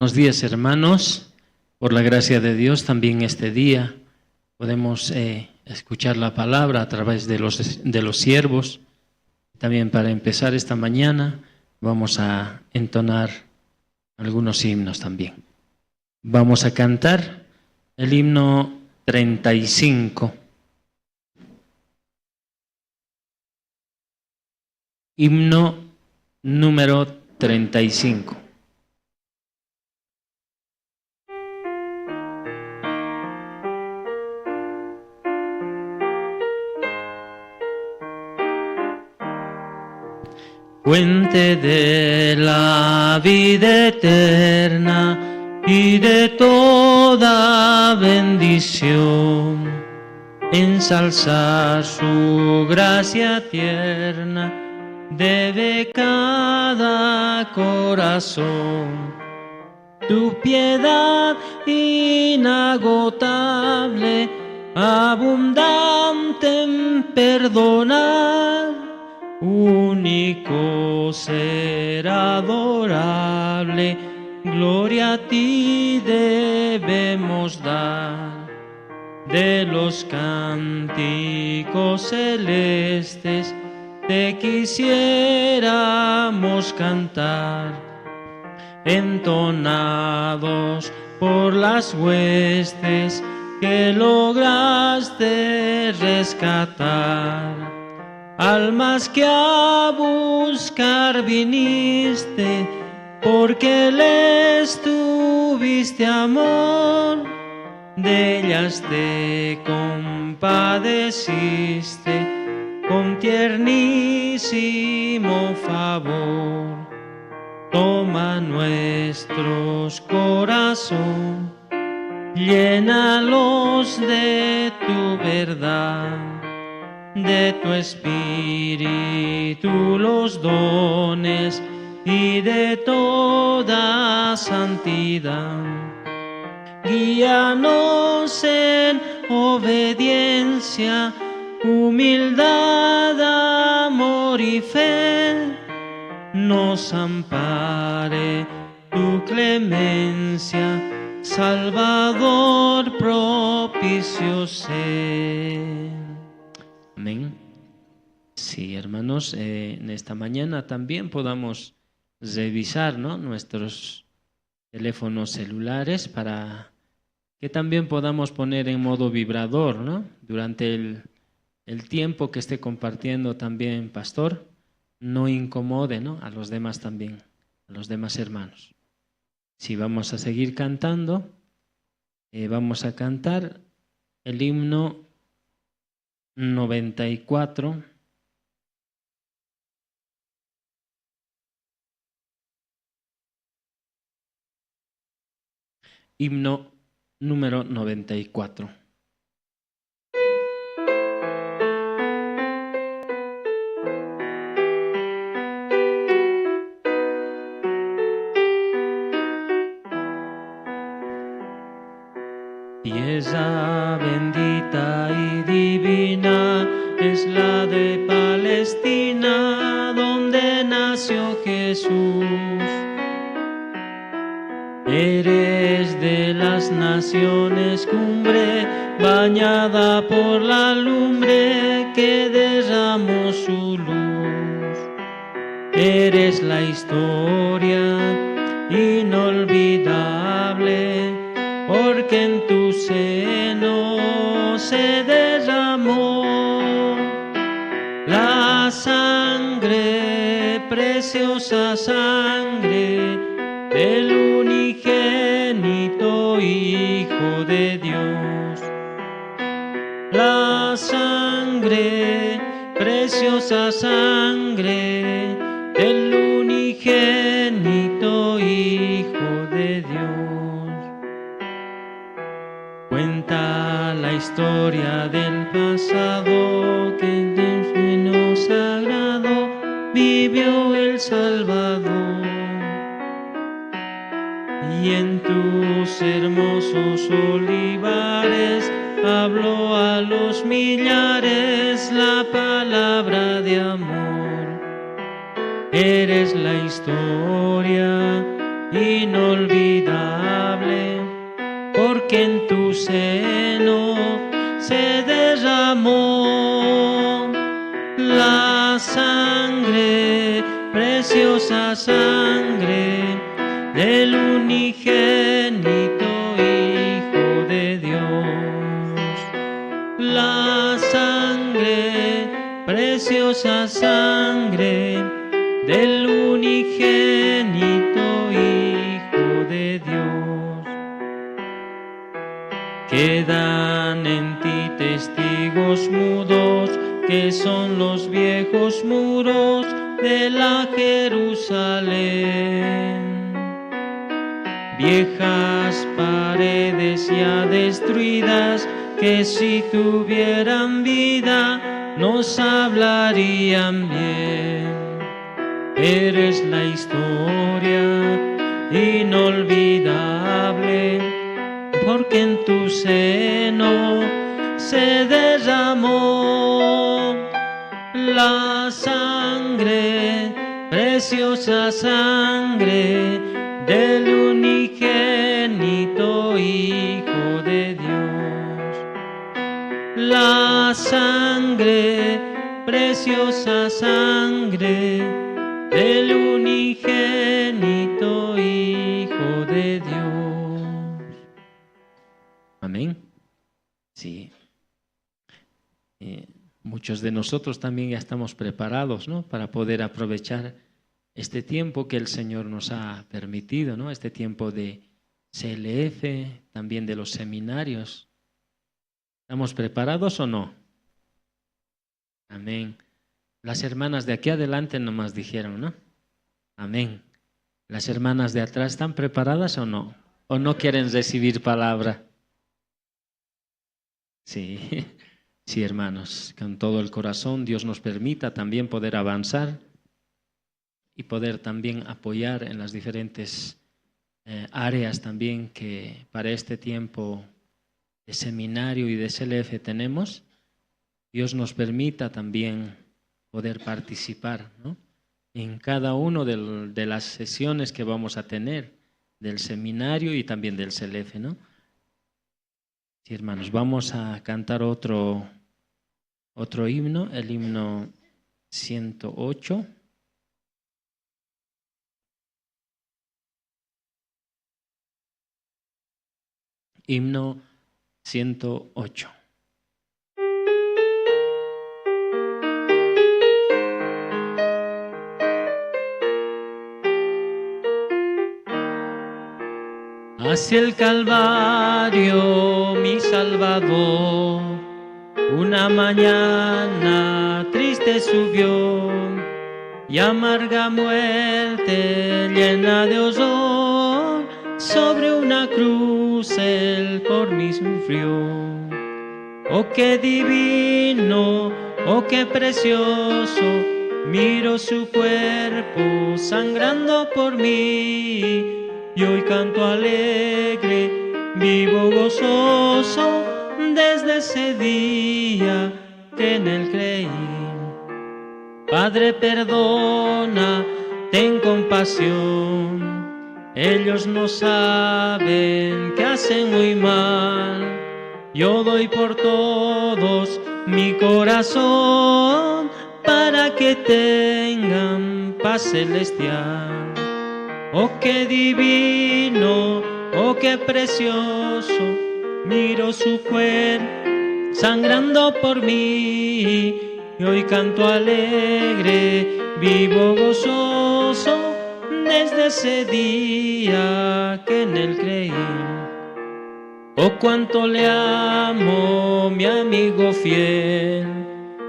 Buenos días, hermanos. Por la gracia de Dios, también este día podemos escuchar la palabra a través de los siervos. También para empezar esta mañana vamos a entonar algunos himnos también. Vamos a cantar el himno 35. Himno número 35. Fuente de la vida eterna y de toda bendición, ensalzar su gracia tierna debe cada corazón. Tu piedad inagotable, abundante en perdonar, único ser adorable, gloria a ti debemos dar. De los cánticos celestes te quisiéramos cantar, entonados por las huestes que lograste rescatar. Almas que a buscar viniste, porque les tuviste amor, de ellas te compadeciste con tiernísimo favor. Toma nuestros corazones, llénalos de tu verdad, de tu espíritu los dones y de toda santidad. Guíanos en obediencia, humildad, amor y fe. Nos ampare tu clemencia, Salvador propicio sé. Amén. Sí, hermanos, en esta mañana también podamos revisar, ¿no?, nuestros teléfonos celulares para que también podamos poner en modo vibrador, ¿no?, durante el tiempo que esté compartiendo también, pastor, no incomode, ¿no?, a los demás también, a los demás hermanos. Si vamos a seguir cantando, vamos a cantar el himno 94. Himno número 94. Tierra bendita y divina es la de Palestina, donde nació Jesús. Eres de las naciones cumbre, bañada por la lumbre que derramó su luz. Eres la historia inolvidable, porque en tu seno se derramó la sangre, preciosa sangre del unigénito Hijo de Dios. La sangre, preciosa sangre del unigénito Hijo de Dios. Cuenta la historia del pasado que en el seno sagrado vivió el Salvador. Y en tus hermosos olivares habló a los millares la palabra de amor. Eres la historia inolvidable, porque en tu seno se derramó la sangre, preciosa sangre del unigénito Hijo de Dios. La sangre, preciosa sangre del unigénito Hijo de Dios. Quedan en ti testigos mudos, que son los viejos muros de la Jerusalén. Viejas paredes ya destruidas, que si tuvieran vida nos hablarían bien. Eres la historia inolvidable, porque en tu seno se derramó la sangre, preciosa sangre del unigénito Hijo de Dios. La sangre, preciosa sangre del unigénito Hijo de Dios. Amén. Sí. Muchos de nosotros también ya estamos preparados, ¿no?, para poder aprovechar este tiempo que el Señor nos ha permitido, ¿no?, este tiempo de CLF, también de los seminarios. ¿Estamos preparados o no? Amén. Las hermanas de aquí adelante nomás dijeron, ¿no? Amén. ¿Las hermanas de atrás están preparadas o no? ¿O no quieren recibir palabra? Sí, sí, hermanos, con todo el corazón Dios nos permita también poder avanzar y poder también apoyar en las diferentes áreas también que para este tiempo de seminario y de CLF tenemos. Dios nos permita también poder participar, ¿no?, en cada una de las sesiones que vamos a tener del seminario y también del CLF, ¿no? Sí, hermanos, vamos a cantar otro himno, el himno 108. Himno 108. Hacia el Calvario, mi Salvador, una mañana triste subió, y amarga muerte llena de horror, sobre una cruz él por mí sufrió. Oh, qué divino, oh, qué precioso, miro su cuerpo sangrando por mí. Y hoy canto alegre, vivo gozoso, desde ese día que en él creí. Padre, perdona, ten compasión, ellos no saben que hacen muy mal. Yo doy por todos mi corazón, para que tengan paz celestial. Oh, qué divino, oh, qué precioso, miro su cuerpo sangrando por mí. Y hoy canto alegre, vivo gozoso, desde ese día que en él creí. Oh, cuánto le amo, mi amigo fiel,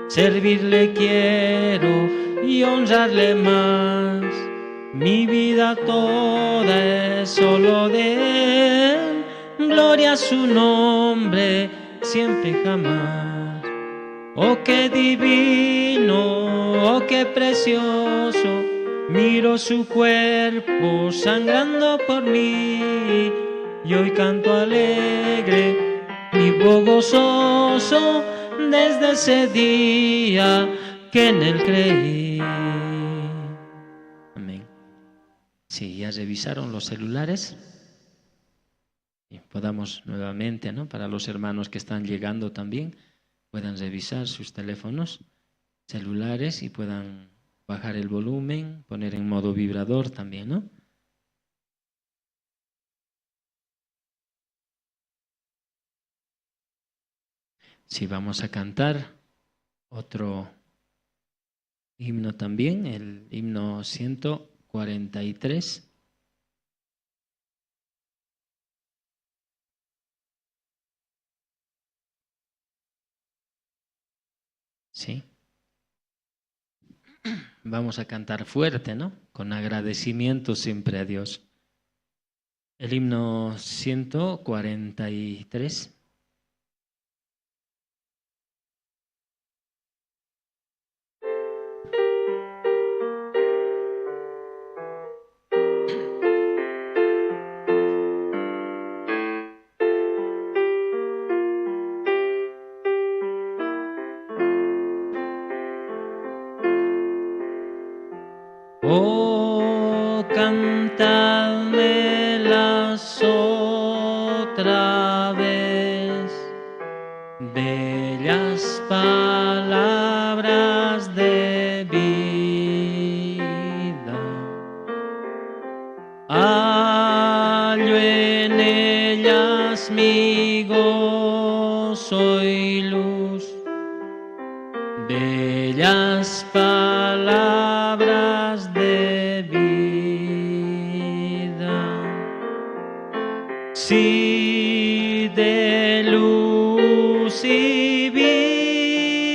servirle quiero y honrarle más. Mi vida toda es solo de él, gloria a su nombre, siempre jamás. Oh, qué divino, oh, qué precioso, miro su cuerpo sangrando por mí. Y hoy canto alegre, vivo gozoso, desde ese día que en él creí. Amén. Sí, ya revisaron los celulares. Y podamos nuevamente, ¿no? Para los hermanos que están llegando también, puedan revisar sus teléfonos celulares y puedan bajar el volumen, poner en modo vibrador también, ¿no? Sí, vamos a cantar otro himno también, el himno 143. Sí. Vamos a cantar fuerte, ¿no? Con agradecimiento siempre a Dios. El himno 143. Oh, cántadmelas otra vez, bellas palabras de vida. Hallo en ellas mi gozo y luz, bellas palabras de vida. Sí, de luz y vida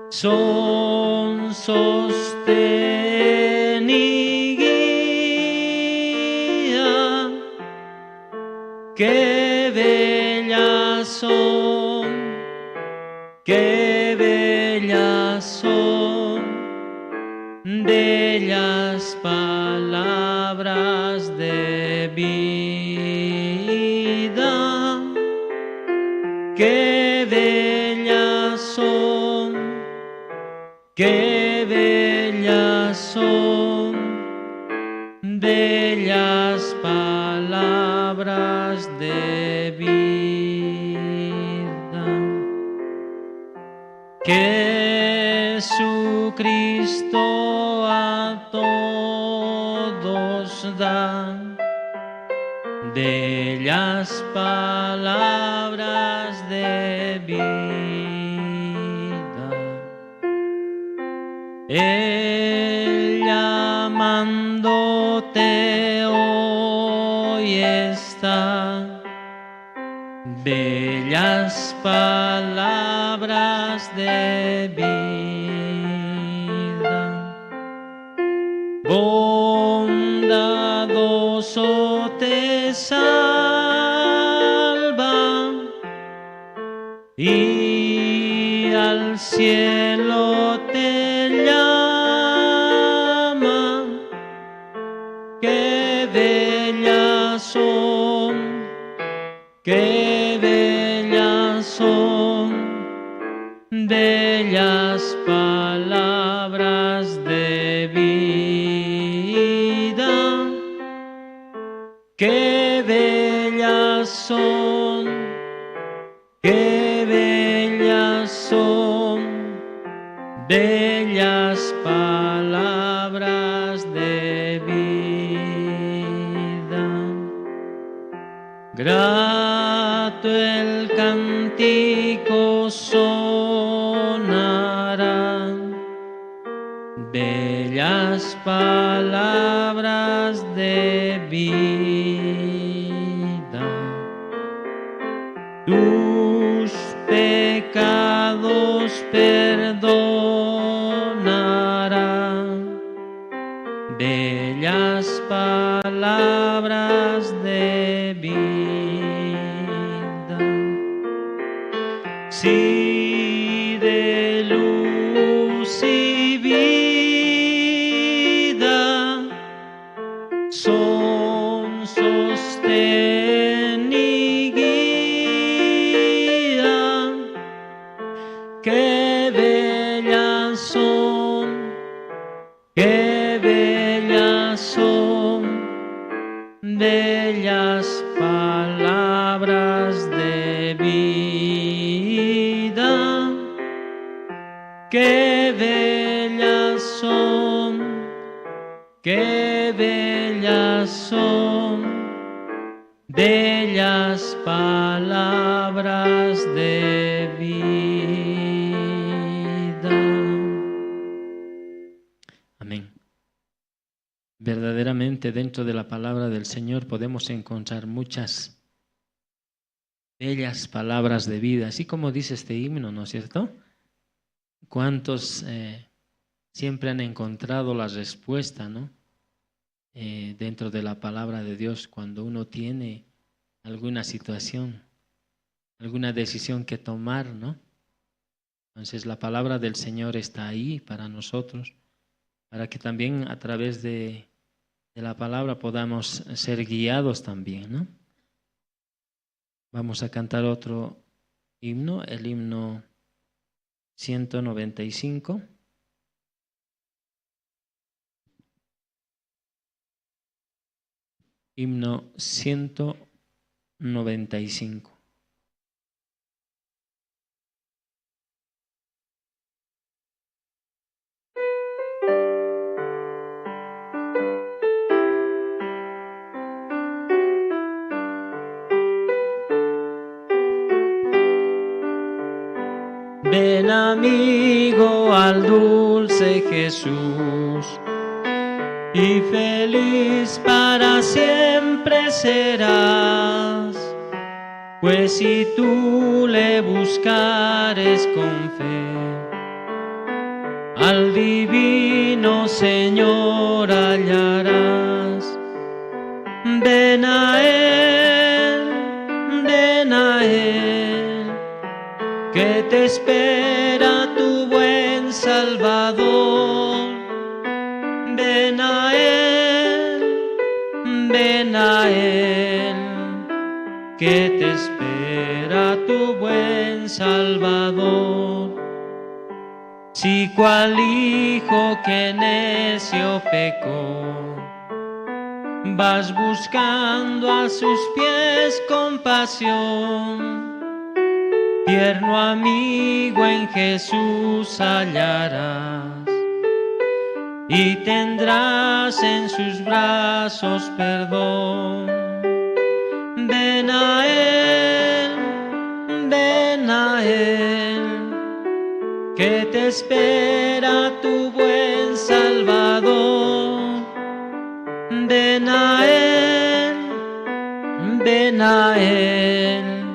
son sostén y guía. Qué bellas son, qué bellas son, bellas palabras de vida. Qué bellas son, qué bellas son, bellas palabras de vida. Jesucristo a todos da bellas palabras de vida. Él llamándote hoy está, bellas palabras de vida. Bondadoso te salva y al cielo te llama. Qué bellas son, qué bellas son, bellas palabras de vida. Qué bellas son, qué bellas son, bellas palabras de vida. Grato el cántico sonará, bellas palabras de vida. Tus pecados perdonará, bellas palabras de vida. Sí, de luz y vida son sostén y guía. Qué bellas son, qué Qué bellas son, qué bellas son, bellas palabras de vida. Amén. Verdaderamente dentro de la palabra del Señor podemos encontrar muchas bellas palabras de vida, así como dice este himno, ¿no es cierto? ¿Cuántos siempre han encontrado la respuesta, ¿no? Dentro de la palabra de Dios cuando uno tiene alguna situación, alguna decisión que tomar, ¿no? Entonces la palabra del Señor está ahí para nosotros, para que también a través de la palabra podamos ser guiados también, ¿no? Vamos a cantar otro himno, el himno 195. Himno 195. Ven amigo al dulce Jesús y feliz para siempre serás, pues si tú le buscares con fe, al divino Señor hallarás. Ven a Él, ven a Él, que te espera tu buen Salvador. Ven a Él, ven a Él, que te espera tu buen Salvador. Si cual hijo que necio pecó, vas buscando a sus pies compasión, tierno amigo en Jesús hallarás y tendrás en sus brazos perdón. Ven a Él, que te espera tu buen Salvador. Ven a Él,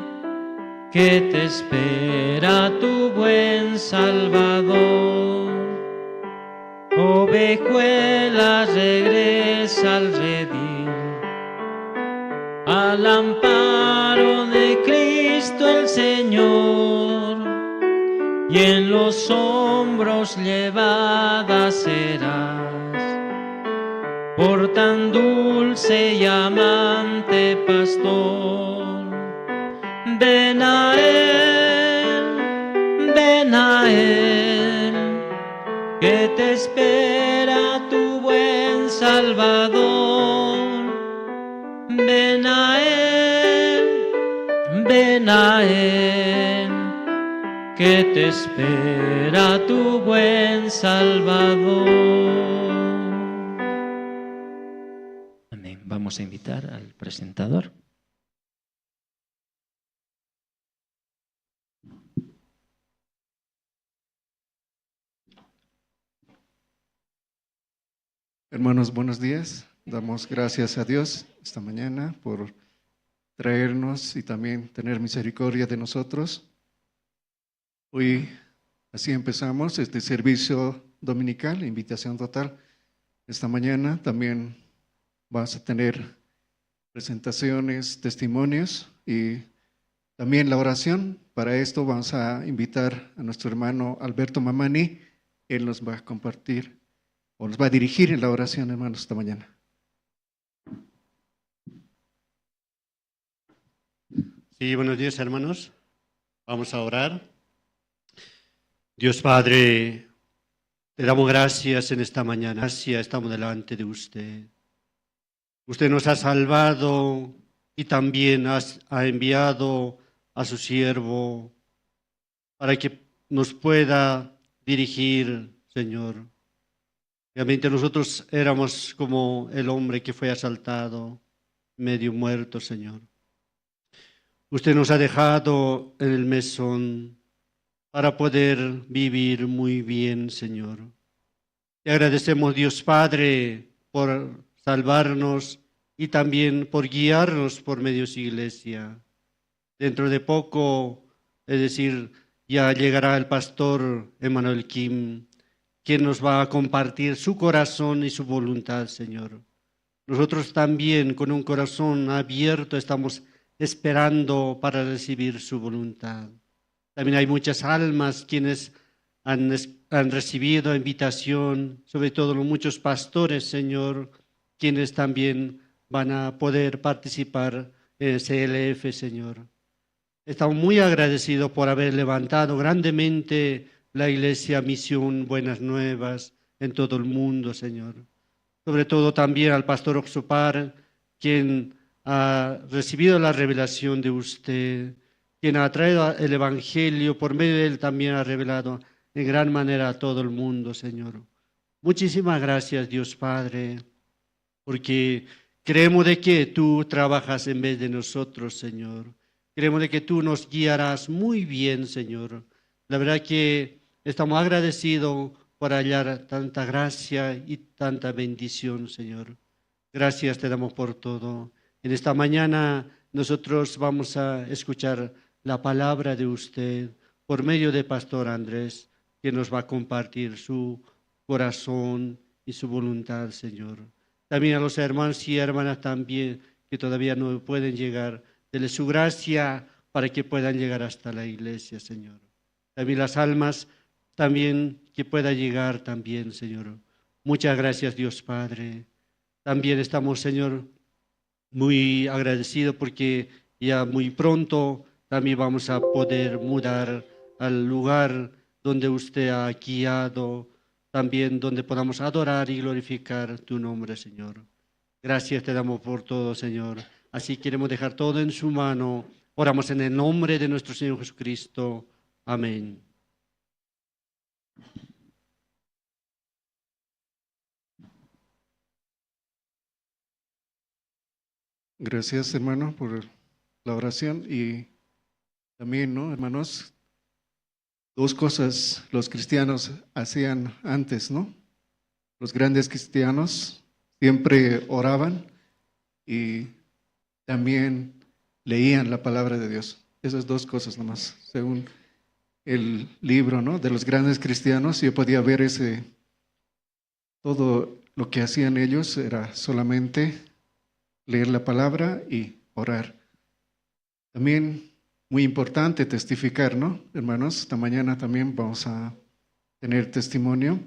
que te espera tu buen Salvador. Ovejuela regresa al redil, al amparo de Cristo el Señor, y en los hombros llevada serás por tan dulce y amante pastor. Ven a Él, que te espera tu buen Salvador. Ven a Él, que te espera tu buen Salvador. Amén. Vamos a invitar al presentador. Hermanos, buenos días. Damos gracias a Dios esta mañana por traernos y también tener misericordia de nosotros. Hoy así empezamos este servicio dominical, invitación total. Esta mañana también vas a tener presentaciones, testimonios y también la oración. Para esto vamos a invitar a nuestro hermano Alberto Mamani. Él nos va a compartir o nos va a dirigir en la oración, hermanos, esta mañana. Sí, buenos días, hermanos. Vamos a orar. Dios Padre, te damos gracias en esta mañana. Gracias, estamos delante de usted. Usted nos ha salvado y también ha enviado a su siervo para que nos pueda dirigir, Señor. Realmente nosotros éramos como el hombre que fue asaltado, medio muerto, Señor. Usted nos ha dejado en el mesón para poder vivir muy bien, Señor. Te agradecemos, Dios Padre, por salvarnos y también por guiarnos por medio de su iglesia. Dentro de poco, es decir, ya llegará el pastor Emanuel Kim, quien nos va a compartir su corazón y su voluntad, Señor. Nosotros también, con un corazón abierto, estamos esperando para recibir su voluntad. También hay muchas almas quienes han recibido invitación, sobre todo los muchos pastores, Señor, quienes también van a poder participar en el CLF, Señor. Estamos muy agradecidos por haber levantado grandemente la Iglesia Misión Buenas Nuevas en todo el mundo, Señor. Sobre todo también al pastor Oxupar, quien ha recibido la revelación de usted, quien ha traído el Evangelio, por medio de él también ha revelado en gran manera a todo el mundo, Señor. Muchísimas gracias, Dios Padre, porque creemos de que tú trabajas en vez de nosotros, Señor. Creemos de que tú nos guiarás muy bien, Señor. La verdad que estamos agradecidos por hallar tanta gracia y tanta bendición, Señor. Gracias te damos por todo. En esta mañana nosotros vamos a escuchar la palabra de usted por medio de Pastor Andrés, que nos va a compartir su corazón y su voluntad, Señor. También a los hermanos y hermanas también que todavía no pueden llegar, dele su gracia para que puedan llegar hasta la iglesia, Señor. También las almas también que pueda llegar también, Señor. Muchas gracias, Dios Padre. También estamos, Señor, muy agradecidos porque ya muy pronto también vamos a poder mudar al lugar donde usted ha guiado, también donde podamos adorar y glorificar tu nombre, Señor. Gracias te damos por todo, Señor. Así queremos dejar todo en su mano. Oramos en el nombre de nuestro Señor Jesucristo. Amén. Gracias, hermano, por la oración. Y también, ¿no, hermanos? Dos cosas los cristianos hacían antes, ¿no? Los grandes cristianos siempre oraban y también leían la palabra de Dios. Esas dos cosas nomás, según el libro, ¿no?, de los grandes cristianos, yo podía ver todo lo que hacían ellos era solamente leer la palabra y orar. También muy importante testificar, ¿no, hermanos? Esta mañana también vamos a tener testimonio.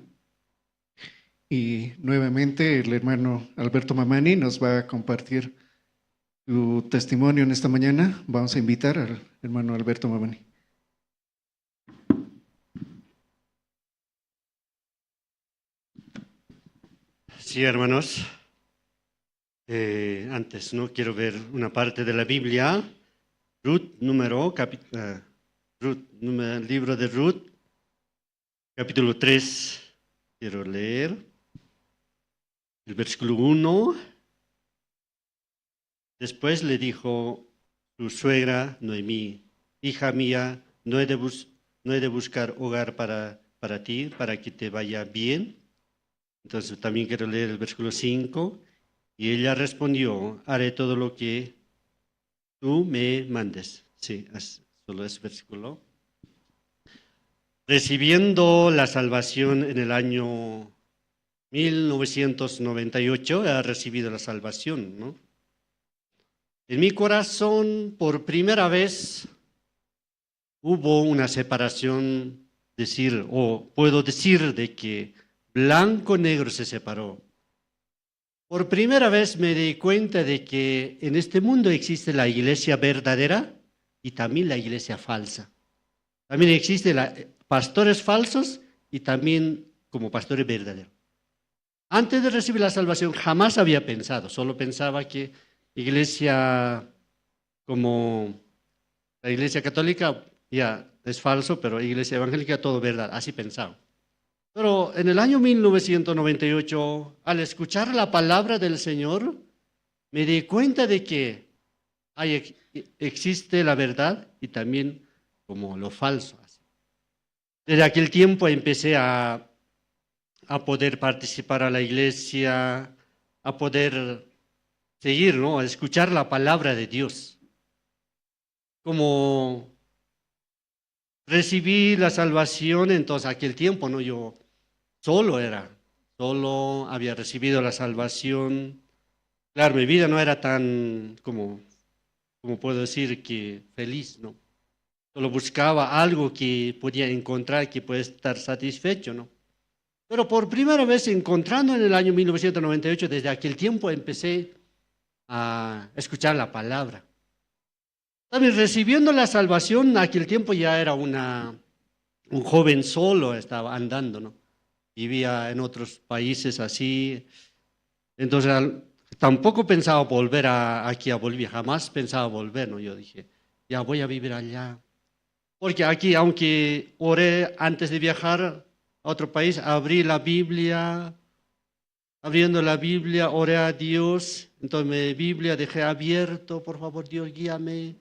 Y nuevamente el hermano Alberto Mamani nos va a compartir su testimonio en esta mañana. Vamos a invitar al hermano Alberto Mamani. Sí, hermanos. Antes, ¿no? Quiero ver una parte de la Biblia. Ruth, libro de Ruth, capítulo 3, quiero leer el versículo 1. Después le dijo su suegra Noemí: hija mía, no he de buscar hogar para ti, para que te vaya bien. Entonces también quiero leer el versículo 5. Y ella respondió: haré todo lo que tú me mandes. Sí, solo es versículo. Recibiendo la salvación en el año 1998, ha recibido la salvación, ¿no? En mi corazón, por primera vez, hubo una separación, decir, o puedo decir de que blanco-negro se separó. Por primera vez me di cuenta de que en este mundo existe la iglesia verdadera y también la iglesia falsa. También existen pastores falsos y también como pastores verdaderos. Antes de recibir la salvación jamás había pensado, solo pensaba que iglesia como la iglesia católica ya es falso, pero iglesia evangélica todo verdad, así pensaba. Pero en el año 1998, al escuchar la palabra del Señor, me di cuenta de que existe la verdad y también como lo falso. Desde aquel tiempo empecé a poder participar a la iglesia, a poder seguir, ¿no? A escuchar la palabra de Dios. Como recibí la salvación, entonces aquel tiempo, ¿no? Yo solo había recibido la salvación. Claro, mi vida no era tan, como puedo decir, que feliz, ¿no? Solo buscaba algo que podía encontrar, que puede estar satisfecho, ¿no? Pero por primera vez encontrando en el año 1998, desde aquel tiempo empecé a escuchar la palabra. También recibiendo la salvación, en aquel tiempo ya era un joven solo, estaba andando, ¿no? Vivía en otros países así. Entonces tampoco pensaba volver aquí a Bolivia, jamás pensaba volver, ¿no? Yo dije, ya voy a vivir allá. Porque aquí, aunque oré antes de viajar a otro país, abrí la Biblia, abriendo la Biblia, oré a Dios. Entonces mi Biblia dejé abierto, por favor Dios, guíame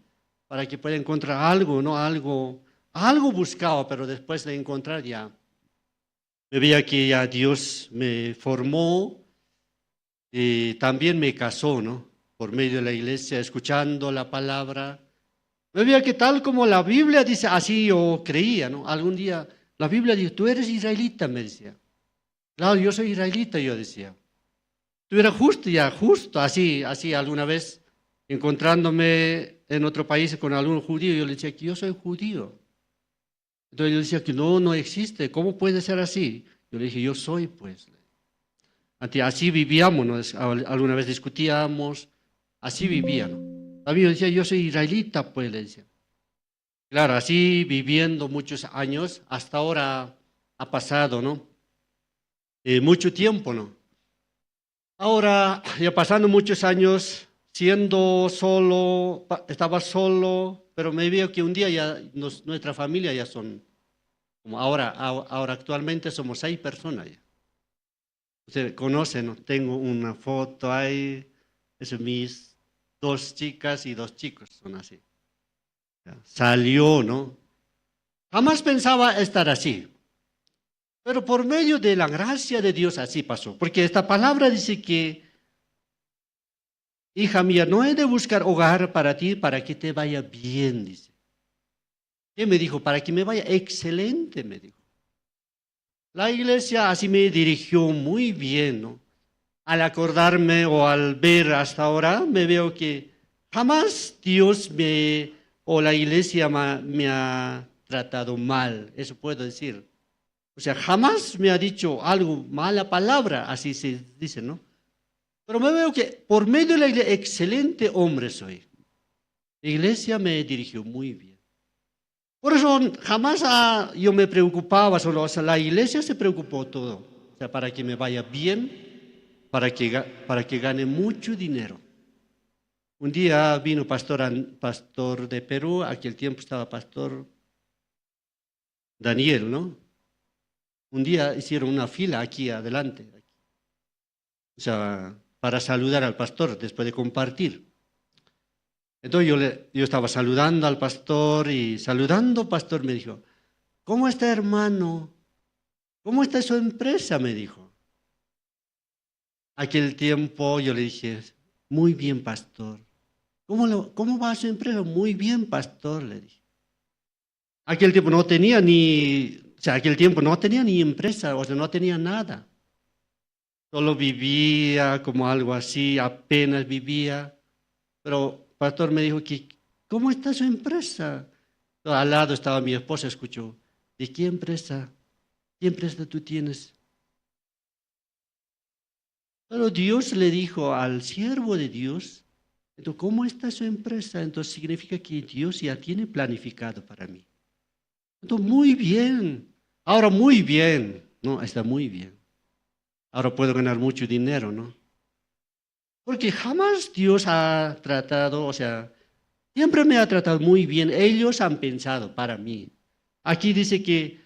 para que pueda encontrar algo, ¿no? Algo buscaba, pero después de encontrar ya, me veía que ya Dios me formó y también me casó, ¿no? Por medio de la iglesia, escuchando la palabra. Me veía que tal como la Biblia dice, así yo creía, ¿no? Algún día la Biblia dijo, tú eres israelita, me decía. Claro, yo soy israelita, yo decía. Tú eras justo, ya, justo, así alguna vez, encontrándome en otro país con algún judío, yo le decía que yo soy judío. Entonces yo decía que no existe, ¿cómo puede ser así? Yo le dije, yo soy, pues. Así vivíamos, ¿no? Alguna vez discutíamos, así vivíamos. También yo decía, yo soy israelita, pues, le decía. Claro, así viviendo muchos años, hasta ahora ha pasado, ¿no? Mucho tiempo, ¿no? Ahora, ya pasando muchos años, siendo solo, estaba solo, pero me veo que un día ya nuestra familia ya son, como ahora actualmente somos 6 personas ya. Ustedes conocen, ¿no? Tengo una foto ahí, es mis 2 chicas y 2 chicos, son así. Salió, ¿no? Jamás pensaba estar así. Pero por medio de la gracia de Dios así pasó. Porque esta palabra dice que, hija mía, no he de buscar hogar para ti para que te vaya bien, dice. ¿Qué me dijo? Para que me vaya excelente, me dijo. La iglesia así me dirigió muy bien, ¿no? Al acordarme o al ver hasta ahora, me veo que jamás Dios me o la iglesia me ha tratado mal, eso puedo decir. O sea, jamás me ha dicho algo, mala palabra, así se dice, ¿no? Pero me veo que por medio de la iglesia, excelente hombre soy. La iglesia me dirigió muy bien. Por eso jamás yo me preocupaba solo, o sea, la iglesia se preocupó todo. O sea, para que me vaya bien, para que gane mucho dinero. Un día vino pastor de Perú, aquel tiempo estaba pastor Daniel, ¿no? Un día hicieron una fila aquí adelante, o sea, para saludar al pastor después de compartir. Entonces yo estaba saludando al pastor y saludando, pastor me dijo, ¿cómo está, hermano? ¿Cómo está su empresa? Me dijo. Aquel tiempo yo le dije, muy bien, pastor. ¿Cómo va su empresa? Muy bien, pastor, le dije. Aquel tiempo no tenía ni, o sea, aquel tiempo no tenía ni empresa, o sea, no tenía nada. Solo vivía como algo así, apenas vivía. Pero pastor me dijo que, ¿cómo está su empresa? Al lado estaba mi esposa, escuchó, ¿de qué empresa? ¿Qué empresa tú tienes? Pero Dios le dijo al siervo de Dios, entonces, ¿cómo está su empresa? Entonces significa que Dios ya tiene planificado para mí. Entonces, muy bien. Ahora muy bien. No, está muy bien. Ahora puedo ganar mucho dinero, ¿no? Porque jamás Dios ha tratado, o sea, siempre me ha tratado muy bien. Ellos han pensado para mí. Aquí dice que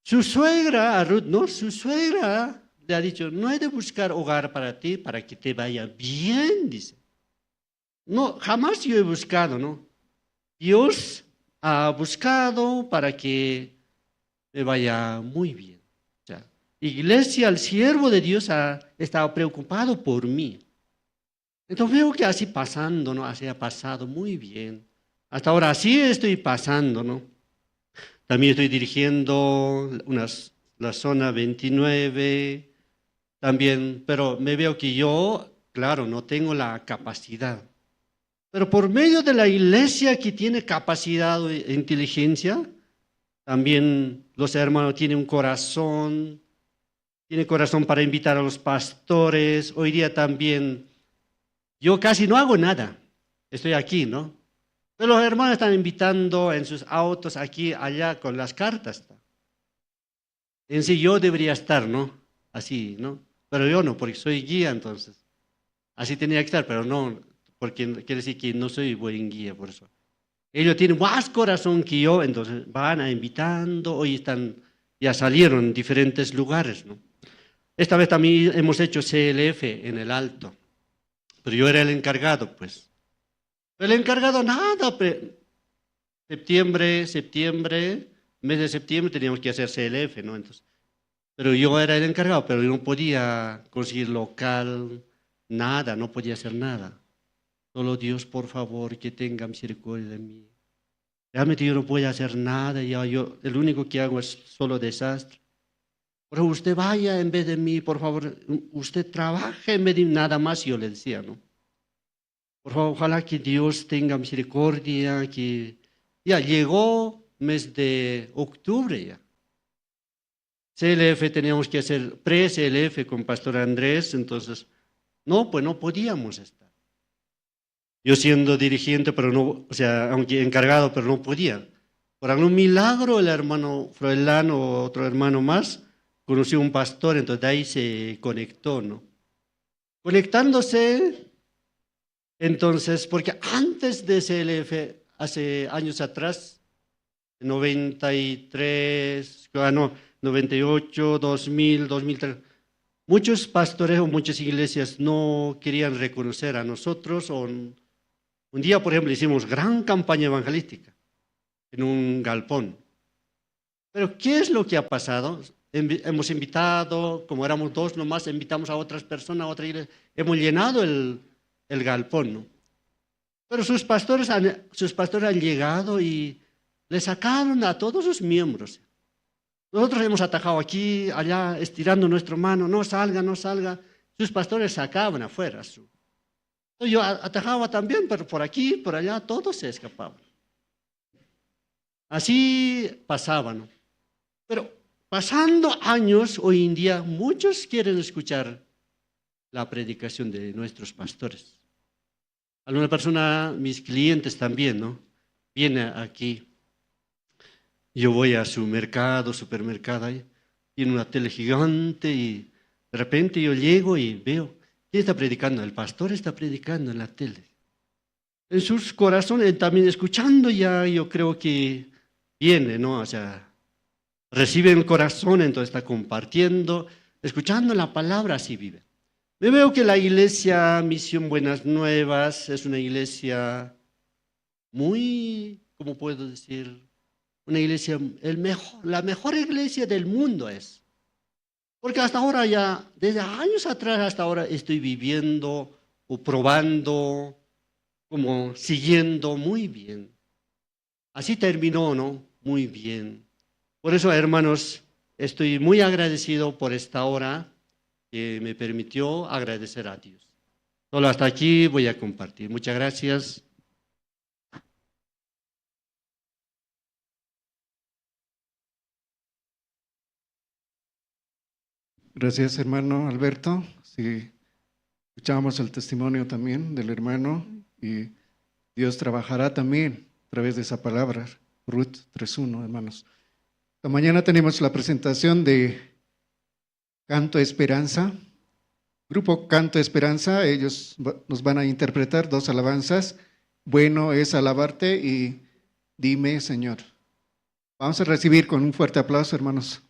Su suegra, a Ruth, no, su suegra le ha dicho, no he de buscar hogar para ti, para que te vaya bien, dice. No, jamás yo he buscado, ¿no? Dios ha buscado para que me vaya muy bien. O sea, iglesia, el siervo de Dios ha estado preocupado por mí. Entonces veo que así pasando, ¿no? Así ha pasado muy bien. Hasta ahora así estoy pasando, ¿no? También estoy dirigiendo la zona 29, también, pero me veo que yo, claro, no tengo la capacidad. Pero por medio de la iglesia que tiene capacidad e inteligencia, también los hermanos tienen un corazón, tienen corazón para invitar a los pastores. Hoy día también, yo casi no hago nada, estoy aquí, ¿no? Pero los hermanos están invitando en sus autos aquí, allá, con las cartas. En sí yo debería estar, ¿no? Así, ¿no? Pero yo no, porque soy guía, entonces. Así tenía que estar, pero no, porque quiere decir que no soy buen guía, por eso. Ellos tienen más corazón que yo, entonces van a invitando, hoy están, ya salieron en diferentes lugares, ¿no? Esta vez también hemos hecho CLF en el Alto, pero yo era el encargado, pues. El encargado nada, septiembre, mes de septiembre teníamos que hacer CLF, ¿no? Entonces, pero yo era el encargado, pero yo no podía conseguir local, nada, no podía hacer nada. Solo Dios, por favor, que tenga misericordia de mí. Realmente yo no puedo hacer nada, ya yo, el único que hago es solo desastre. Pero usted vaya en vez de mí, por favor, usted trabaje en vez de mí, nada más, yo le decía, ¿no? Por favor, ojalá que Dios tenga misericordia, que ya llegó mes de octubre ya. CLF teníamos que hacer pre-CLF con Pastor Andrés, entonces, no, pues no podíamos estar. Yo siendo dirigente, pero no, o sea, aunque encargado, pero no podía. Por algún milagro, el hermano Froilán o otro hermano más conoció un pastor, entonces de ahí se conectó, ¿no? Conectándose, entonces, porque antes de CLF, hace años atrás, 93, ah, no, 98, 2000, 2003, muchos pastores o muchas iglesias no querían reconocer a nosotros. O un día, por ejemplo, hicimos gran campaña evangelística en un galpón. Pero, ¿qué es lo que ha pasado? Hemos invitado, como éramos dos nomás, invitamos a otras personas, a otra iglesia, hemos llenado el galpón, ¿no? Pero sus pastores han llegado y le sacaron a todos sus miembros. Nosotros hemos atajado aquí, allá, estirando nuestra mano, no salga, no salga. Sus pastores sacaban afuera. Yo atajaba también, pero por aquí, por allá, todos se escapaban. Así pasaban, ¿no? Pero pasando años, hoy en día, muchos quieren escuchar la predicación de nuestros pastores. Alguna persona, mis clientes también, ¿no? Viene aquí. Yo voy a su mercado, supermercado, ahí, tiene una tele gigante y de repente yo llego y veo, ¿quién está predicando? El pastor está predicando en la tele. En sus corazones, también escuchando ya, yo creo que viene, ¿no? O sea, recibe el corazón, entonces está compartiendo, escuchando la palabra, así vive. Me veo que la iglesia Misión Buenas Nuevas es una iglesia muy, ¿cómo puedo decir? Una iglesia, la mejor iglesia del mundo es. Porque hasta ahora ya, desde años atrás hasta ahora estoy viviendo o probando, como siguiendo muy bien. Así terminó, ¿no? Muy bien. Por eso, hermanos, estoy muy agradecido por esta hora que me permitió agradecer a Dios. Solo hasta aquí voy a compartir. Muchas gracias. Gracias, hermano Alberto. Sí, escuchamos el testimonio también del hermano y Dios trabajará también a través de esa palabra. Ruth 3:1, hermanos. Esta mañana tenemos la presentación de Canto Esperanza. Grupo Canto Esperanza, ellos nos van a interpretar dos alabanzas. Bueno es alabarte y dime, Señor. Vamos a recibir con un fuerte aplauso, hermanos.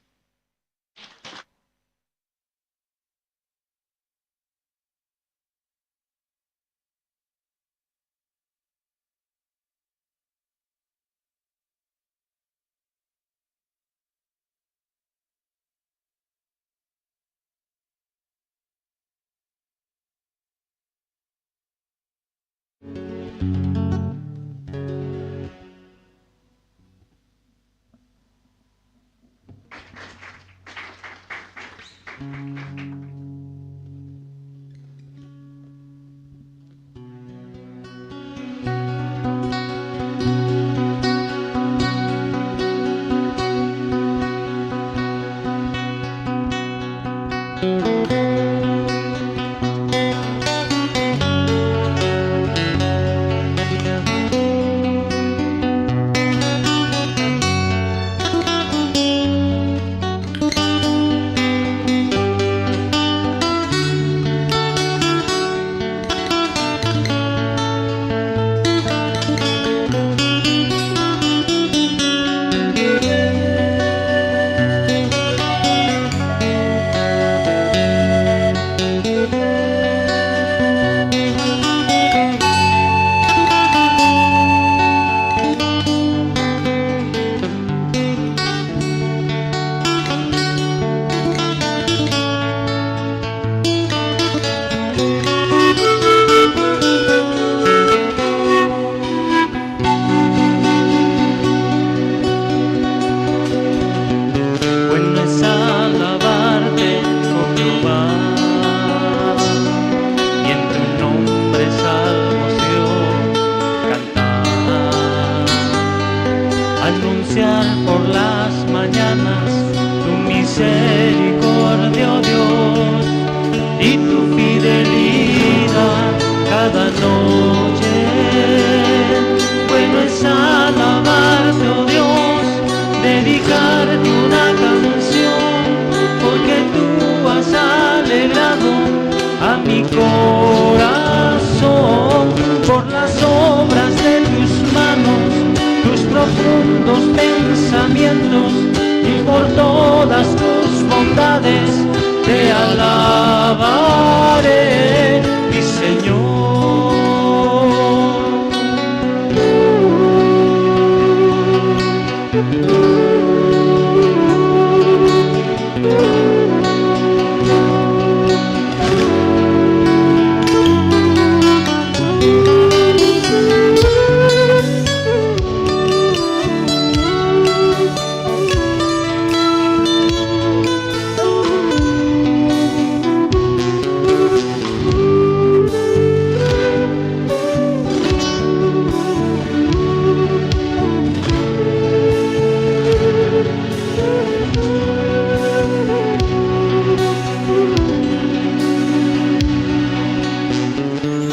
Bueno es alabarte, oh Jehová, y en tu nombre salmos yo cantar, anunciar por las mañanas tu misericordia, oh Dios, y tu fidelidad cada noche. Bueno es alabarte, oh Dios, dedicarte una canción, porque tú has alegrado a mi corazón por las obras de tus manos, tus profundos pensamientos, y por todas tus bondades te alabaré, mi Señor.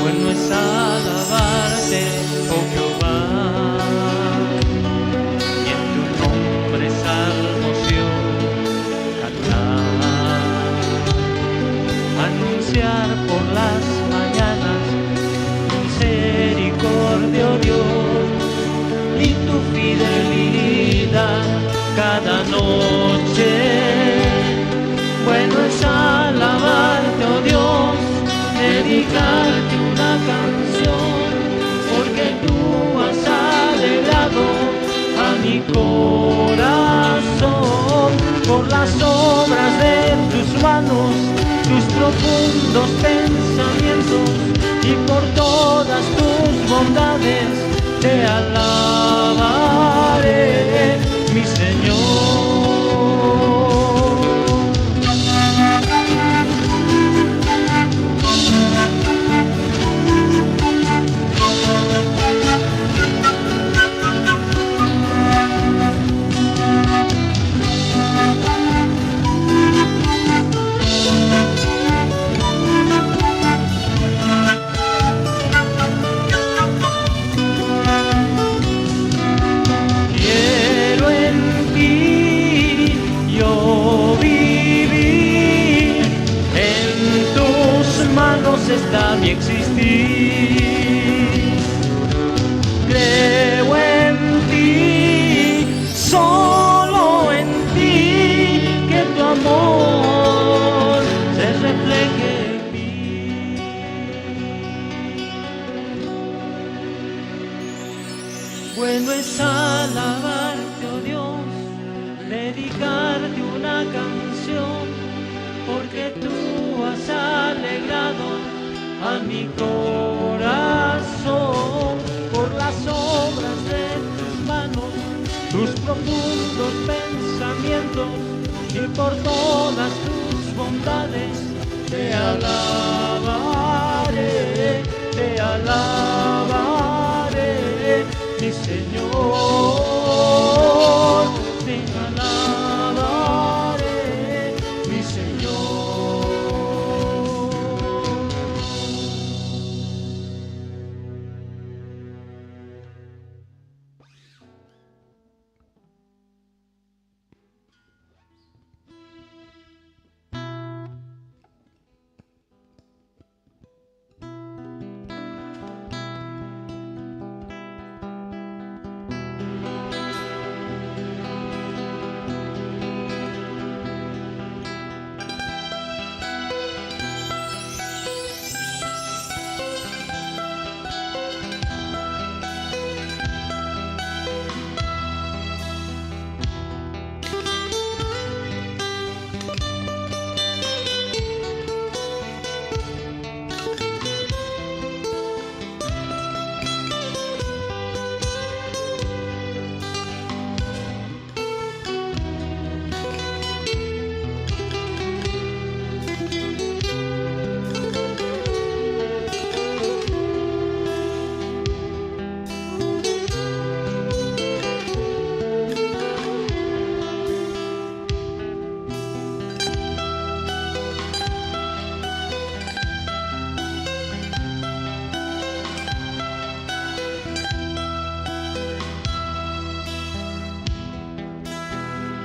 Bueno es alabarte, oh Jehová, y en tu nombre salmos yo cantar, anunciar por las mañanas tu misericordia, oh Dios, y tu fidelidad cada noche. Bueno es alabarte, oh Dios, dedicarte una canción, porque tú has alegrado a mi corazón por las obras de tus manos, tus profundos pensamientos, y por todas tus bondades te alabaré, mi Señor. Quiero en ti yo vivir, en tus manos está mi existir. Creo en ti, solo en ti, que tu amor se refleje en mí. Bueno es alabarte, oh Dios, dedicarte una canción, porque tú has alegrado a mi corazón profundos pensamientos y por todas tus bondades. Te alabaré, te alabaré, mi Señor. Te alabaré, mi Señor.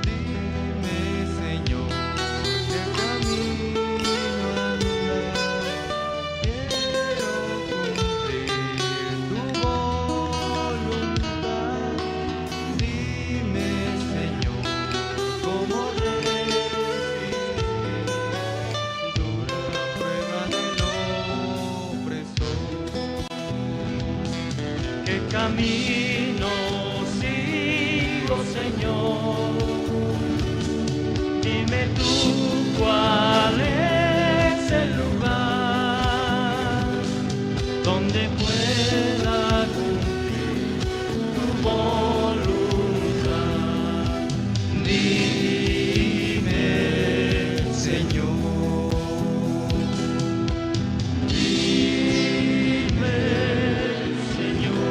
Dime, Señor, qué camino andar. Quiero cumplir tu voluntad. Dime, Señor, cómo resistir dura prueba del opresor. ¿Qué camino sigo, Señor? Dime tú cuál es el lugar donde pueda cumplir tu voluntad. Dime, Señor. Dime, Señor.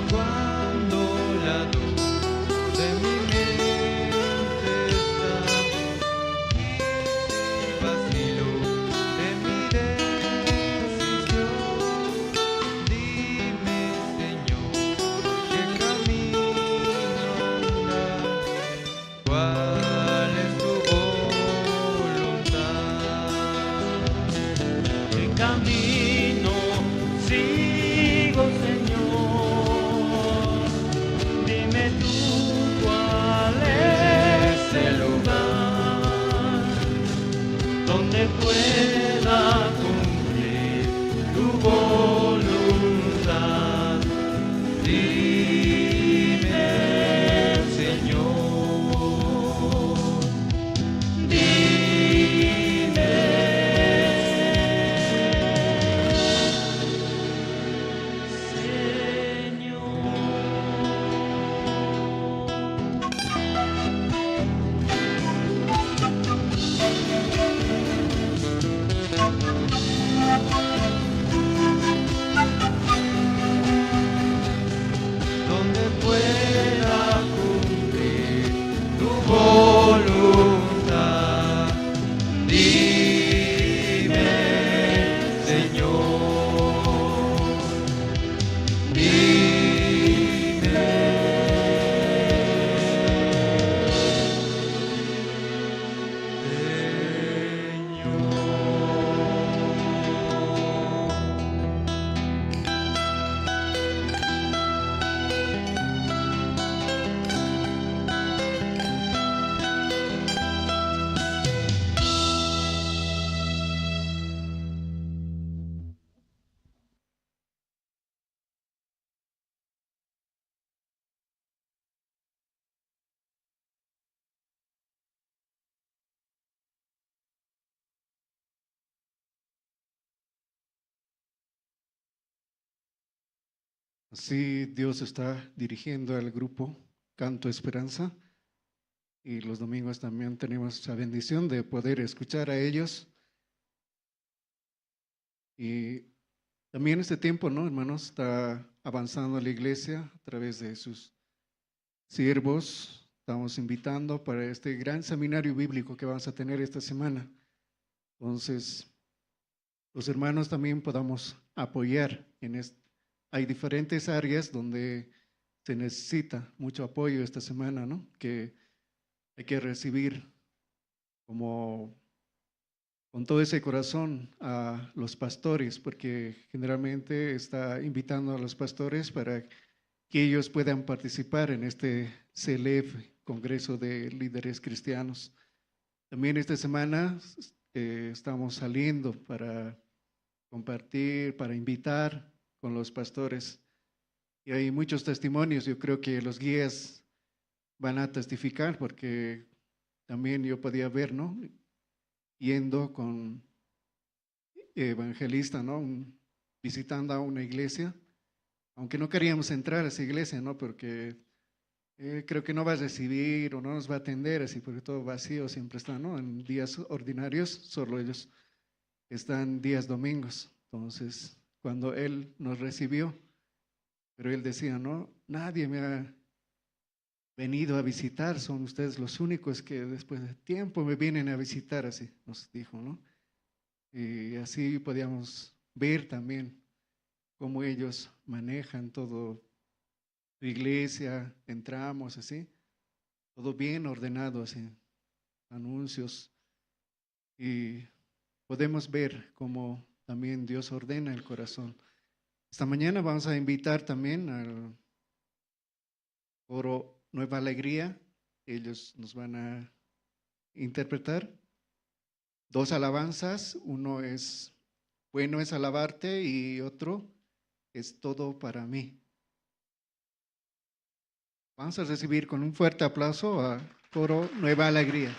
Cuando la duda en mi mente Así Dios está dirigiendo al grupo Canto Esperanza y los domingos también tenemos la bendición de poder escuchar a ellos. Y también este tiempo, ¿no, hermanos? Está avanzando la iglesia a través de sus siervos. Estamos invitando para este gran seminario bíblico que vamos a tener esta semana. Entonces, los hermanos también podamos apoyar en este. Hay diferentes áreas donde se necesita mucho apoyo esta semana, ¿no? Que hay que recibir como con todo ese corazón a los pastores, porque generalmente está invitando a los pastores para que ellos puedan participar en este CLF, Congreso de Líderes Cristianos. También esta semana estamos saliendo para compartir, para invitar con los pastores. Y hay muchos testimonios, yo creo que los guías van a testificar, porque también yo podía ver, ¿no? Yendo con evangelista, ¿no? Visitando a una iglesia, aunque no queríamos entrar a esa iglesia, ¿no? Porque creo que no va a recibir o no nos va a atender, así, porque todo vacío siempre está, ¿no? En días ordinarios, solo ellos están días domingos. Entonces, cuando él nos recibió, pero él decía, ¿no? Nadie me ha venido a visitar, son ustedes los únicos que después de tiempo me vienen a visitar, así nos dijo, ¿no? Y así podíamos ver también cómo ellos manejan todo, su iglesia, entramos así, todo bien ordenado, así, anuncios, y podemos ver cómo también Dios ordena el corazón. Esta mañana vamos a invitar también al coro Nueva Alegría. Ellos nos van a interpretar dos alabanzas. Uno es Bueno es alabarte y otro es Todo para mí. Vamos a recibir con un fuerte aplauso a coro Nueva Alegría.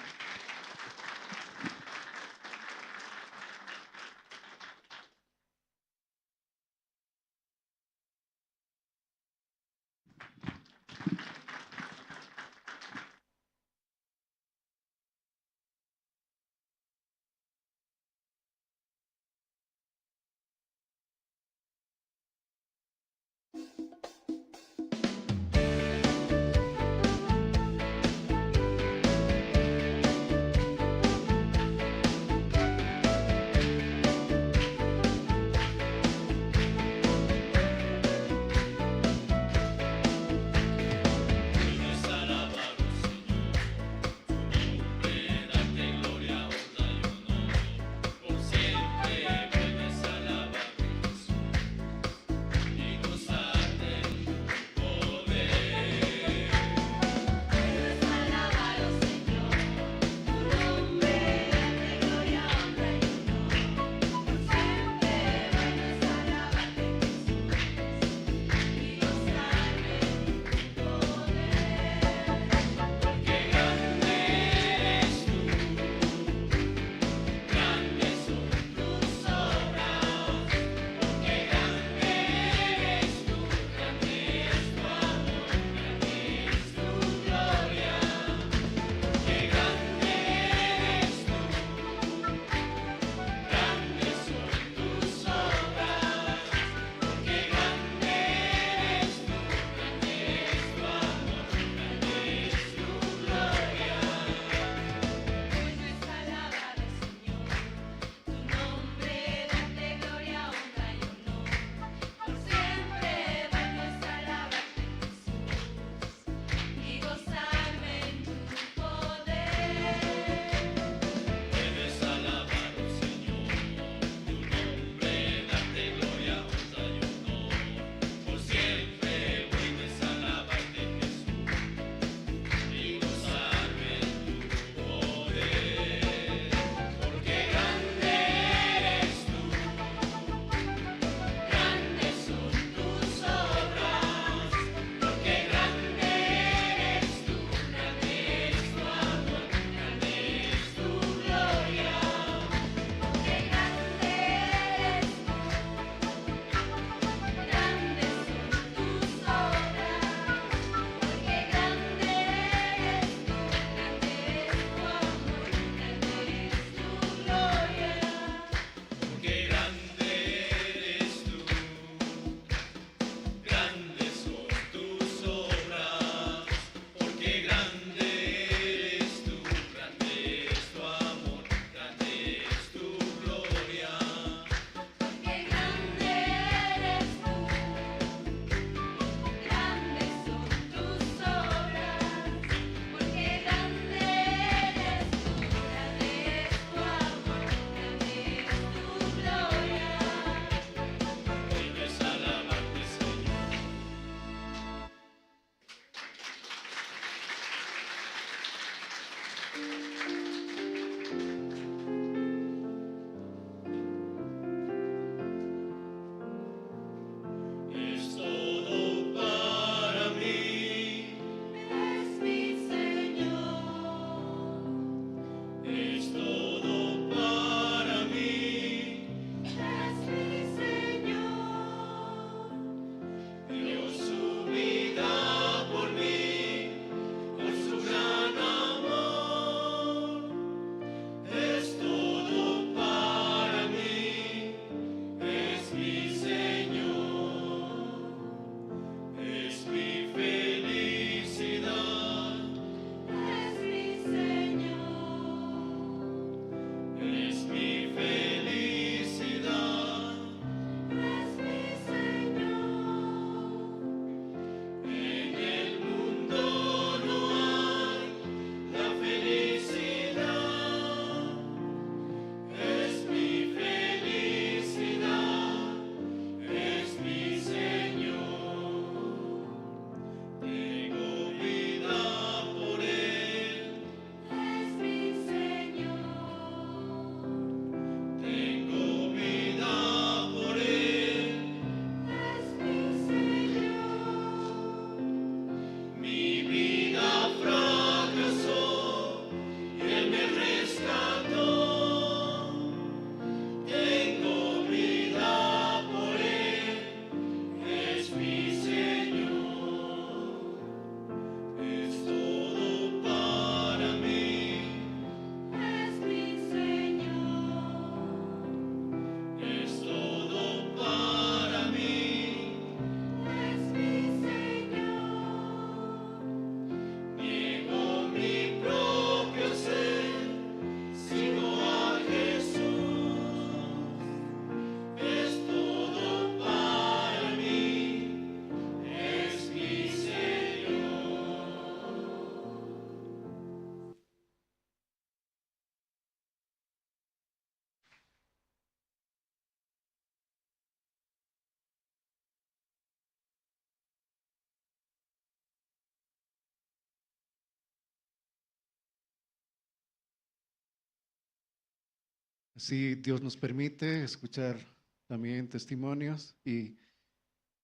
Así Dios nos permite escuchar también testimonios y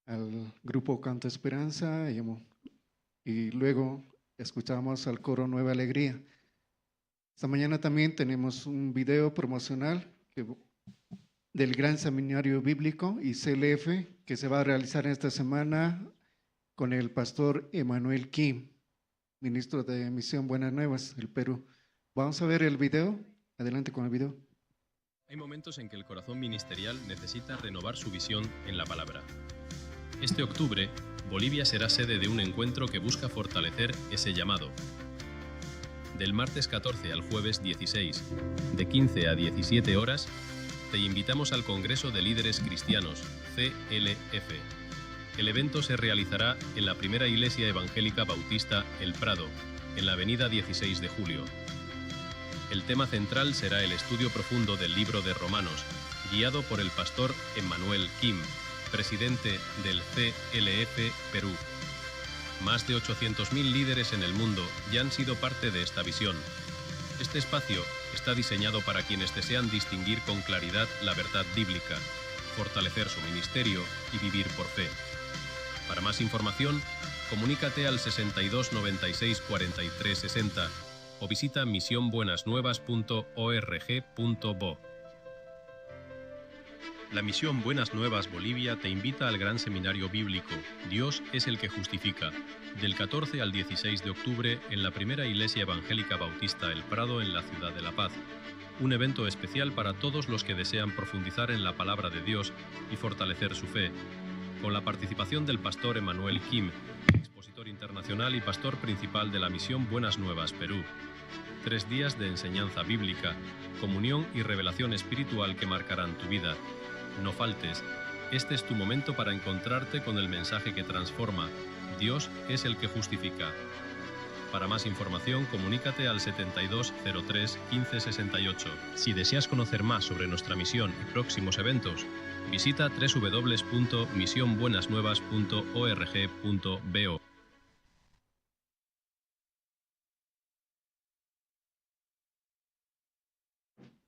al grupo Canto Esperanza y luego escuchamos al coro Nueva Alegría. Esta mañana también tenemos un video promocional del Gran Seminario Bíblico y CLF que se va a realizar esta semana con el pastor Emanuel Kim, ministro de Misión Buenas Nuevas del Perú. Vamos a ver el video. Adelante con el video. Hay momentos en que el corazón ministerial necesita renovar su visión en la palabra. Este octubre, Bolivia será sede de un encuentro que busca fortalecer ese llamado. Del martes 14 al jueves 16, de 15 a 17 horas, te invitamos al Congreso de Líderes Cristianos, CLF. El evento se realizará en la primera Iglesia Evangélica Bautista El Prado, en la avenida 16 de Julio. El tema central será el estudio profundo del libro de Romanos, guiado por el pastor Emmanuel Kim, presidente del CLF Perú. Más de 800.000 líderes en el mundo ya han sido parte de esta visión. Este espacio está diseñado para quienes desean distinguir con claridad la verdad bíblica, fortalecer su ministerio y vivir por fe. Para más información, comunícate al 62 96 43 60 o visita misionbuenasnuevas.org.bo. La misión Buenas Nuevas Bolivia te invita al gran seminario bíblico Dios es el que justifica, del 14 al 16 de octubre en la primera Iglesia Evangélica Bautista El Prado en la ciudad de La Paz. Un evento especial para todos los que desean profundizar en la palabra de Dios y fortalecer su fe, con la participación del pastor Emanuel Kim, expositor internacional y pastor principal de la misión Buenas Nuevas Perú. 3 días de enseñanza bíblica, comunión y revelación espiritual que marcarán tu vida. No faltes, este es tu momento para encontrarte con el mensaje que transforma. Dios es el que justifica. Para más información, comunícate al 72 03 15 68. Si deseas conocer más sobre nuestra misión y próximos eventos, visita www.misionbuenasnuevas.org.bo.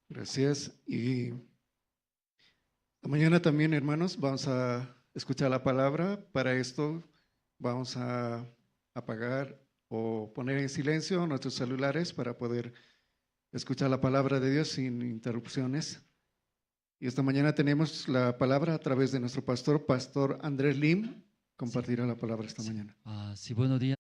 Gracias. Y mañana también, hermanos, vamos a escuchar la palabra. Para esto vamos a apagar o poner en silencio nuestros celulares para poder escuchar la palabra de Dios sin interrupciones. Y esta mañana tenemos la palabra a través de nuestro pastor, Pastor Andrés Lim, compartirá la palabra esta mañana. Sí, buenos días.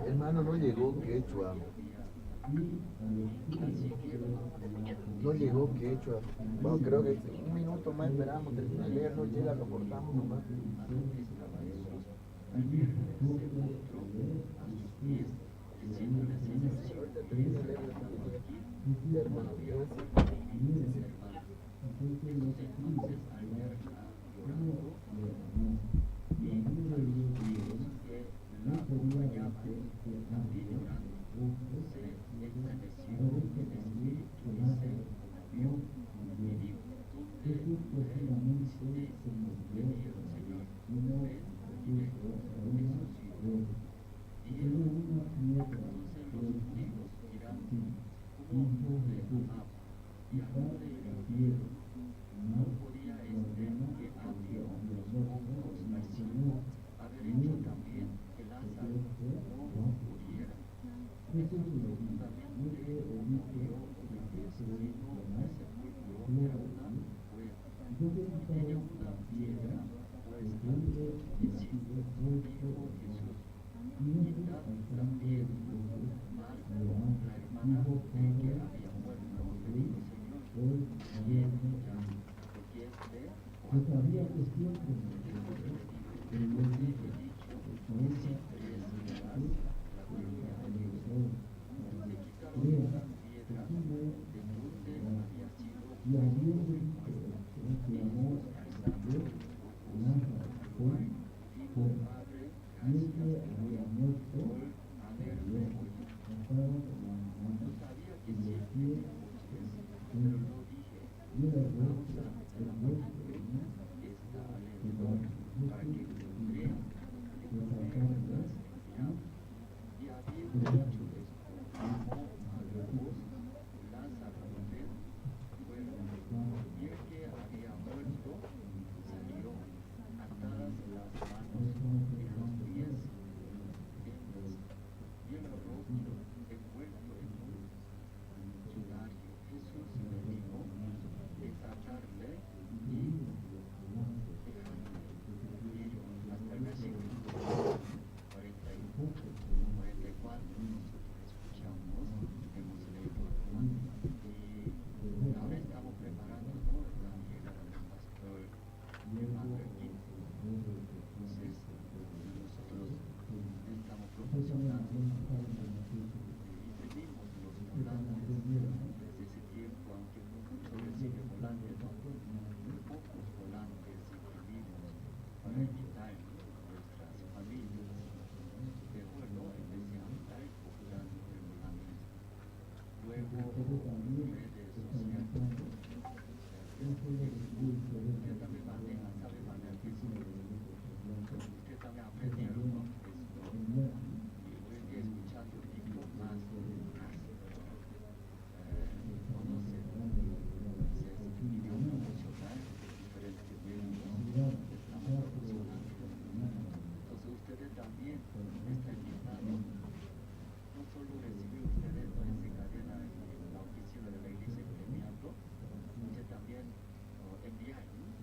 Hermano, no llegó quechua. No llegó quechua. Bueno, creo que un minuto más esperamos, termina de leer, no llega, lo cortamos nomás. Ahorita termina de leer, ya, hermano, gracias. Sí,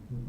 sí.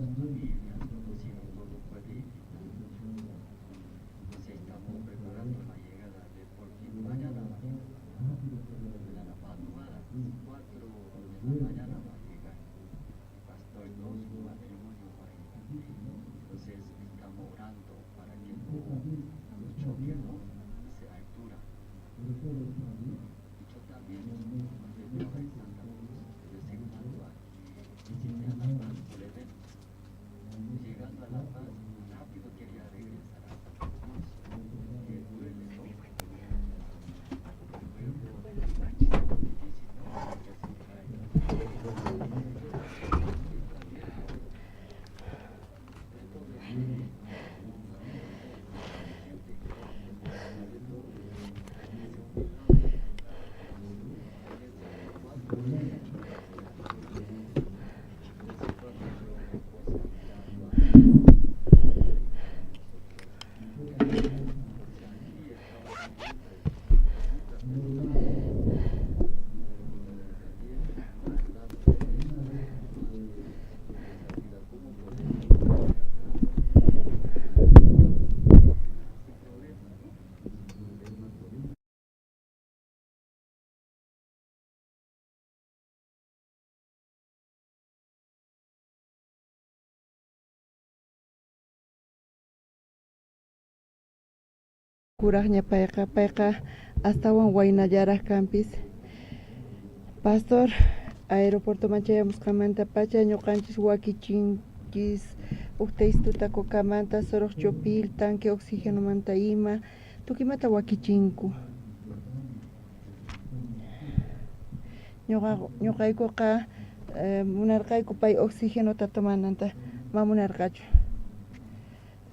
Kurajña payqa, payqa astawan waynallaraj kanpis. Pastor aeropuertoman chayamusqanmantapacha ñuqanchis wakichinchis uj teistuta cocamanta, soroj chopil, tanque oxigenomanta ima, tukuy imata wakichinku. Ñuqa ñuqaykuqa munarqayku pay oxigenota tomananta, ma munarqachu.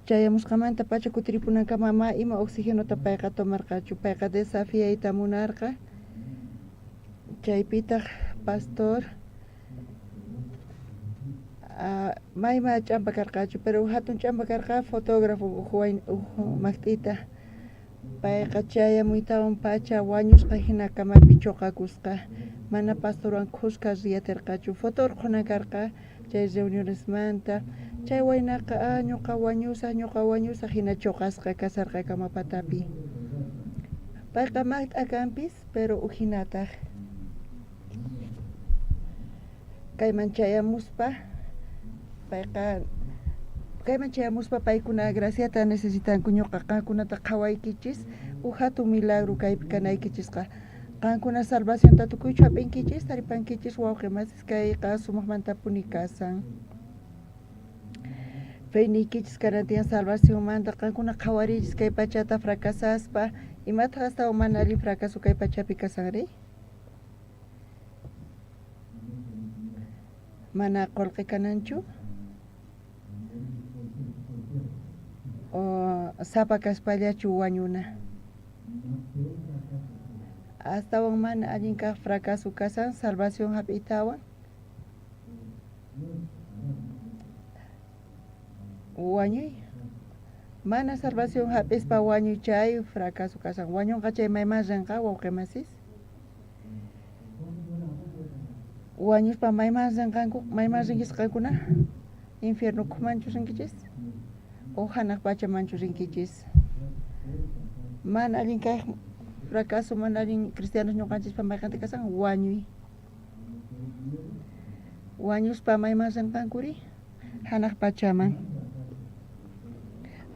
Chayamusqamantapacha kutiripunankama ma ima oxigenota payqa tomarqachu. Payqa desafiayta munarqa. Chaypitaj pastor mayma ch'ampa karqachu, pero jatun ch'ampa karqa fotógrafo uj majt'ita. Payqa chayamuytawan pacha wañusqa jina camapi choqakusqa. Mana pastorwan khuska riyaterqachu. Foto orqhonan karqa chay reunionesmanta. Chay waynaqa, ah, ñoqa wañusaj, ñoqa wañusaj jina choqasqa kasharqa cama patapi. Payqa majt'a kanpis, pero ujinataj. Kayman chayamuspa, payqa kayman chayamuspa paykuna graciata necesitanku ñoqa qankunata qhawaykichis uj jatun milagro kaypi kanaykichisqa. Qankuna salvacionta tukuychu hap'inkichis, taripankichis wawqe masis kayqa sumajmantapuni kasan. Feyniykichis kanan tiyan salvacionmanta, qankuna qhawariychis kay pachata fracasaspa, imataq astawan mana allin fracaso kay pachapi kasanri? Mana qolqe kananchu? O sapa kaspallachu wañuna? Astawan mana allin kaj fracaso kasan salvación hap'iytawan wañuy. Mana salvación hap'ispa wañuy chay fracaso kasan. Wañunqa chay mayman rinqa wawqe masis? Wañuspa mayman rinqanku, mayman rinkichis qankuna? Infierno ukhumanchu rinkichis? O hanaq pachamanchu rinkichis? Mana allin kay fracaso, mana allin cristianos ñuqanchispa mayqanta kasan wañuy. Wañuspa mayman rinqankuri? Hanaq pachaman.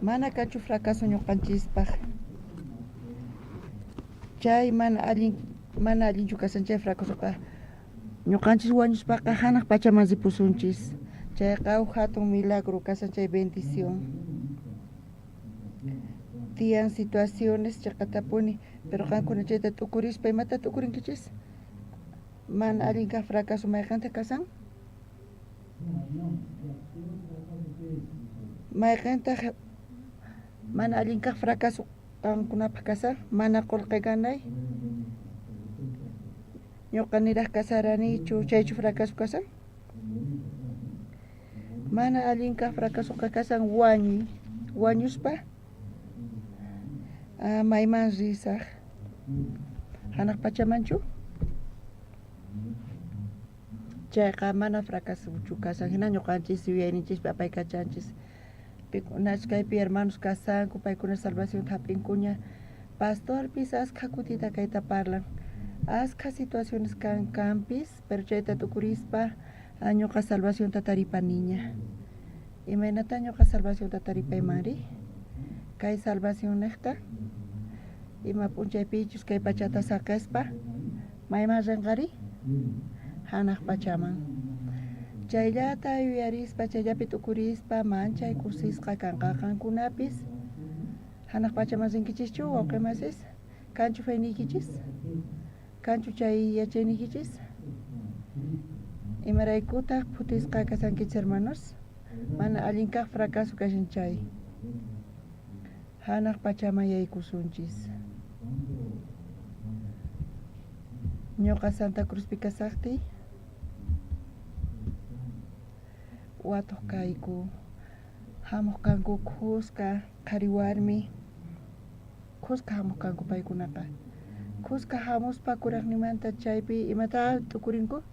Mana kanchu fracaso ñuqanchispaq. Chay mana allin mana allinchu kasan chay fracasoqa. Ñuqanchis wañuspaqa hanaq pachaman ripusunchis. Chayqa huk hatun milagro kasan chay bendición. Tiyan situaciones cheqatapuni, pero qankuna chayta t'ukurispa imata t'ukurinkichis? Mana allin kaq fracaso mayqanta kasan? Mayqentaq mana allin kaq fracaso qankunapaq kasan? Mana qolqe ganay? Ñoqa niraj kasaranichu, chaychu fracaso kasan? Mana allin kaq fracasoqa kasan wañuy. Wañuspa mayman risaj? Hanaq pachamanchu? Chayqa mana fracasochu kasan. Hina ñuqanchis yuyayninchispi apaykachanchis. Pikunachus kaypi hermanos kasanku, paykuna salvacionta hap'inkuña. Pastorpis askha kutita kayta parlan. Askha situaciones kan kanpis, pero chayta t'ukurispa ñuqa salvacionta taripaniña. Imaynata ñuqa salvacionta taripaymanri? Kay salvación nejta ima p'unchaypichus kay pachata saqespa mayman rinqari? Hanaq pachaman. Chayllata yuyarispa, chayllapi t'ukurispa manchay kusisqa kanqa qankunapis. Hanaq pachaman rinkichischu, wawqe masis? Kanchu feyniykichis? Kanchu chay yachayniykichis? Imaraykutaq phutisqa kasankichis, hermanos? Mana allin kaq fracaso kashan chay. Hanaq pachaman yaykusunchis. Ñoqa Santa Cruzpi kasaqtiy watuq kayku. Hamuq kanku khuska qhari warmi, khuska hamuq kanku paykunaqa. Khuska hamuspa kuraqnimanta chaypi imata t'ukurinku?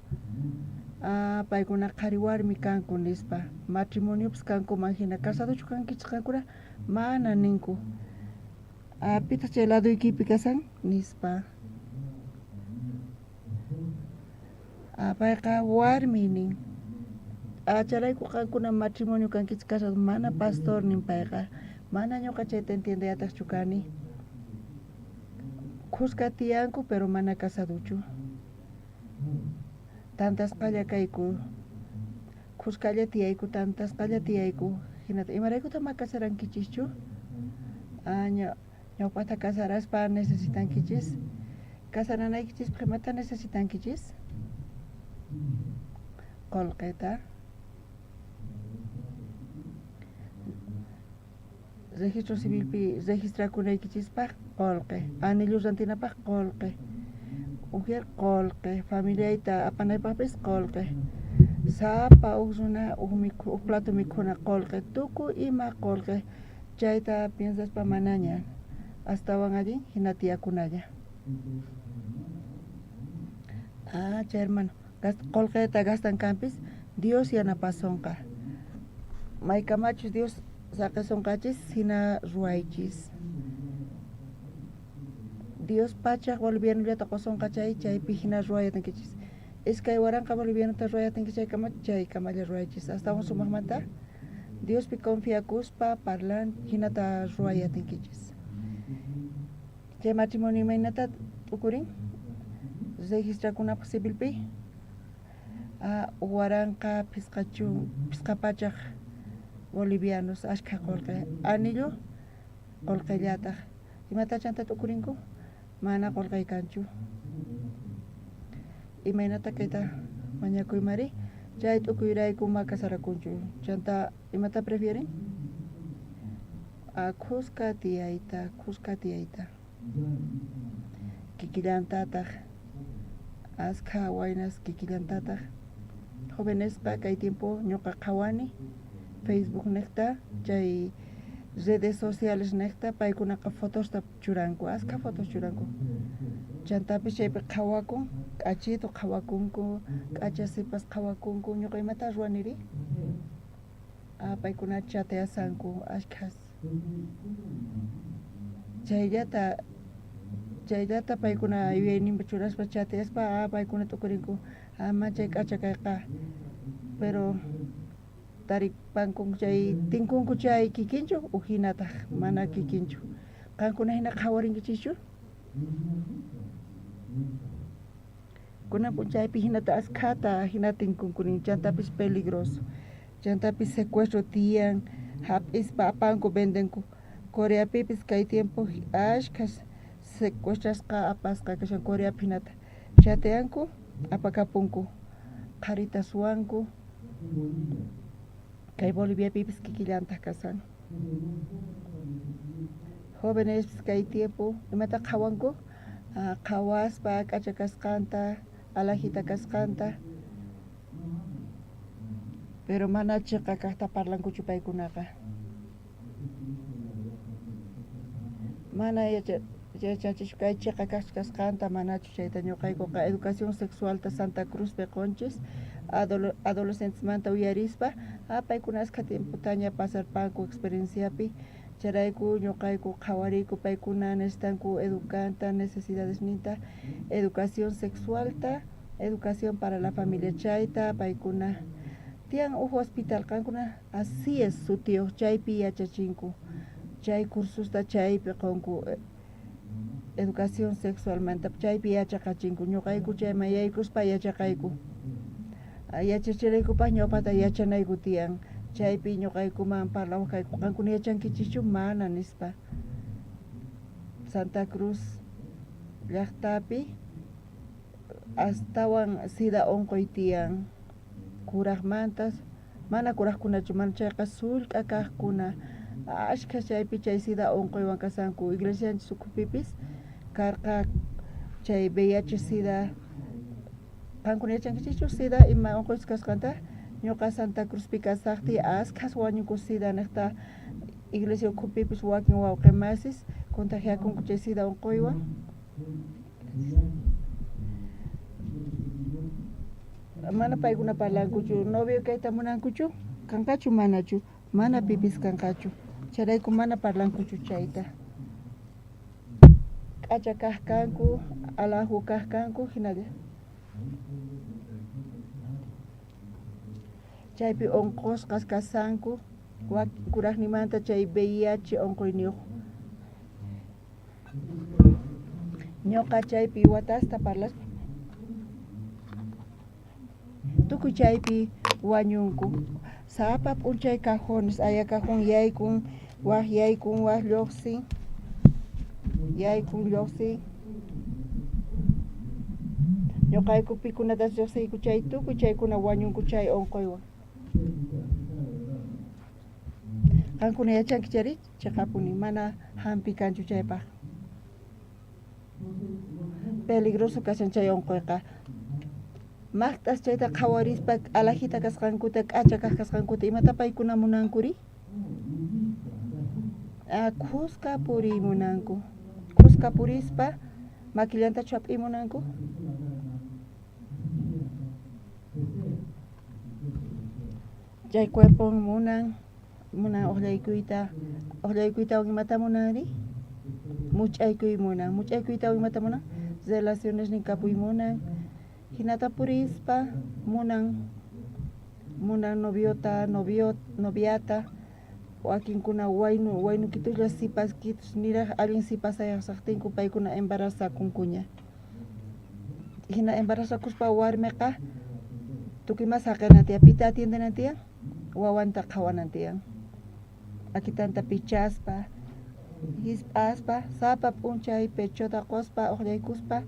Ah, paykuna qhari warmi kanku nispa. Matrimoniopas kankuman hina. Casadochu kankichis qankuna? Mana ninku. Ah, pitaq chay ladoykipi kasan? Nispa. Ah, payqa warmi nin. Ah, chayrayku qankuna matrimonio kankichis casado, mana pastor nin payqa. Mana ñuqa chayta entiendeyataqchu kani. Khuska tiyanku pero mana casaduchu. Tantasqalla kayku. Khuskalla tiyayku, tantasqalla tiyayku. Hinata imaraykutaq ma casarankichischu? Ah, ñawpaqta casaraspa necesitankichis. Casaranaykichispaq imata necesitankichis? Qolqeta. Registro civilpi registrakunaykichispaq qolqe, anillo rantinapaq qolqe, ujer qolqe, familiayta apanaypaqpis qolqe, sapa uj runa uj plato mikhuna qolqe, tukuy ima qolqe, chayta piensaspa manaña astawan allin hina tiyakunalla. Ah, chay hermano, qolqeta gastan kanpis, Dios yanapasonqa. Maykamachus Dios saqesonqachis hina ruwaychis. Dios pachaj bolivianollata qosonqa chay, chaypi hina ruwayatinkichis. 2000 bolivianota ruwayatinkichis chaykama, chaykamalla ruwaychis. Astawan sumaqmanta Diospi confiakuspa parlan hinata ruwayatinkichis. Chay matrimonio imaynata t'ukurin? Registrakunapaq civilpi 1500 bolivianos ashkha qolqe. Anillo qolqellataq. Imata chanta t'ukurinku? Mana qolqey kanchu. Imaynata kayta mañakuymari? Chay t'ukuyrayku ma casarakunchu. Chanta imata prefieren? Khuska tiyayta, khuska tiyayta. Kikillantataq askha waynas kikillantataq. Jovenesqa kay tiempo ñuqa qhawani Facebook niqta, chay redes sociales niqta, paykunaqa fotosta churanku, askha fotos churanku. Chantapis chaypi qhawakun, k'achitu qhawakunku, k'acha sipas qhawakunku, ñuqa imata ruwaniri? Ah, paykuna chateasanku ashkhas. Chayllata, chayllata paykuna yuyayninpi churaspa chateaspa, ah, paykuna t'ukurinku, ah, manchay k'acha kayqa. Pero taripanku chay, tinkunku chay kikinchu ujinataq, mana kikinchu. Qankuna hina qhawarinkichischu? Kunan p'unchaypi hinata askhata hina tinkunkunin, chantapis peligroso. Chantapis secuestro tiyan, hap'ispa apanku vendenku. Coreapipis kay tiempo ashkhas secuestrasqa apasqa kashan Coreapi hinata. Chateanku, apakapunku, qharita suwanku. Kay Boliviapipis kikillantaq kashan. Jóvenes kay tiempo imata qhawanku? Qhawaspa k'acha kasqanta, alajita kasqanta. Pero mana chiqa kaqta parlankuchu paykunaqa. Mana yachachischu kay chiqa kaq kasqanta, manachu chayta ñuqaykuqa educación sexualta Santa Cruzpi qonchis, adolescentesmanta uyarispa, paykuna askha tiempotaña pasarpanku experienciapi, chayrayku ñuqayku qhawariyku paykuna necesitanku educanta, necesidadesninta, educación sexualta, educación para la familia chayta, paykuna tiyan uj hospital qankuna así es sutiyuq chaypi yachachinku, chay cursosta chaypi qonku educación sexualmanta chaypi yachaqachinku, ñuqayku chayman yaykuspa yachaqayku. Yachachiraykupaq ñawpata yachanayku tiyan, chaypi ñuqaykuman parlawaq kayku, qankuna yachankichischu mana nispa. Santa Cruz llaqtapi astawan sida unquy tiyan, kuraqmantas, mana kuraqkunachu, mana chayqa sullk'a kaqkuna, ashkha chaypi chay sida unquywan kasanku. Iglesianchis ukhupipis karqa chay VIH sida. Qankuna yachankichischu sida ima unquychus kasqanta? Ñuqa Santa Cruzpi kasaqtiy askhas wañunku sida niqta, iglesia ukhupipis wakin wawqi masis contagiakunku chay sida unquywan. Mana paykuna parlankuchu, novio kayta munankuchu? Kanqachu manachu? Mana pipis kanqachu. Chayrayku mana parlankuchu chayta. K'acha kaq kanku, alaju kaq kanku, hinalla. Chaypi unqusqas kasanku, wakin kuraqnimanta chay VIH unquyniyuq. Ñoqa chaypi watasta parlaspa tukuy chaypi wañunku. Sapa p'unchay cajones, aya cajón yaykun, waj yaykun, waj llojsin, yaykun, llojsin. Ñoqayku pikunatas llojsiyku chay tukuy chaykuna wañunku chay onqoywan. Qankuna yachanki chayri cheqapuni mana jampi kanchu chaypaj. Peligroso kashan chay onqoyqa. Maqt'as chayta qhawarispa alajita kasqankuta, k'acha kaj kasqankuta, imata paykuna munankuri? Khuska puriy munanku. Khuska purispa makillantachu hap'iy munanku? Chay cuerpon munan, munan ojllaykuyta, ojllaykuytawan imata munanri? Much'aykuy munan, much'aykuytawan imata munan? Relacionesnin kapuy munan, jinata purispa munan, munan noviota, novio, noviata, wakinkuna waynu, waynukitulla sipaskitus niraj allin sipasayasajtinku paykuna embarazakunkuña. Jina embarazakuspa warmiqa tukuy ima saqenan tiyan, pita atiendenan tiyan? Wawanta qhawanan tiyan. Akitanta pichaspa, hisp'aspa, sapa p'unchay pechota qospa, ojllaykuspa,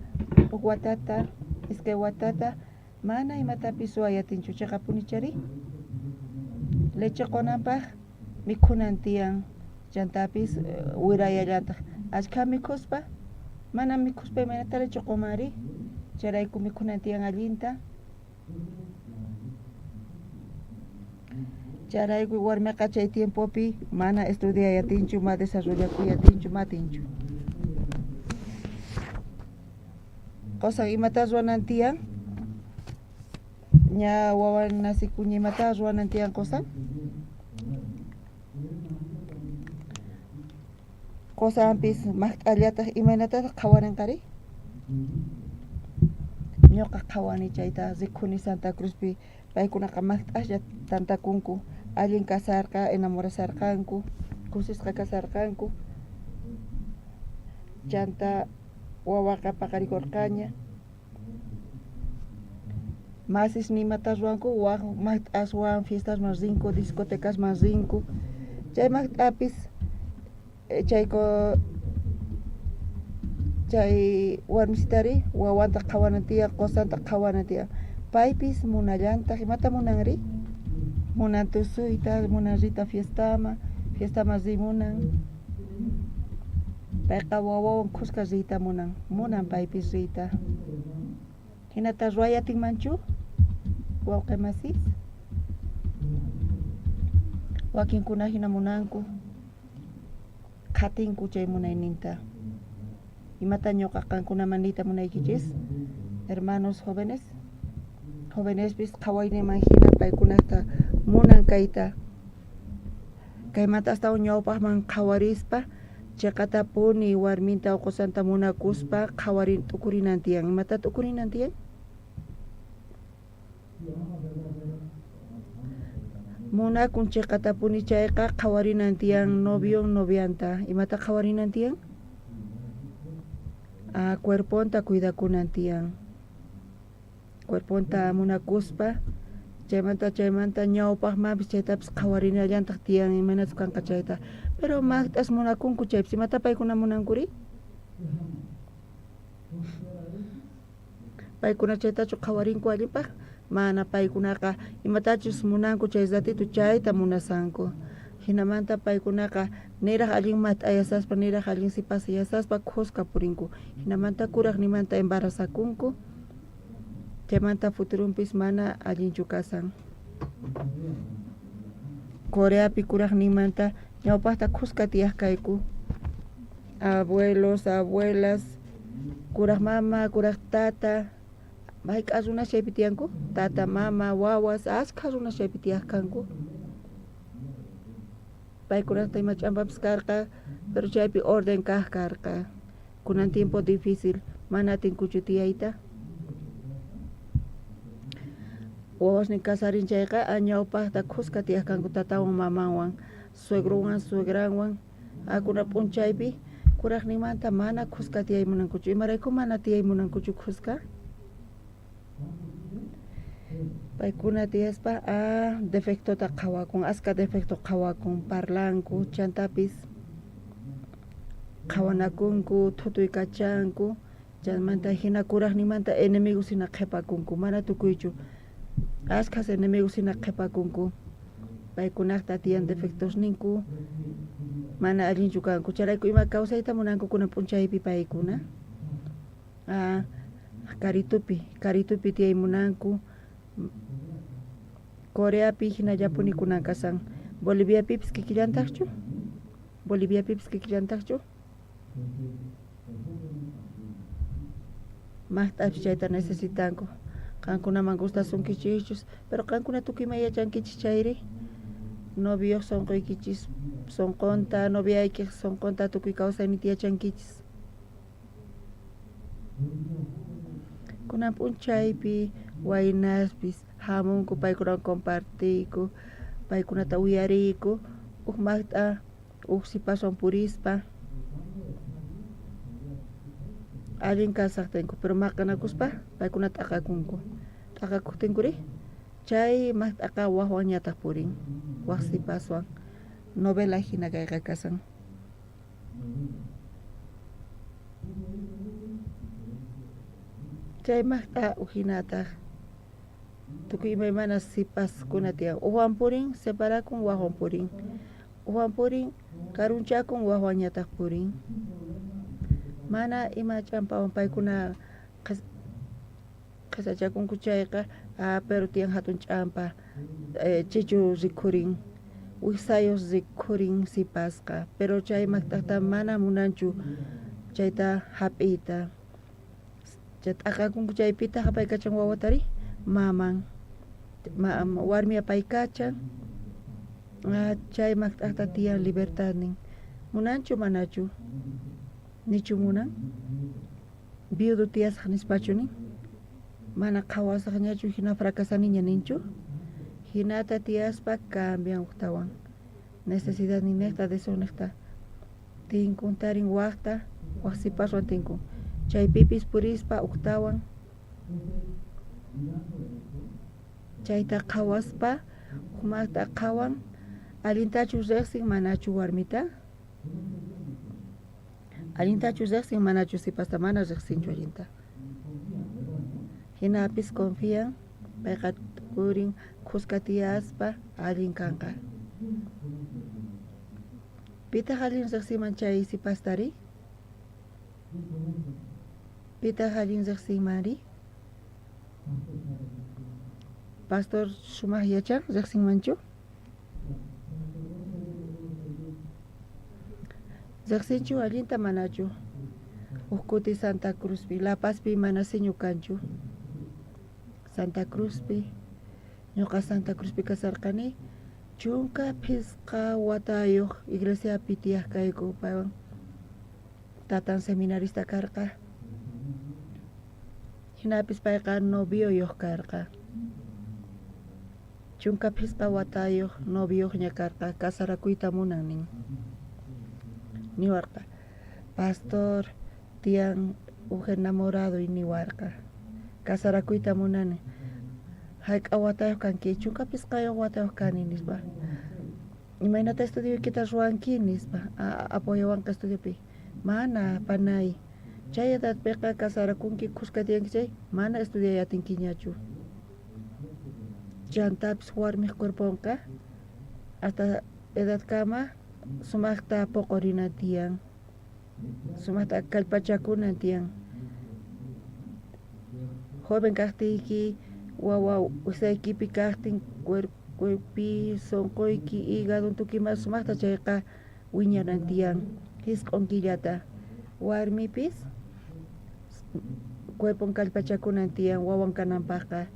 uj watata, iskay watata, mana imatapis ruway atinchu, cheqapuni chari? Leche qonanpaj mikhunan tiyan, chantapis wirayallantaj. Ashkha mikhuspa, mana mikhuspa imaynata leche qomanri? Chayrayku mikhunan tiyan allinta. Chayrayku warmeqa chay tiempopi mana estudiay atinchu, ma desarrollakuy atinchu, ma atinchu. Qosan imata ruwanan tiyan? Ña wawan nacikuña imata ruwanan tiyan qosan? Qosanpis maqt'allataj imaynatataj qhawarenqari? Ñoqa qhawani chayta rikhuni Santa Cruzpi paykunaqa maqt'aslla tantakunku, allin kasarqa, enamorasarqanku, kusisqa kasarqanku, chanta wawaqa paqarikorqaña. Masis ni imata ruwanku, waj maqt'aswan fiestasman rinku, discotecasman rinku. Chay maqt'apis chayko chay warmisitari wawanta qhawanan tiyan, qosanta qhawanan tiyan. Paypis munallantaj, imata munanri? Munan tusuyta, munan riyta fiestaman, fiestaman riy munan. Payqa wawawan khuska riyta munan, munan paypis riyta. Jinata ruway atinmanchu, wawqe masis? Wakinkuna jina munanku, qhatinku chay munayninta. Imata ñoqa qankunaman niyta munaykichis, hermanos jóvenes? Jovenespis qhawayninman jina paykunata munan kayta. Kaymanta astawan ñawpajman qhawarispa cheqatapuni warminta o qosanta munakuspa qhawarin t'ukurinan tiyan. Imata t'ukurinan tiyan? Munakun cheqatapuni chayqa qhawarinan tiyan novion novianta. Imata qhawarinan tiyan? Ah, cuerponta cuidakunan tiyan. Cuerponta munakuspa chaymanta chaymanta ñawpajmanpis chaytapis qhawarinallantaj tiyan imaynachus kanqa chayta. Pero maqt'as munakunku chaypis imata paykuna munankuri? Paykuna chaytachu qhawarinku allinpaj? Mana, paykunaqa imatachus munanku chay ratito chayta munasanku. Jinamanta paykunaqa niraj allin mat'ayasaspa, niraj allin sipasayasaspa khuska purinku. Jinamanta kurajnimanta embarazakunku, chaymanta futuronpis mana allinchu kasan. Coreapi kurajninmanta ñawpajta khuska tiyaj kayku. Abuelos, abuelas, kuraj mama, kuraj tata, mayk'a runas chaypi tiyanku? Tata, mama, wawas, ashkha runas chaypi tiyaj kanku. Paykunata ima ch'ampapis karqa, pero chaypi orden kaj karqa. Kunan tiempo difícil, mana atinkuchu tiyayta. Wawasnin casarin chayqa, ñawpajta khuska tiyaj kanku tatawan mamanwan, suegrowan suegranwan. Akuna p'unchaypi Kurajninmanta mana khuska tiyay munankuchu. Imarayku mana tiyay munankuchu khuska? Paykuna tiyaspa a defectota qhawakun, aska defecto qhawakun, parlanku, chantapis qhawanakunku, thutuykachanku, chaymanta jina kurajninmanta enemigos jina qhepakunku, mana tukuychu, askhas enemigos jina qhepakunku. Paykunajta tiyan defectosninku, mana allinchu kanku. Chayrayku ima kawsayta munanku kunan p'unchaypi paykuna. Karitupi, karitupi tiyay munanku. Coreapi jinallapuni kunan kasan. Boliviapipis kikillantajchu? Boliviapipis kikillantajchu? Majt'apis chayta necesitanku. Qankunaman gustasunkichikchus, pero qankuna tukuy ima yachankichis chayri? Novioj sonqoykichis sonqonta, noviaykej sonqonta tukuy kawsayniyta yachankichis. Kunan p'unchaypi waynaspis jamunku paykunawan compartiyku, paykunata uyariyku, uj majt'a uj sipaswan purispa allin kasajtinku, pero maqanakuspa paykuna t'aqakunku. T'aqakojtinkuri chay majt'aqa wajwanñataj purin, waj sipaswan. Novela jina kayqa kasan. Chay majt'a ujinataj tukuy imaymana sipaskuna tiyan. Ujwan purin, separakun, wajwan purin. Ujwan purin, karunchakun, wajwanñataj purin. Mana ima ch'ampawan paykuna qhesachakunku chayqa, pero tiyan jatun ch'ampa, chichu rikhurin, wijsayoj rikhurin sipasqa, pero chay majt'ajta mana munanchu chayta jap'iyta. Chay t'aqakunku chaypitaj apaykachan wawatari maman, warmi apaykachan, chay majt'ajta tiyan libertadnin. Munanchu manachu? Nichu munan? Viudo tiyasaj nispachu nin? Mana qhawasajñachu jina fracasaniña ninchu? Jinata tiyaspa cambian ujtawan. Necesidadninnejta, deseonejta tinkun, tarin wajta, waj sipaswan tinkun. Chaypipis purispa ujtawan chayta qhawaspa ujmajta qhawan, allintachu rejsin manachu warmita? Allintachu rejsin manachu sipasta? Mana rejsinchu allinta. Jinapis confian, payqa t'ukurin khuska tiyaspa allin kanqa. Pitaj allin rejsinman chay sipastari? Pitaj allin rejsinmanri? Pastor sumaj yachan, rejsinmanchu? Rejsinchu allinta manachu? Uj kuti Santa Cruzpi, La Pazpi mana siñu kanchu. Santa Cruzpi, ñuqa Santa Cruzpi kasarqani, 15 watayuq iglesiapi tiyaq kayku paywan. Tatan seminarista karqa. Jinapis payqa novioyoj karqa. 15 watayoj noviojña karqa, casarakuyta munan nin. Niwarqa, pastor, tiyan uj enamoradoy niwarqa, casarakuyta munani. Jayk'a watayoj kanki? 15 watayoj kani nispa. Imaynata estudioykita ruwanki nispa. Apoyawanqa estudiopi. Mana, panay. Chay edadpiqa casarakunki khuska tiyanki chay, mana estudiay atinkiñachu. Chantapis warmej cuerponqa hasta edadkama sumajta poqorina tiyan, sumajta kallpachakunan tiyan. Joven kajtiyki, wawa wijsaykipi kajtin, cuerpoypi, sonqoyki, hígadon, tukuy ima sumajta chayqa wiñanan tiyan, jisq'on killata. Warmipis cuerpon kallpachakunan tiyan wawan kananpajqa.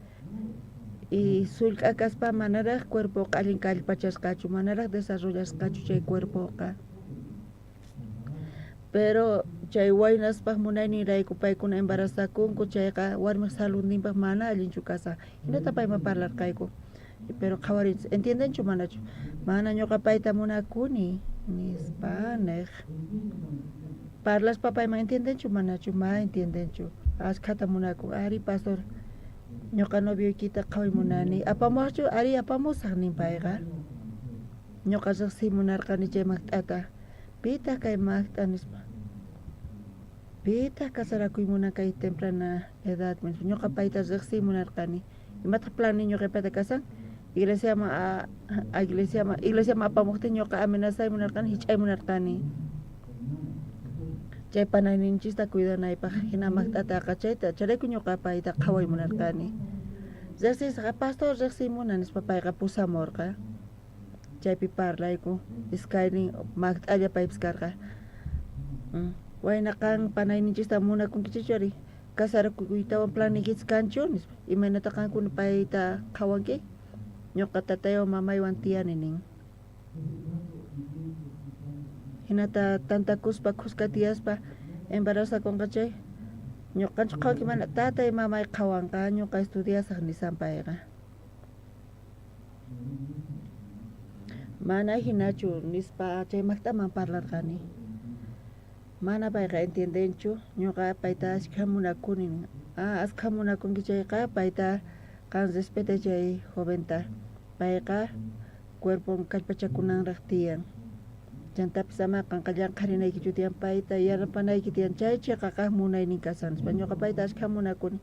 Y sullk'a kaspa manaraj cuerpoqa allin kallpachasqachu, manaraj desarrollasqachu chay cuerpoqa. Pero chay waynaspaj munayninrayku paykuna embarazakunku, chayqa warmej saludninpaj mana allinchu kashan. Jinata payman parlarqayku. Pero qhawarinchis, entiendenchu manachu? Mana ñuqa payta munakuni, nispa nej. Parlaspa payman entiendenchu manachu? Ma entiendenchu. Askhata munakun. Ari pastor, ñuqa novioykita qhaway munani. Apamuwaqchu? Ari apamusaq nin payqa. Ñuqa riqsiy munarqani chay makt'ata. Pitaq kay makt'a nispa. Pitaq casarakuy munan kay temprana edad nispa. Ñuqa payta riqsiy munarqani. Imataq plannin ñuqaypata kasan? Iglesiaman a, iglesiaman iglesiaman apamuqtin ñuqa amenazay munarqani, hich'ay munarqani. Chay panayninchista cuidanaypaq hina makt'ataqa chayta chayrayku ñuqa payta qhaway munarqani. Riqsisqa pastor riqsiy munan nispa payqa pusamurqa. Chaypi parlayku iskaynin makt'alla paypis karqa. Wayna qan panayninchista munakunkichikchu ari? Casarakuytawan planniykichis kanchu? nispa. Imaynata qankuna payta qhawanki? Ñuqa tataywan mamaywan tiyani nin. Hinata tantakuspa khuska tiyaspa embarazakunqa chay ñuqanchu qhawanki mana tatay mamay qhawanqa ñuqa estudiasaq nisan payqa. Mana hinachu nispa chay makt'aman parlarqani. Mana payqa entiendenchu ñuqa payta askha munakuni nin. Ah, askha munakunki chayqa payta qan respetay chay joventa. Payqa cuerpon kallpachakunanraq tiyan. Chantapis ama qanqa llanqharinaykichu tiyan payta yanapanayki tiyan chay chiqaqa munaynin kasan nispa. Ñuqa payta askha munakuni.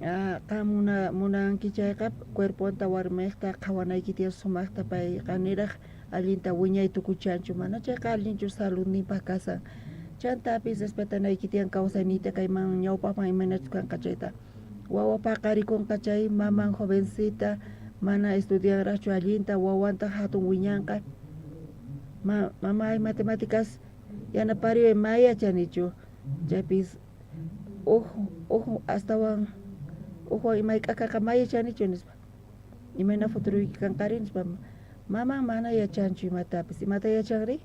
Ah, qan muna, munanki chayqa cuerponta warmiqta qhawanayki tiyan sumaqta payqa niraq allinta wiñay tukuchanchu mana chayqa allinchu saludninpaq kasan. Chantapis respetanayki tiyan kawsayniyta kayman ñawpaqman imaynachus kanqa chayta. Wawa paqarikunqa chay maman jovencita mana estudianraqchu allinta wawanta hatun wiñanqa. Ma, mamay matemáticas yanapariway ma yachanichu. Chaypis uj uj astawan ujwan imayk'akaqa ma yachanichu nispa. Imayna futuroyki kanqari nispa. Maman mana yachanchu imatapis. Imata yachanri?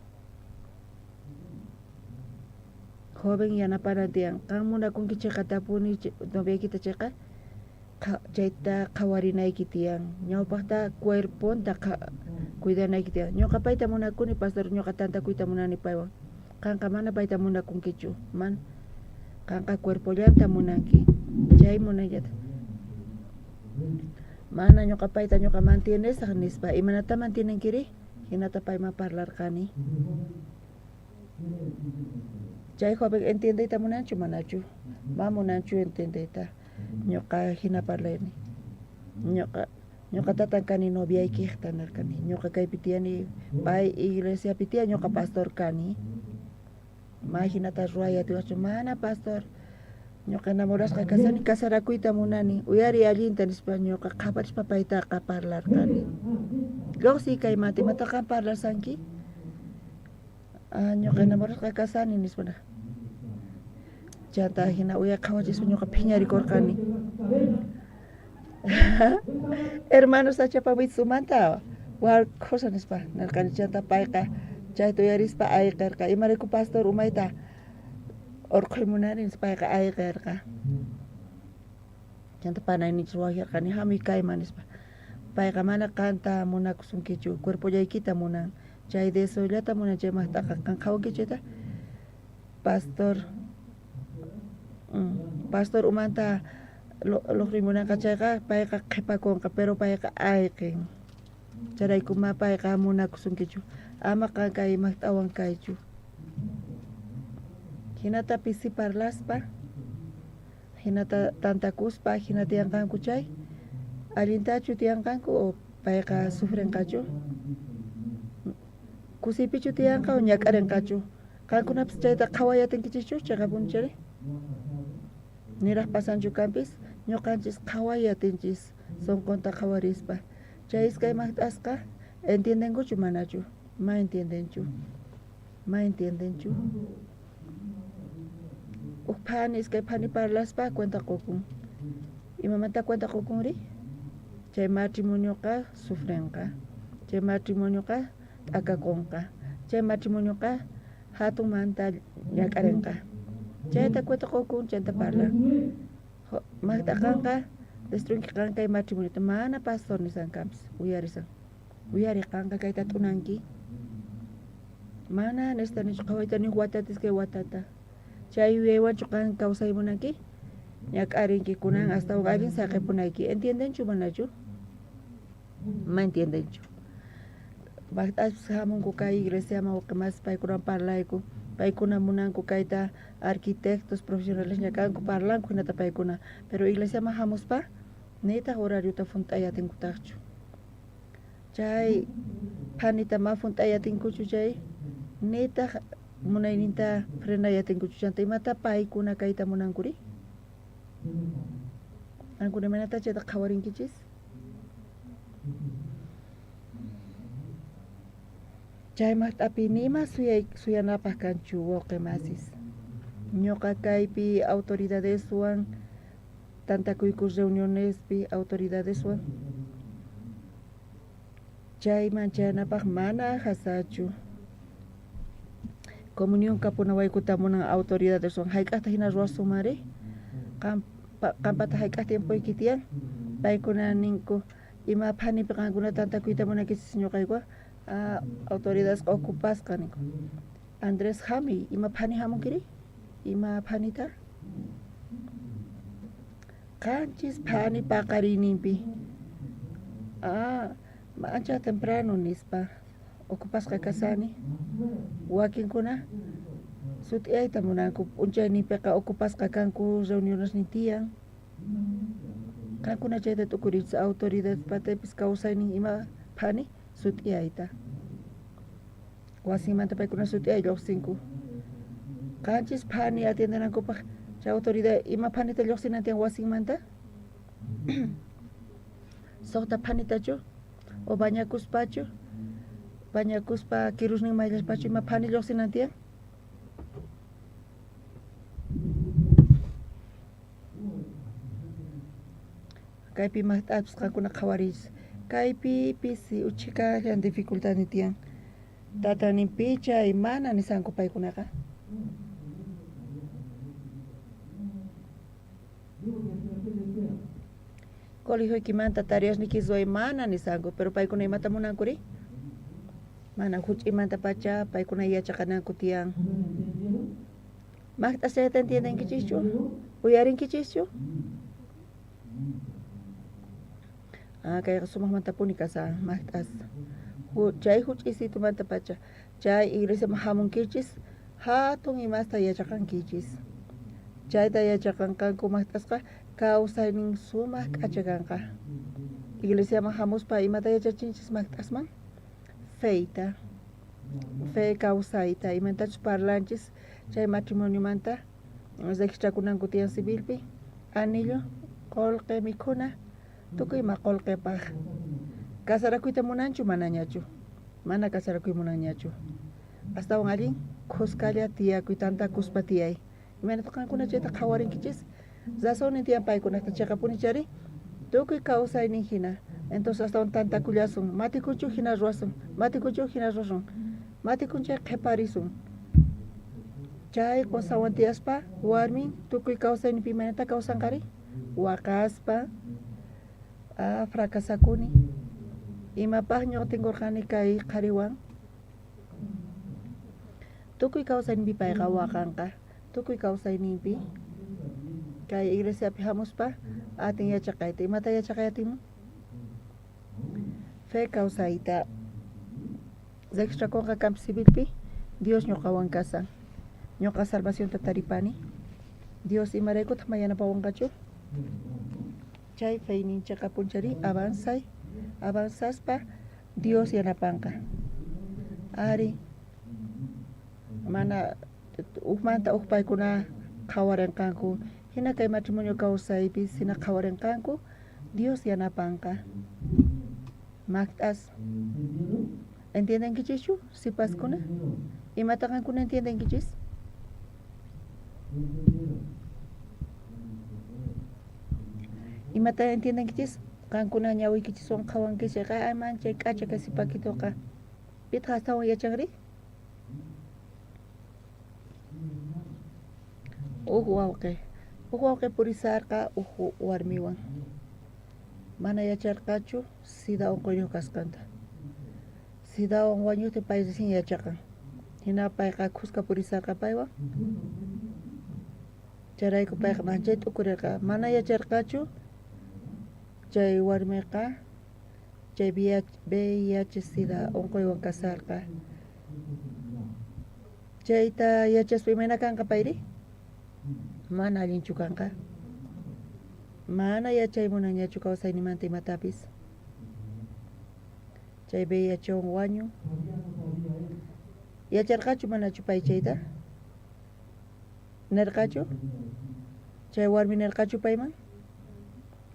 Joven yanapanan tiyan. Qan munakunki chiqatapuni noviaykita chayqa chayta qhawarinayki tiyan. Ñawpaqta cuerponta cuidanayki tiyan. Ñuqa payta munakuni, pastor, ñuqa tantakuyta munani paywan. Qanqa mana payta munakunkichu. Man, qanqa cuerpollanta munanki. Chay munayllata. Mana ñuqa payta ñuqa mantienesaq nispa. Imanata mantienenkiri? Hinata payman parlarqani. Chay joven entiendeyta munanchu manachu? Ma munanchu entiendeyta. Ñuqa hina parlayni. Ñuqa ñuqa tatan kani noviaykiqta nirqani. Ñuqa kaypi tiyani pay iglesiapi tiyan ñuqa pastor kani. Ma hinata ruway atiwaqchu mana pastor. Ñuqa enamorasqa kasani casarakuyta munani. Uyariy allinta nispa ñuqa qhaparispa paytaqa parlarqani. Lluqsiy kaymanta imata qan parlasanki? Ah, ñuqa enamorasqa kasani nispa. Chanta hina uya qhawachispa ñuqa phiñarikurqani. Hermano sachapamitsumanta warkhusa nispa nirqani chanta payqa chayta uyarispa ayqirqa. Imarayku pastor umayta urqhuy munani nispa payqa ayqirqa. Chanta panayninchis wajyarqani hamuy kayman nispa. Payqa mana qanta munakusunkichu, cuerpollaykita munan. Chay deseollata munan chay maqt'aqa qan qhawanki chayta. Pastor pastor umanta luqriy munanqa chayqa payqa qhipakunqa, pero payqa ayqin. Chayrayku ma payqa munakusunkichu. Ama qan kay maqt'awan kaychu. Hinata pisi parlaspa, hinata tantakuspa, hina tiyanqanku chay, allintachu tiyanqanku o payqa sufrenqachu? Kusiypichu tiyanqa o ñak'arinqachu? Qankunapis chayta qhaway atinkichischu chiqapuni chayri? Niraq pasanchu kanpis ñuqanchis qhaway atinchis sunqunta qhawarispa. Chay iskay maqt'asqa entiendenkuchu manachu? Ma entiendenchu. Ma entiendenchu. Uj phani iskay phani parlaspa cuenta qukun. Imamanta cuenta qukunri? Chay matrimonioqa sufrenqa. Chay matrimonioqa t'akakunqa. Chay matrimonioqa hatunmanta ñak'arinqa. Chayta cuenta qukun, chayta parlan. Maqt'a qanqa destruinki qan kay matrimoniota mana pastor nisan kanpis uyarisan. Uyari qanqa kayta t'unanki. Mana necesitanichu qhawayta ni watata iskay watata. Chay yuyaywanchu qan kawsay munanki? Ñak'arinki kunan astawan allin saqepunayki. Entiendenchu manachu? Ma entiendenchu. Bajt'aspis hamunku kay iglesiaman wawqi paykunawan parlayku. Paykuna munanku kayta arquitectos profesionalesña kanku parlanku hinata paykuna. Pero iglesiaman hamuspa nitaq horariota junt'ay atinkutaqchu. Chay phanita ma junt'ay atinkuchu chay nitaq munayninta frenay atinkuchu chanta imata paykuna kayta munankuri? Qankuna imaynata chayta qhawarinkichis? Chay maqt'api nima suyanapaq kanchu wawqi masis. Ñuqa kaypi autoridadeswan tantakuyku reunionespi autoridadeswan. Chayman chayanapaq mana jasachu. Comunión kapunawaykuta munan autoridadeswan hayk'aqta hina ruwasunmanri? Qampata hayk'aq tiempoyki tiyan? Paykuna ninku ima phanipi qankuna tantakuyta munankichis ñuqayku autoridadesqa ocupasqa ninku. Andrés hamuy, ima phani hamunkiri? Ima phanita? Qanchis phani paqariyninpi. Ancha temprano nispa ocupasqa kasani. Wakinkuna sut'iyayta munanku p'unchayninpiqa ocupasqa kanku reunionesnin tiyan. Qankuna chayta t'ukuriychis autoridad patapis kawsaynin ima phani sut'iyayta. Wasinmanta paykuna sut'iyay lluqsinku. Qanchis phani atiendenankupaq chay autoridad ima phanita lluqsinan tiyan wasinmanta? Suqta phanitachu o bañakuspachu? Bañakuspa kirusnin mayllaspachu ima phani lluqsinan tiyan? Kaypi maqt'apis qankuna qhawariychis. Kaypi pisi uchhikallan dificultad tiyan. Tata nin pichay mana nisanku paykunaqa. Colegioykimanta tareasniyki ruway mana nisanku, pero paykuna imata munankuri? Mana huch'imanta pacha paykuna yachaqananku tiyan. Maqt'as chayta entiendenkichischu? Uyarinkichischu? Kayqa sumaqmantapuni kashan maqt'as. Chay huch'iysitumanta pacha chay iglesiaman hamunkichis hatun imasta yachaqankichis. Chayta yachaqanqanku maqt'asqa kawsaynin sumaq k'acha kanqa. Iglesiaman hamuspa imata yachachinchis maqt'asman? Feyta. Fe kawsayta imantachus parlanchis chay matrimoniomanta registrakunanku tiyan civilpi anillo, qolqe, mikhuna, tukuy ima qolqepaq. Casarakuyta munanchu manañachu? Mana casarakuy munanñachu. Astawan allin khuskalla tiyakuy tantakuspa tiyay. Imaynataq qankuna chayta qhawarinkichis? Razonnin tiyan paykunata cheqapuni chari tukuy kawsaynin hina. Entonces astawan tantakullasun, matikunchu hina ruwasun, matikunchu hina ruwasun, matikun chay qheparisun. Chay qosawan tiyaspa warmin tukuy kawsayninpi imaynata kawsanqari? Waqaspa fracasakuni. Imapaq ñuqa tinkurqani kay qhariwan? Tukuy kawsayninpi payqa waqanqa. Tukuy kawsayninpi kay iglesiapi hamuspa atin yachaqayta. Imata yachaqay atinman? Fe kawsayta. Registrakunqa campo civilpi Dios ñuqawan kasan. Ñuqa salvacionta taripani. Dios imaraykutaq ma yanapawanqachu? Chay feyninchikqa punchari avanzay, avanzaspa Dios yanapanqa. Ari mana ujmanta uj paykuna qhawarinqanku hina kay matrimonio kawsaypis hina qhawarinqanku Dios yanapanqa. Maqt'as entiendenkichischu sipaskuna? Imata qankuna entiendenkichis? Imata entiendenkichis? Qankuna ñawiykichiswan qhawankichis ay manchay k'acha kay sipakituqa. Pitaq astawan yachanri? Uj wawqi purisarqa uj warmiwan. Mana yacharqachu sida unquyniyuq kasqanta. Sidawan wañuqtin pay recién yachaqan. Jina payqa khuska purisarqa paywan. Chayrayku payqa manchay t'ukurerqa. Mana yacharqachu chay warmeqa chay VIH-sida onqoywan kasarqa. Chayta yachaspa imayna kanqa payri? Mana allinchu kanqa. Mana yachay munanñachu kawsaynimanta imatapis. Chay VIH-wan wañun. Yacharqachu manachu pay chayta? Nerqachu? Chay warmi nerqachu payman?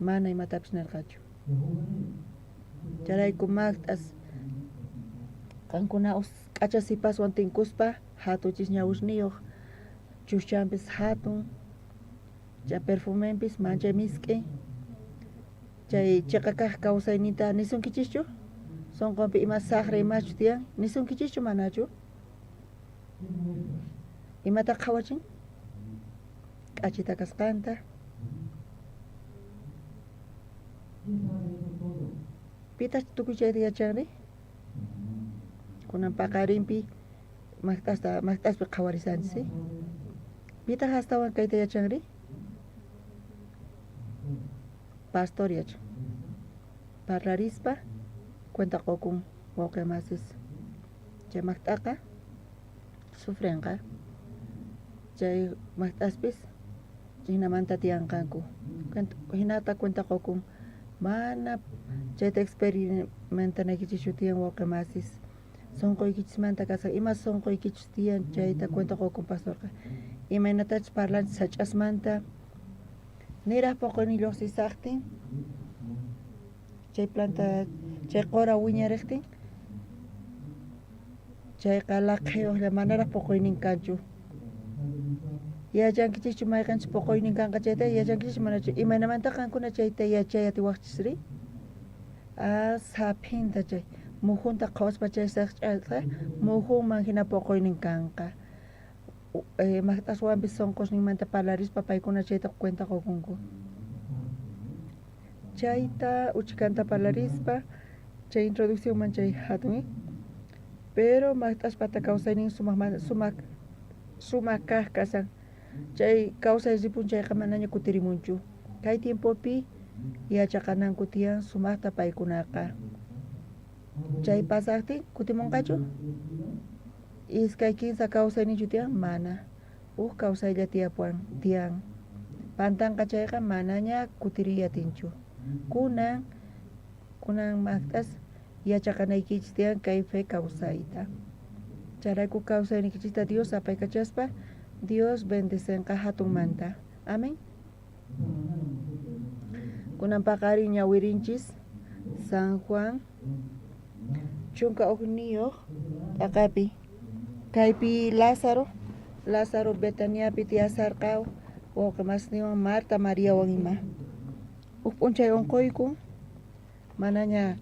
Mana imatapis nerqachu. Chayrayku maqt'as qankuna k'acha sipaswan tinkuspa jatuchis ñawisniyoj, chuschanpis jatun, chay perfumenpis manchay misk'i, chay cheqa kaj kawsayninta nisunkichischu? Sonqonpi ima sajra imaschu tiyan nisunkichischu manachu? Imata qhawachin? K'achita kasqanta. Pitaq tukuy chayta yachanri? Kunan paqarinpi maqt'asta maqt'aspi qhawarisanchis. Pitaq astawan kayta yachanri? Pastor yachan. Parlarispa cuenta qokun wawqi masis. Chay maqt'aqa sufrenqa. Chay maqt'aspis jinamanta tiyanqanku. Jinata cuenta qokun mana chayta experimentanaykichikchu tiyan wawqi masis. Sonqoykichismanta kasqa ima sonqoykichus tiyan chayta cuenta qokun pastorqa. Imaynatachus parlanchis sach'asmanta niraj poqoynin lluqsisaqtin chay planta chay qora wiñariqtin chayqa laqhayuqlla manaraj poqoynin kanchu. Yachankichischu mayqanchus poqoynin kanqa chayta? Yachankichischu manachu? Imaynamanta qankuna chayta yachay atiwaqchisri? Ah, saphinta chay mujunta qhawaspa chay saqch'aqa mujunman hina poqoynin kanqa. Maqt'aswanpis sonqosninmanta parlarispa paykuna chayta cuenta qokunku. Chayta uchikanta parlarispa chay introduccionman chay jatun, pero maqt'aspata kawsaynin sumaq sumaq sumaq kaq kasan. Chay kawsay ripun chayqa manaña kutirimunchu. Kay tiempopi yachaqananku tiyan sumaqta paykunaqa. Chay pasaqtin kutimunqachu? Iskay kinsa kawsayninchu tiyan? Mana. Uj kawsaylla tiyapuwan tiyan. Pantanqa chayqa manaña kutiriy atinchu. Kunan kunan maqt'as yachaqanaykichis tiyan kay fe kawsayta. Chayrayku kawsayniykichista Dios apaykachaspa Dios bendecenqa hatunmanta. Amén. Kunan paqarin ñawirinchis San Juan 11 t'aqapi. Kaypi Lázaro, Lázaro Betaniapi tiyasarqa wawqi masninwan Marta Mariawan ima. Uj p'unchay unquykun manaña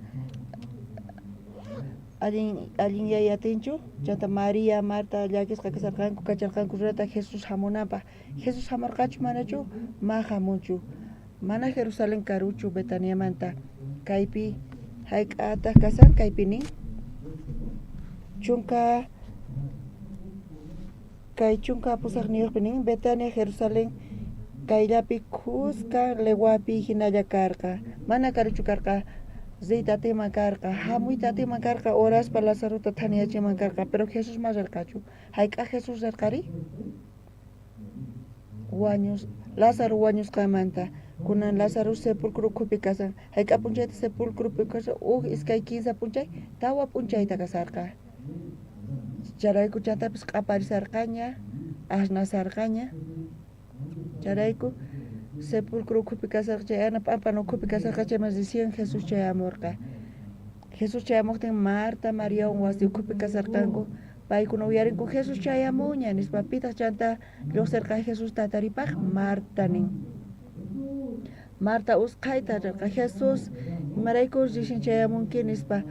allin allinyay atinchu. Chanta María, Marta llakisqa kasarqanku, kacharqanku runata Jesús hamunanpaq. Jesús hamurqachu manachu? Ma hamunchu. Mana Jerusalén karuchu Betaniamanta. Kaypi hayk'ataq kasan? Kaypi nin. Chunka kay 18niyuqpi nin Betania Jerusalén kayllapi khuska leguapi hinalla karqa. Mana karuchu karqa. Riyta atinman karqa, hamuyta atinman karqa, oraspa Lazarota thaniyachinman karqa, pero Jesús ma rirqachu. Hayk'aq Jesús rirqari? Wañus Lázaro wañusqanmanta. Kunan Lázaro sepulcro ukhupi kasan. Hayk'a p'unchayta sepulcropi kasan? Uj, iskay, kinsa p'unchay, tawa p'unchayta kasarqa. Chayrayku chantapis q'aparisarqaña, asnasarqaña. Chayrayku sepulcro ukhupi kasarqa chay ana p'ampan ukhupi kasarqa chayman recién Jesús chayamurqa. Jesús chayamuqtin Marta, Mariawan wasi ukhupi kasarqanku. Paykuna uyarinku Jesús chayamuña nispa. Pitaq chanta lluqsirqa Jesusta taripaq? Marta nin. Marta usqhayta rirqa Jesús imarayku recién chayamunki nispa.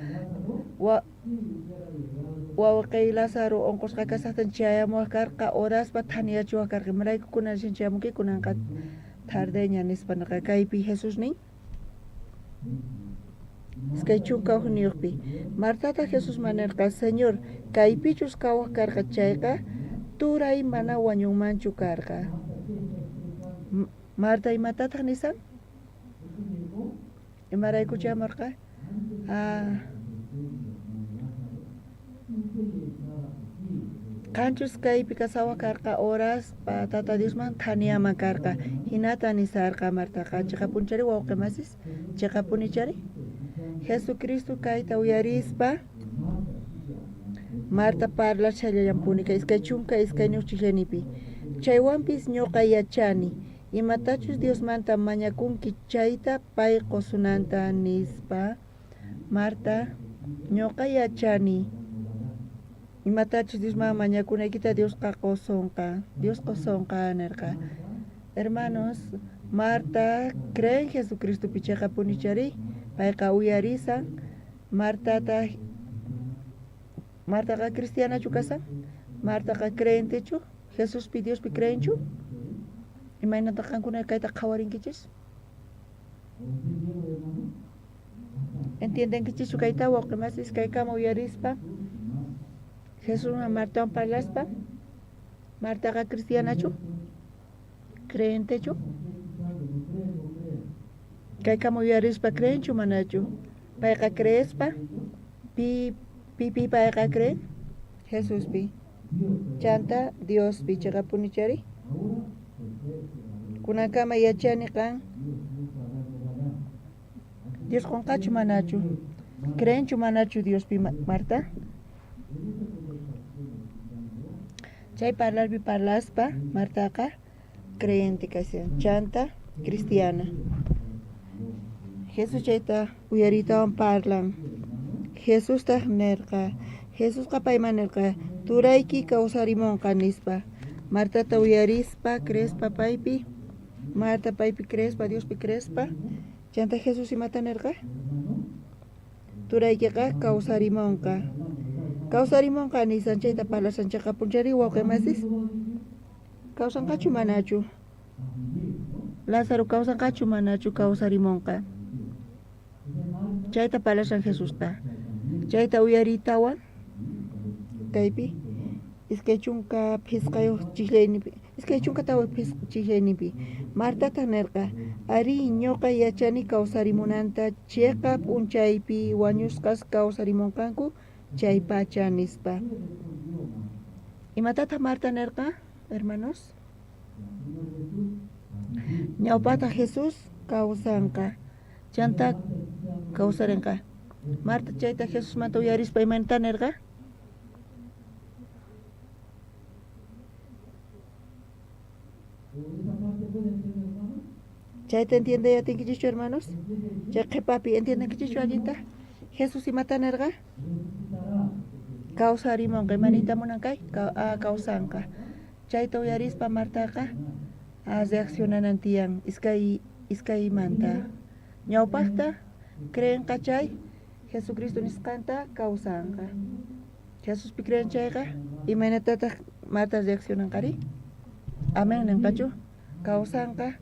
Wawqiy Lázaro unqusqa kasaqtin chayamuwaq karqa, oraspa thaniyachiwaq karqa. Imarayku kunan recién chayamunki? Kunanqa tardeña nispa nirqa. Kaypi Jesús nin. 21-pi. Martataj Jesusman nerqa, Señor, kaypichus kawaj karqa chayqa, turay mana wañunmanchu karqa. Marta imatataj nisan? Imarayku chamorqa? Ah. Qanchus kaypi kasawaj karqa horas pa Tata Diosman thaniyaman karqa. Jinata nisarqa Martaqa, cheqapunchari wawqe masis, cheqapunichari. Jesucristo kayta uyarispa Marta parlashallallampuni kay 22 chijlanipi. Chaywanpis ñoqa yachani imatachus Diosmanta mañakunki chayta pay qosunanta nispa. Marta, ñoqa yachani imatachus Diosman mañakunaykita Diosqa qosonqa, Dios qosonqa nerqa. Hermanos, Marta creen Jesucristopi cheqapuni chari, payqa uyarisan. Martata Martaqa cristianachu kasan? Martaqa creyentechu? Jesuspi Diospi creenchu? Imaynata qankuna kayta qhawarinkichis? Entiendenkichischu kayta wawqi masis kaykama uyarispa? Jesuswan Martawan parlaspa? Martaqa cristianachu? Creyentechu? Kaykama uyarispa creenchu manachu? Payqa creespa pi pipi payqa creen? Jesuspi. Chanta Diospi cheqapuni chari? Kunankama yachani qan Dios qonqachu manachu? Creenchu manachu Diospi Marta? Chay parlarpi parlaspa Martaqa creyente kashan, chanta cristiana. Jesús chayta uyariytawan parlan. Jesustaj nerqa, Jesusqa payman nerqa, turayki kawsarimonqa nispa. Martata uyarispa, creespa paypi, Marta paypi creespa, Diospi creespa. Chanta Jesús imata nerqa? Turaykiqa kawsarimonqa. Kawsarimonqa nisan chayta parlasan cheqapunchari wawqe masis. Kawsanqachu manachu? Lázaro kawsanqachu manachu kawsarimonqa? Chayta parlashan Jesusqa. Chayta uyariytawan kaypi 25 chijllayninpi, 24 chijllayninpi Martataj nerqa, arí, ñoqa yachani kawsarimunanta cheqa p'unchaypi wañusqas kawsarimonqanku chaypacha nispa. Imatataj Marta nerqa, hermanos? Ñawpata Jesús kawsanqa, chanta kawsarenqa. Marta chayta Jesusmanta uyarispa imaynata nerqa? Chayta entiendey atinkichischu, hermanos? Chay qhepapi entiendenkichischu allinta? Jesús imata nerqa? Kawsarimonqa, imaniyta munan kay? Kawsanqa. Chayta uyarispa Martaqa reaccionanan tiyan iskay iskaymanta. Ñawpaqta creenqa chay Jesucristo nisqanta kawsanqa. Jesuspi creen chayqa, imaynatataq Marta reaccionanqari? Amén nenqachu? Kawsanqa.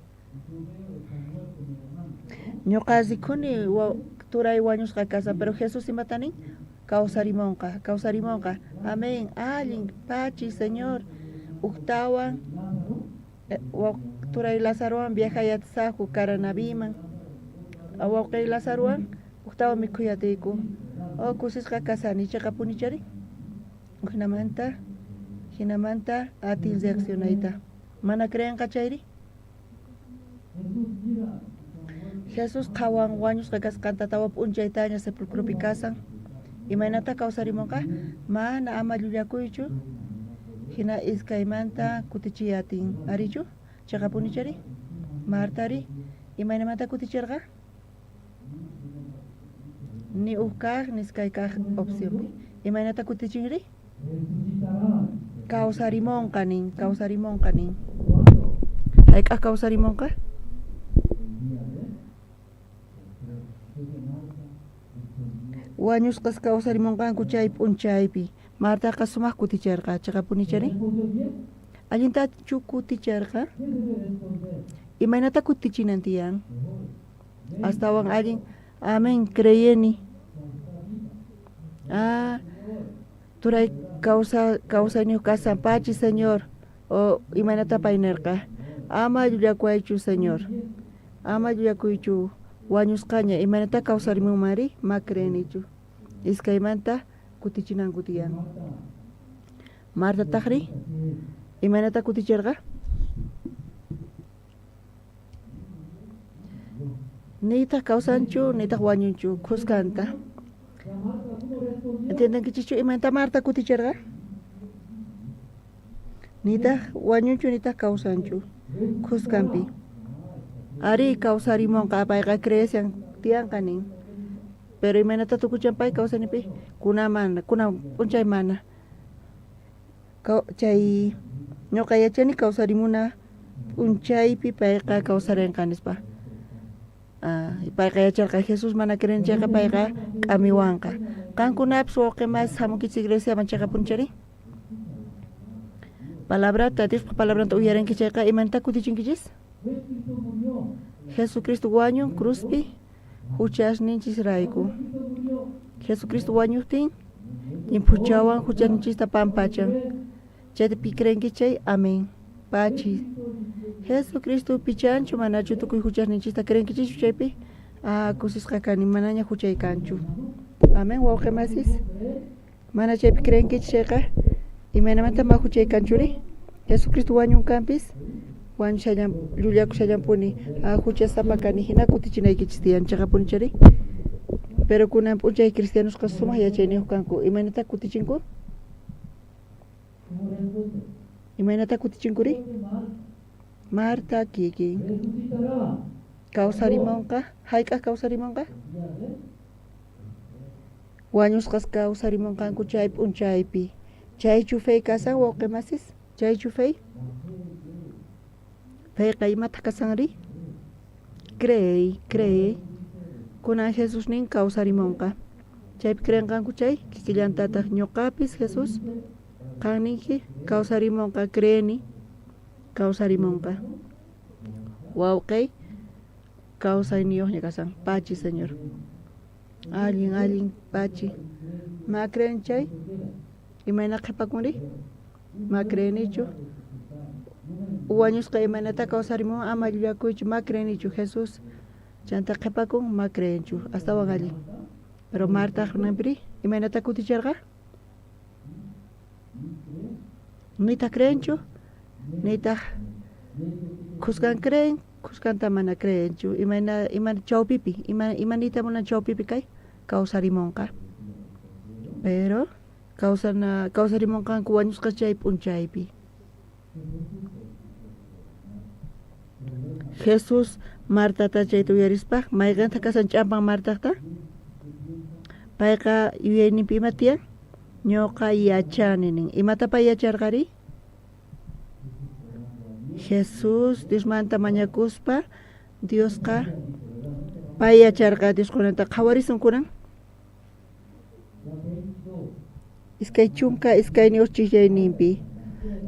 Ñuqa rikuni turay wañusqa kasan, pero Jesús imata nin? Kawsarimonqa, kawsarimonqa. Amén. Allin, pachi, Señor. Ujtawan turay Lazarowan viajayatisaqku Caranaviman. Wawqey Lazarowan ujtawan mikhuyatiyku. Oh, kusisqa kasani, cheqapuni chari. Jinamanta, jinamanta atin reaccionayta. Mana creenqa chayri? Jesús qhawan wañusqa kasqanta tawa p'unchaytaña sepulcropi kasan. Imaynata kawsarimonqa? Mana ama llullakuychu. Hina iskaymanta kutichiy atin. Arichu? Cheqapuni chari? Martari, imaynamanta kuticherqa? Ni uj kaj, ni iskay kaj opcionpi. Imaynata kutichinri? Kawsarimonqa nin, kawsarimonqa nin. Hayk'aj kawsarimonqa? Wañusqas kawsarimonqanku chay p'unchaypi. Martaqa sumaq kuticherqa, cheqapuni chari? Allintachu kuticherqa? Imaynata kutichinan tiyan? Astawan allin. Amén, creyeni. Ah, turay kawsa kawsayniyoj kasan pachi Señor. O imaynata pay nerqa? Ama llullakuwaychu Señor. Ama llullakuychu wañusqaña imaynata kawsarimunmanri? Ma creenichu. Iskaymanta kutichinanku tiyan. Martatajri imaynata kuticherqa? Nitaq kawsanchu, nitaq wañunchu, khuskanta. Entiendenkichikchu imaynata Marta kuticherqa? Nitaq wañunchu, nitaq kawsanchu, khuskanpi. Arí, kawsarimunqa, payqa creeshan tiyanqa nin. Pero imaynata tukuchan pay kawsayninpi? Kunan mana, kunan p'unchay mana. Chay ñoqa yachani kawsarimuna p'unchaypi payqa kawsarenqa nispa. Ah, payqa yacharqa Jesús mana creen chayqa payqa k'amiwanqa. Qankunapis wawqe mas hamunkichis iglesiaman chayqa punchari. Palabrata, Diospa palabranta uyarinki chayqa imaynata kutichinkichis? Jesucristo wañun cruzpi juchasninchisrayku. Jesucristo wañujtin llimphuchawan juchasninchista pampachan. Chayta pi creenki chay? Amén. Pachi. Jesucristo pichanchu manachu tukuy juchasninchista creenkichischu chaypi? Ah, kusisqa kani manaña juchay kanchu. Amén, wawqe masis. Mana chaypi creenkichis chayqa, imaynamanta ma juchay kanchuri? Jesucristo wañun kanpis, wañushallan, llullakushallampuni. Ah, juchasapa kani hina kutichinaykichis tiyan cheqapuni chari. Pero kunan p'unchay cristianosqa sumaq yachayniyuq kanku. Imaynata kutichinku? Imaynata kutichinkuri? Marta kikin. Kawsarimunqa? Hayk'aq kawsarimunqa? Wañusqas kawsarimunqanku chay p'unchaypi. Chaychu fe kasan, wawqe masis? Chaychu fe? Feqa imataq kasanri? Creey, creey. Kunan Jesús nin kawsarimunqa. Chaypi creenqanku chay, kikillantataq ñuqapis Jesús qan ninki kawsarimunqa, creeni kawsarimunqa. Wawqey kawsayniyuqña kasan. Pachi, Señor. Allin, allin, pachi. Ma creen chay? Imayna qhipakunri? Ma creenichu. Wañusqa imaynata kawsarimun ama llullakuychu, ma creenichu Jesús. Chanta qhipakun, ma creenchu. Astawan allin. Pero Marta ninpiri, imaynata kuticharqa? Nitaq creenchu, nitaq khuskan creen, khuskanta mana creenchu. Imayna, ima chawpipi, ima, ima niyta munan chawpipi kay kawsarimunqa. Pero kawsana, kawsarimunqanku wañusqa chay p'unchaypi. Jesús Martata chayta uyarispa, mayqentaq kasan ch'ampan Martaqta? Payqa yuyayninpi ima tiyan? Ñuqa yachani nin. Imata pay yacharqari? Jesús Diosmanta mañakuspa, Diosqa pay yacharqa Dios qonanta. Qhawarisun kunan. 22 chijllayninpi.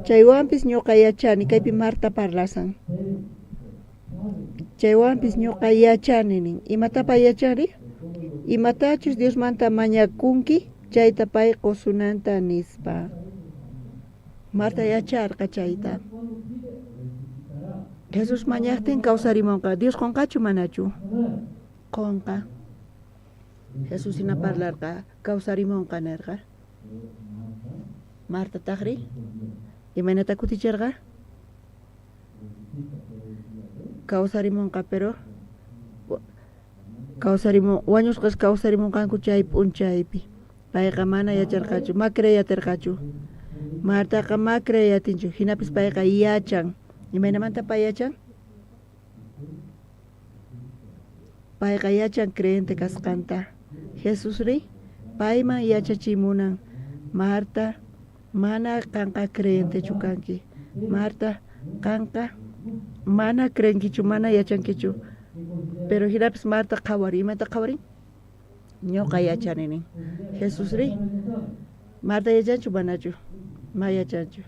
Chaywanpis ñuqa yachani, kaypi Marta parlasan. Chaywanpis ñuqa yachani nin. Imata pay yachanri? Imatachus Diosmanta mañakunki, chayta pay qosunanta nispa. Marta yacharqa chayta. Jesús mañaqtin kawsarimunqa. Dios qonqachu manachu? Qonqa. Jesús hina parlarqa, kawsarimunqa nerqa. Martatajri, imaynata kuticherqa? Kawsarimunqa, pero kawsarimu wañusqas kawsarimunqanku chay p'unchaypi. Payqa mana yacharqachu, ma creeyaterqachu. Martaqa ma creeyatinchu, hinapis payqa yachan. Imaynamanta pay yachan? Payqa yachan creyente kasqanta. Jesusrí payman yachachimunan, Marta, mana qanqa creyentechu kanki. Marta, qanqa mana creenkichu, mana yachankichu. Pero hinapis Marta qhawarin. Imata qhawarin? Ñuqa yachani nin. Jesusrí, Marta yachanchu manachu? Ma yachanchu.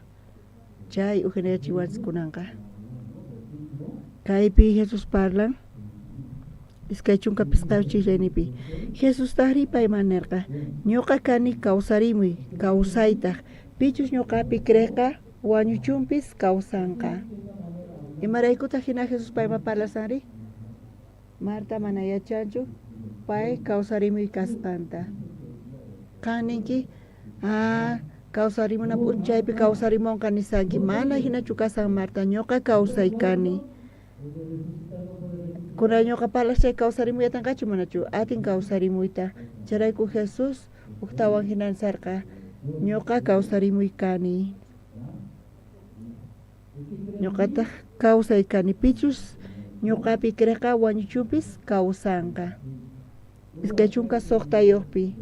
Chay ujinayachiwanchis kunanqa. Kaypi Jesús parlan. 25 chijllaynipi. Jesustajrí payman nerqa, Ñoqa kani kawsarimuy, kawsaytaj. Pichus ñoqapi creejqa, wañuchunpis kawsanqa. Imaraykutaj jina Jesús payman parlasanri? Marta mana yachanchu pay kawsarimuy kasqanta. Qan ninki, ah, kawsarimuna p'unchaypi kawsarimonqa nisanki. Mana jinachu kasan Marta, ñoqa kawsay kani. Kunan ñoqa parlashay kawsarimuyatanqachu manachu? Atin kawsarimuyta. Chayrayku Jesús ujtawan jina nisarqa, ñoqa kawsarimuy kani. Ñoqataj kawsay kani. Pichus ñoqapi creejqa wañuchupis kawsanqa. 26yojpi.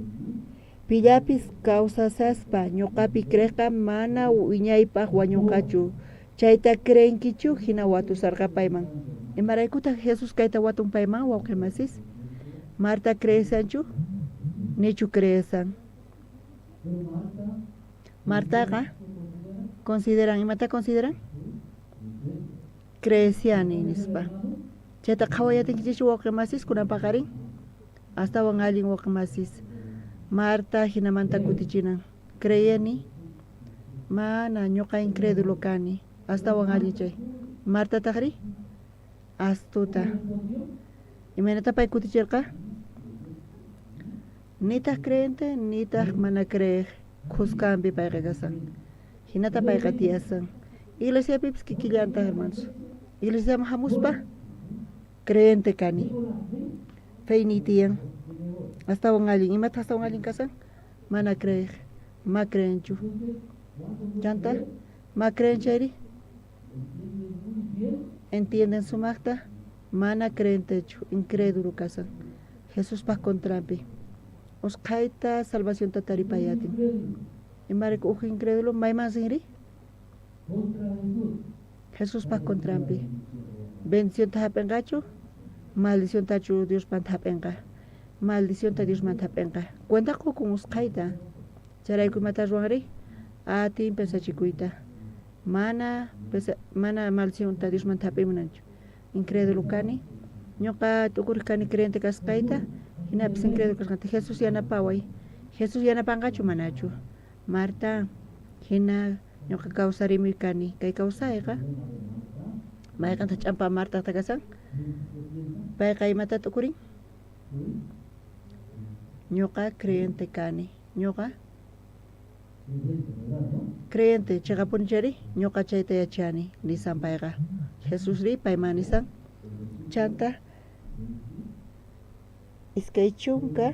Pillapis kawsasaspa ñoqapi creejqa mana wiñaypaj wañonqachu. Chayta creenkichu? Jina watusarqa payman. Imaraykutaj Jesús kayta watun payman, wawqe masis? Marta creesanchu? Nichu creesan? Martaqa consideran, imata consideran? Creesiani nispa. Chayta qhawayatinkichikchu wawqe masis kunan paqarin? Astawan allin wawqe masis. Marta jinamanta kutichinan. Creeni? Mana, ñuqa incrédulo kani. Astawan allin chay. Martatajrí? Astuta. Imaynata pay kutichirqa? Nitaj creente, nitaj mana creej khuskanpi payqa kasan. Jinata payqa tiyasan. Iglesiapipis kikillantaj, hermanos. Iglesiaman jamuspa creente kani. Feyniy tiyan. Astawan allin. Imataq astawan allin kasan? Mana creej. Ma creenchu. Chanta, ma creen chayri? Entienden sumajta? Mana creentechu, incrédulo kasan. Jesuspaj contranpi. Usqhayta salvacionta taripayatin. Imarayku uj incrédulo mayman rinri? Jesuspaj contranpi. Bendicionta jap'enqachu? Maldiciontachu Diosmanta jap'enqa? Maldicionta Diosmanta jap'enqa. Cuenta qokun usqhayta. Chayrayku imata ruwanri? Atin pesachikuyta. Mana mana maldicionta Diosmanta jap'iy munanchu. Incrédulo kani. Ñuqa t'ukurej kani creyente kasqayta, jinapis incrédulo kasqanta. Jesús yanapaway. Jesús yanapanqachu manachu? Marta, jina ñuqa kawsarimuy kani. Kay kawsayqa mayqantaq ch'ampa Martaqta kasan? Payqa imata t'ukurin? Ñuqa creyente kani. Ñuqa creyente cheqapuni chayri ñuqa chayta yachani nisan payqa. Jesusri payman nisan chanta 26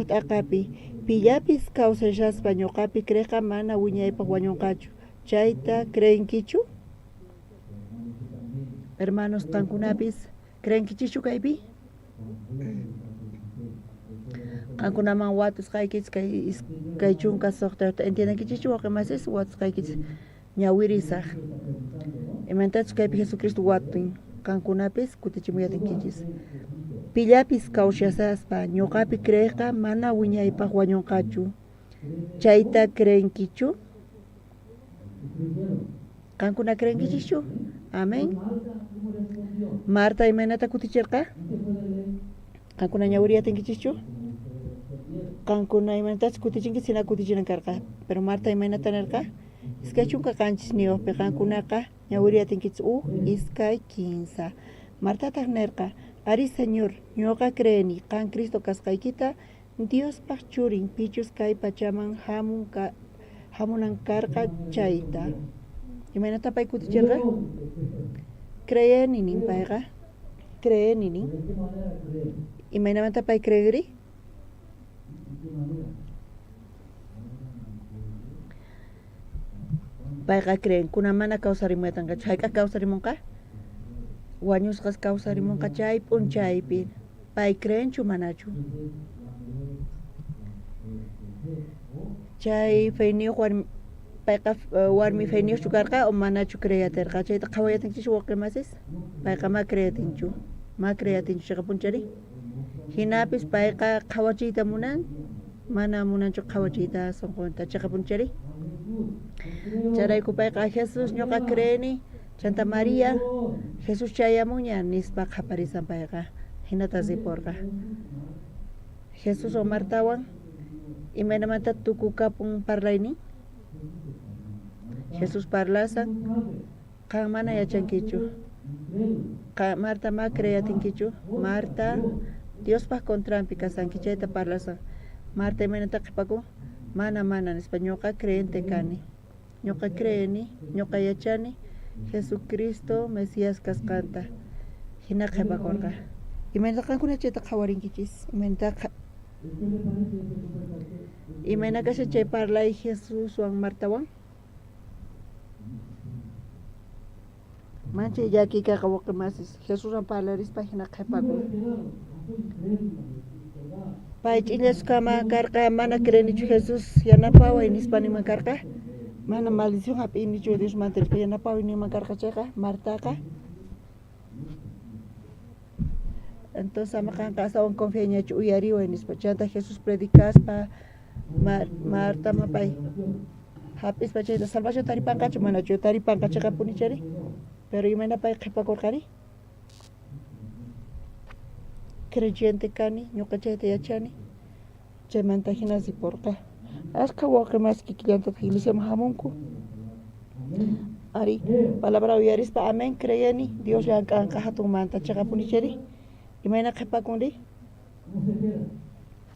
t'aqapi pillapis kawsashaspa ñuqapi creejqa mana wiñaypaj wañonqachu. Chayta creenkichu? Hermanos, qankunapis creenkichikchu kaypi? Qankunaman watusqaykichis kay 26yojta entiendenkichikchu wawqe masis? Watusqaykichis ñawirisaj. Imaynatachus kaypi Jesucristo watun, qankunapis kutichimuyatinkichis. Pillapis kawsashaspa ñuqapi creejqa mana wiñaypaj wañonqachu. Chayta creenkichu? Qankuna creenkichikchu? Amén. Marta imaynata kutichirqa? Qankuna ñawiriyatinkichikchu? Qankuna imaynatachus kutichinkichik hina kutichinan karqa. Pero Marta imaynata nerqa? 27yojpi qankunaqa ñawiriyatinkichik 1, 2, 3. Martataj nerqa, Arí, Señor, ñuqa creeni qan Cristo kasqaykita, Diospaj churin, pichus kay pachaman hamunan karqa chayta. Imaynata pay kutichirqa? Creeni nin payqa. Creeni nin. Imaynamanta pay creeri? Payqa creen, kunan mana kawsarimuyatanqachu. Hayk'aq kawsarimunqa? Wañusqas kawsarimunqa chay p'unchaypi. Pay creenchu manachu? Chay feyniyuq warmi payqa warmi feyniyuqchu karqa o manachu creeyaterqa? Chayta qhawayatinchis wawqi masis? Payqa ma creeyatinchu. Ma creeyatinchu cheqapunchari. Jinapis payqa qhawachiyta munan, mana munanchu qhawachiyta sonqonta cheqapunchari. Chayrayku payqa Jesús ñuqa creeni, chanta María, Jesús chayamunña nispa qhaparisan payqa. Jinata riporqa. Jesuswan Martawan imaynamanta tukukapun parlaynin? Jesús parlasan, qan mana yachankichu. Marta ma creyatinkichu. Marta Diospaj contranpi kasanki chayta parlasan. Marta imaynata qhepakun? Mana, mana nispa, ñuqa creyente kani. Ñuqa creeni, ñuqa yachani Jesucristo Mesías kasqanta. Jina qhepakorqa. Imaynata qankuna chayta qhawarinkichis? Imaynata imayna kashan chay parlay Jesuswan Martawan? Manchay llakiy kayqa wawqi masis. Jesuswan parlarispa jina qhepakun. Pay ch'inllaskama karqa, mana creenichu Jesús yanapaway nispa ninman karqa. Mana maldición hap'inichu Diosmanta nispa yanapaway ninman karqa chayqa, Martaqa. Entonces ama qanqa astawan confiañachu uyariway nispa. Chanta Jesús predicaspa Martaman pay hap'ispa chayta salvación taripanqachu manachu taripanqa cheqapuni chayri. Pero imayna pay qhepakorqari? Creyente kani, ñuqa chayta yachani. Chaymanta jina riporqa. Ashkha wawqi masi kikillantataq iglesiaman hamunku. Ari, palabra uyarispa amén creyeni, Dios llank'anqa hatunmanta cheqapuni chayri. Imayna qhepakunri?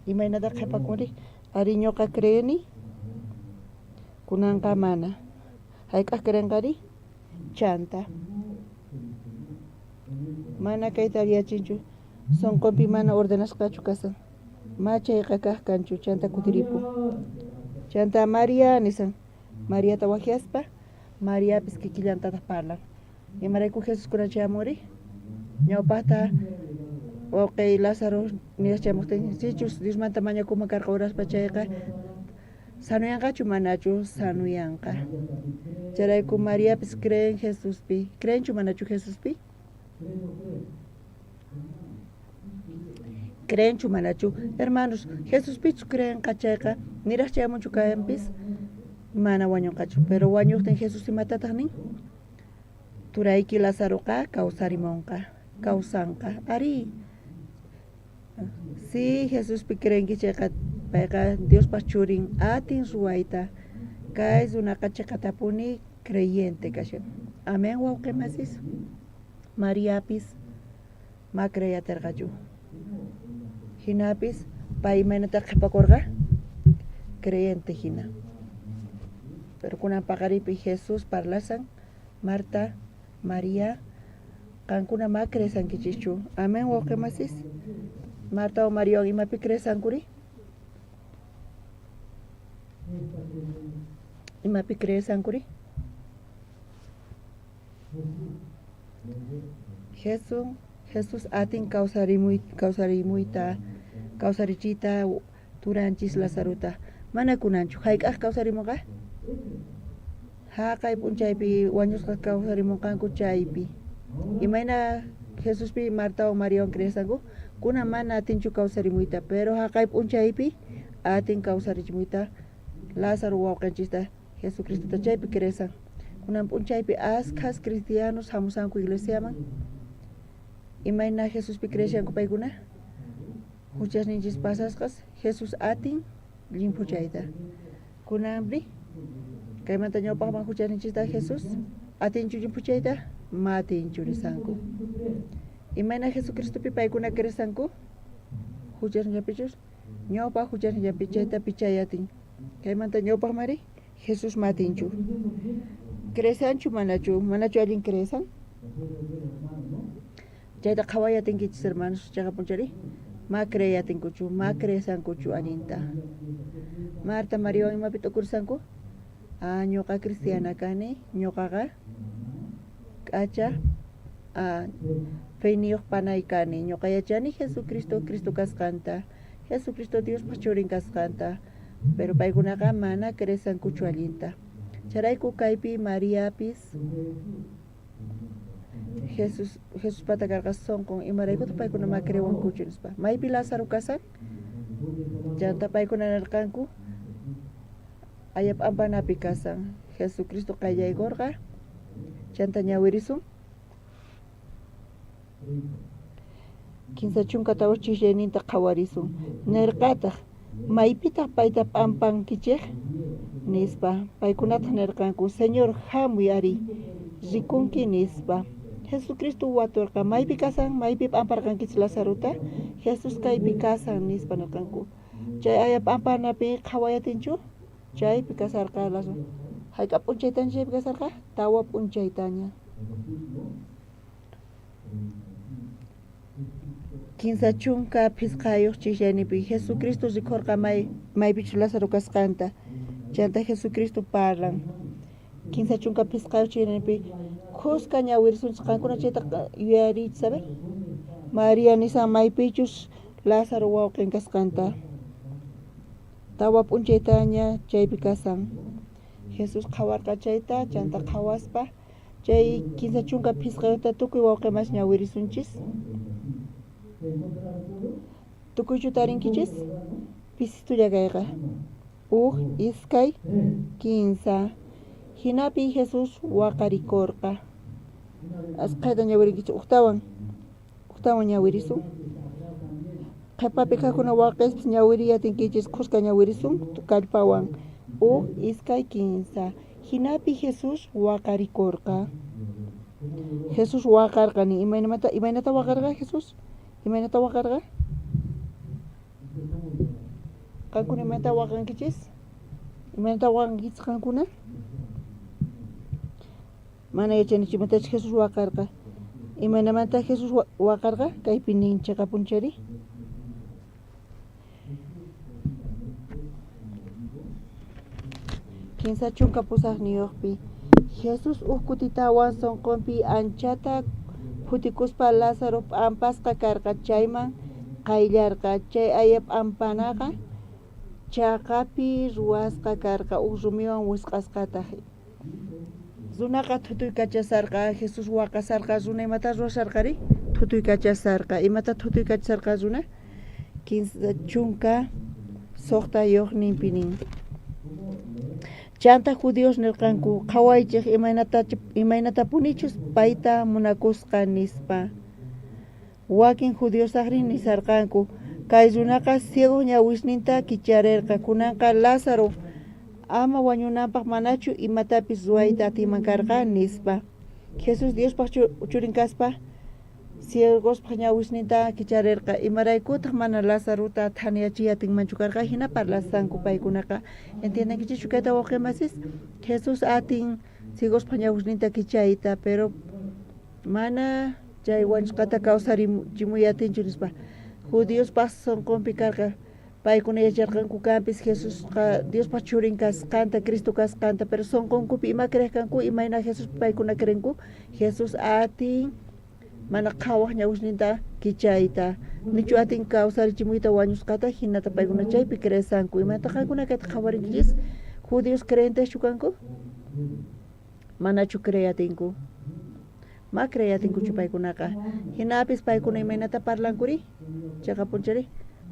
Imaynata qhepakunri? Ari, ñuqa creeni, kunanqa mana. Hayk'aq creenqari? Chanta. Mana kayta alliyachinchu, sonqonpi mana ordenasqachu kasan. Ma chayqa kaq kanchu, chanta kutiripun. Chanta María nisan. Mariata wajyaspa, Mariapis kikillantataq parlan. Imarayku Jesús kunan chayamuri? Ñawpaqta wawqiy Lázaro niraq chayamuqtin, sichus Diosmanta mañakuman karqa oraspa chayqa, sanuyanqachu manachu? Sanuyanqa. Chayrayku Mariapis creen Jesuspi. Creenchu manachu Jesuspi? Creenchu manachu? Hermanos, Jesuspichu creenqa chayqa, niraq chayamunchu kanpis, mana wañunqachu. Pero wañuqtin Jesús imatataq nin? Turayki Lazaroqa kawsarimunqa, kawsanqa. Ari, si Jesuspi creenki chayqa, payqa Diospaj churin atin ruwayta. Kay runaqa cheqatapuni creyente kashan. Amén, wawqi masis. Mariapis ma creyaterqachu. Jinapis pay imaynata qhepakorqa? Creyente jina. Pero kunan paqaripi Jesús parlasan, Marta, María, qankuna ma creesankichischu. Amén, wawqi masis. Marta o Mariawan imapi creesankuri? Imapi creesankuri? Jesús atin kawsarimuyta, kawsarichiyta turanchis Lazarota. Mana kunanchu. Hayk'aq kawsarimunqa? Haqay p'unchaypi wañusqa kawsarimunqanku chaypi. Imayna Jesuspi Martawan Mariawan creesanku? Kunan mana atinchu kawsarimuyta, pero haqay p'unchaypi atin kawsarichimuyta Lázaro wawqinchista Jesucristota chaypi creesan. Kunan p'unchaypi askhas cristianos hamusanku iglesiaman. Imayna Jesuspi creeshanku paykuna? Huchasninchis pasasqas Jesús atin llimphuchayta. Kunanri kaymanta ñawpaqman huchasninchista Jesús atinchu llimphuchayta? Ma atinchu nisanku. Imayna Jesucristopi paykuna creesanku? Huchasninllapichus ñawpaq huchasninllapi chayta pichay atin. Kaymanta ñawpaqmari Jesús ma atinchu. Creesanchu manachu? Manachu allin creesan? Chayta qhaway atinkichis hermanos, chaqapunchari ma creeyatinkuchu, ma creesankuchu allinta. Marta, Mariawan imapi t'ukursanku? Ah, ñuqa cristiana kani, ñuqaqa k'acha feyniyuq panay kani, ñuqa yachani Jesucristo Cristo kasqanta, Jesucristo Diospaj churin kasqanta, pero paykunaqa mana creesankuchu allinta. Chayrayku kaypi Mariapis Jesuspata karqa sonqon, imaraykutaq paykuna ma creewankuchu nispa. Maypi Lázaro kasan? Chanta paykuna nirqanku aya p'ampanapi kasan. Jesucristo qayllaykorqa. Chanta ñawirisun. Kinsa chunka tawa chijllayninta qhawarisun. Nerqataj, maypitaj payta p'ampankichej? Nispa. Paykunataj nerqanku, Señor, jamuy ari, rikunki, nispa. Jesucristo waturqa, maypi kasan, maypi p'amparqankichej Lazarota? Jesús kaypi kasan, nispa nerqanku. Chay aya p'ampanapi qhawayatinchu? Chaypi kasarqa Lázaro. Hayk'a p'unchaytaña chaypi kasarqa? Tawa p'unchaytaña. 35 chijllayninpi Jesucristo rikhorqa maypichus Lázaro kasqanta. Chanta Jesucristo parlan. 35 chijllayninpi khuska ñawirisunchis qankuna chayta yuyariychis, a ver. María nisan maypichus Lázaro wawqin kasqanta. Tawa p'unchaytaña chaypi kasan. Jesús qhawarqa chayta, chanta qhawaspa chay 35ta tukuy wawqimas ñawirisunchis. Tukuychu tarinkichis? Pisistulla kayqa. Uj, iskay, kinsa. Jinapi Jesús waqarikorqa. Asqhayta ñawirinkichis ujtawan. Ujtawan ñawirisun. Qhepapi kajkuna waqespis ñawiriyatinkichis khuska ñawirisun kallpawan. Uj, iskay, kinsa. Jinapi Jesús waqarikorqa. Jesús waqarqa ni imaynamanta imaynata waqarqa Jesús? Imaynata waqarqa? Qankuna imaynata waqankichis? Imaynata waqankichis qankuna? Mana yachanichu imatachus Jesús waqarqa. Imaynamanta Jesús waqarqa? Kaypi nin cheqapunchari. 38niyojpi Jesús uj kutitawan sonqonpi anchata phutikuspa Lázaro p'ampasqa karqa chayman qayllarqa. Chay aya p'ampanaqa chaqapi ruwasqa karqa uj rumiwan wisq'asqataj. Runaqa thutuykachasarqa, Jesús waqasarqa, runa imata ruwasarqari? Thutuykachasarqa. Imata thutuykachasarqa runa? 36ninpi nin. Chanta judíos nerqanku, qhawaychej imaynatapunichus payta munakusqa, nispa. Wakin judiostajrí nisarqanku, kay runaqa ciegoj ñawisninta kicharerqa, kunanqa Lázaro ama wañunanpaj manachu imatapis ruwayta atinman karqa, nispa. Jesús Diospaj churin kaspa ciegospaj ñawisninta kicharerqa, imaraykutaj mana Lazarota thaniyachiy atinmanchu karqa? Jina parlasanku paykunaqa. Entiendenkichischu kayta wawqe masis? Jesús atin ciegospaj ñawisninta kichayta, pero mana chay wañusqata kawsarichimuy atinchu, nispa. Judiospaj sonqonpi karqa. Paykuna yacharqanku kanpis Jesusqa Diospaj churin kasqanta, Cristo kasqanta, pero sonqonkupi ima creejkanku, imayna Jesuspi paykuna creenku? Jesús atin mana qhawaj ñawisninta kichayta, nichu atin kawsarichimuyta wañusqata, jinata paykuna chaypi creesanku. Imaynata qankuna kayta qhawarinkichis? Judíos creenteschu kanku? Manachu creeyatinku? Ma creeyatinkuchu paykunaqa. Jinapis paykuna imaynata parlankuri? Cheqapunchari.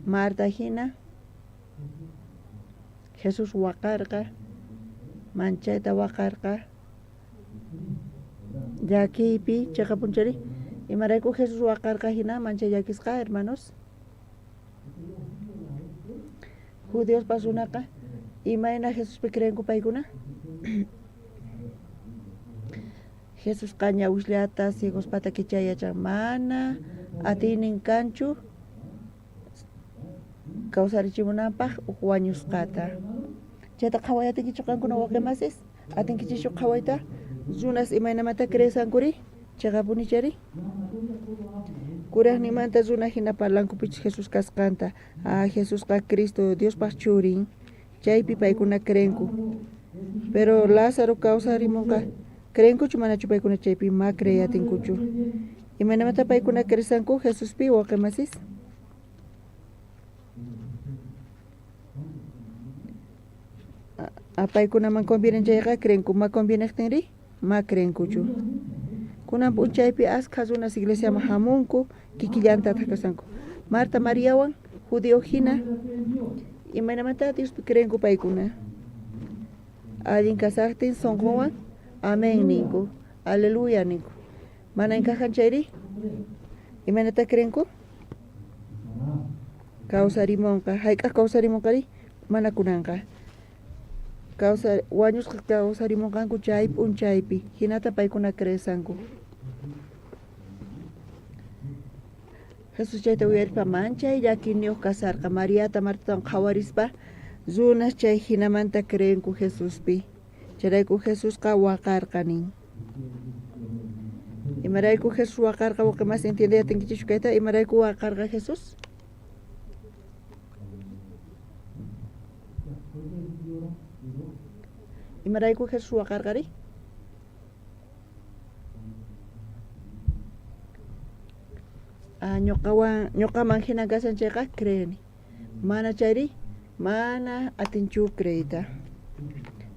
Marta jina Jesús waqarqa, manchayta waqarqa. Llakiypi cheqapunchari. Imarayku Jesús waqarqa jina manchay llakisqa, hermanos? Judiospas runaqa imayna Jesuspi creenku paykuna? Jesusqa ñawisllata ciegospata kichay yachan, mana atiynin kanchu kawsarichimunanpaj uj wañusqata. Chayta qhaway atinkichu qankuna wawqe masis? Atinkichischu qhawayta? Runas imaynamanta creesankuri? Cheqapunichari? Kurajninmanta runa jina parlankupichus Jesús kasqanta. Ah, Jesusqa Cristo Diospaj churin. Chaypi paykuna creenku. Pero Lázaro kawsarimunqa, creenkuchu manachu paykuna chaypi? Ma creeyatinkuchu. Imaynamanta paykuna creesanku Jesuspi, wawqe masis? Paykunaman convienen chayqa creenku, ma convienejtinri ma creenkuchu. Kunan p'unchaypi askha runas iglesiaman jamunku, kikillantataj kasanku. Marta Mariawan judío jina, imaynamanta Diospi creenku paykuna? Allin kasajtin sonqonwan amén ninku, aleluya ninku. Mana encajan chayri? Imaynata creenku? Kawsarimonqa. Hayk'aq kawsarimonqari? Mana kunanqa. Wañusqa kawsarimonqanku chay p'unchaypi. Hinata paykuna creesanku. Jesús chayta uyarispa manchay llakiyniyoj kasarqa. Mariata Martatawan qhawarispa runas chay hinamanta creenku Jesuspi. Chayrayku Jesusqa waqarqa nin. Imarayku Jesús waqarqa waqi mas entiende atinkichikchu kayta? Imarayku waqarqa Jesús? Imarayku Jesús waqarqari? Ñuqawan ñuqaman hina kashan chayqa creeni. Mana chayri mana atinchu creeyta.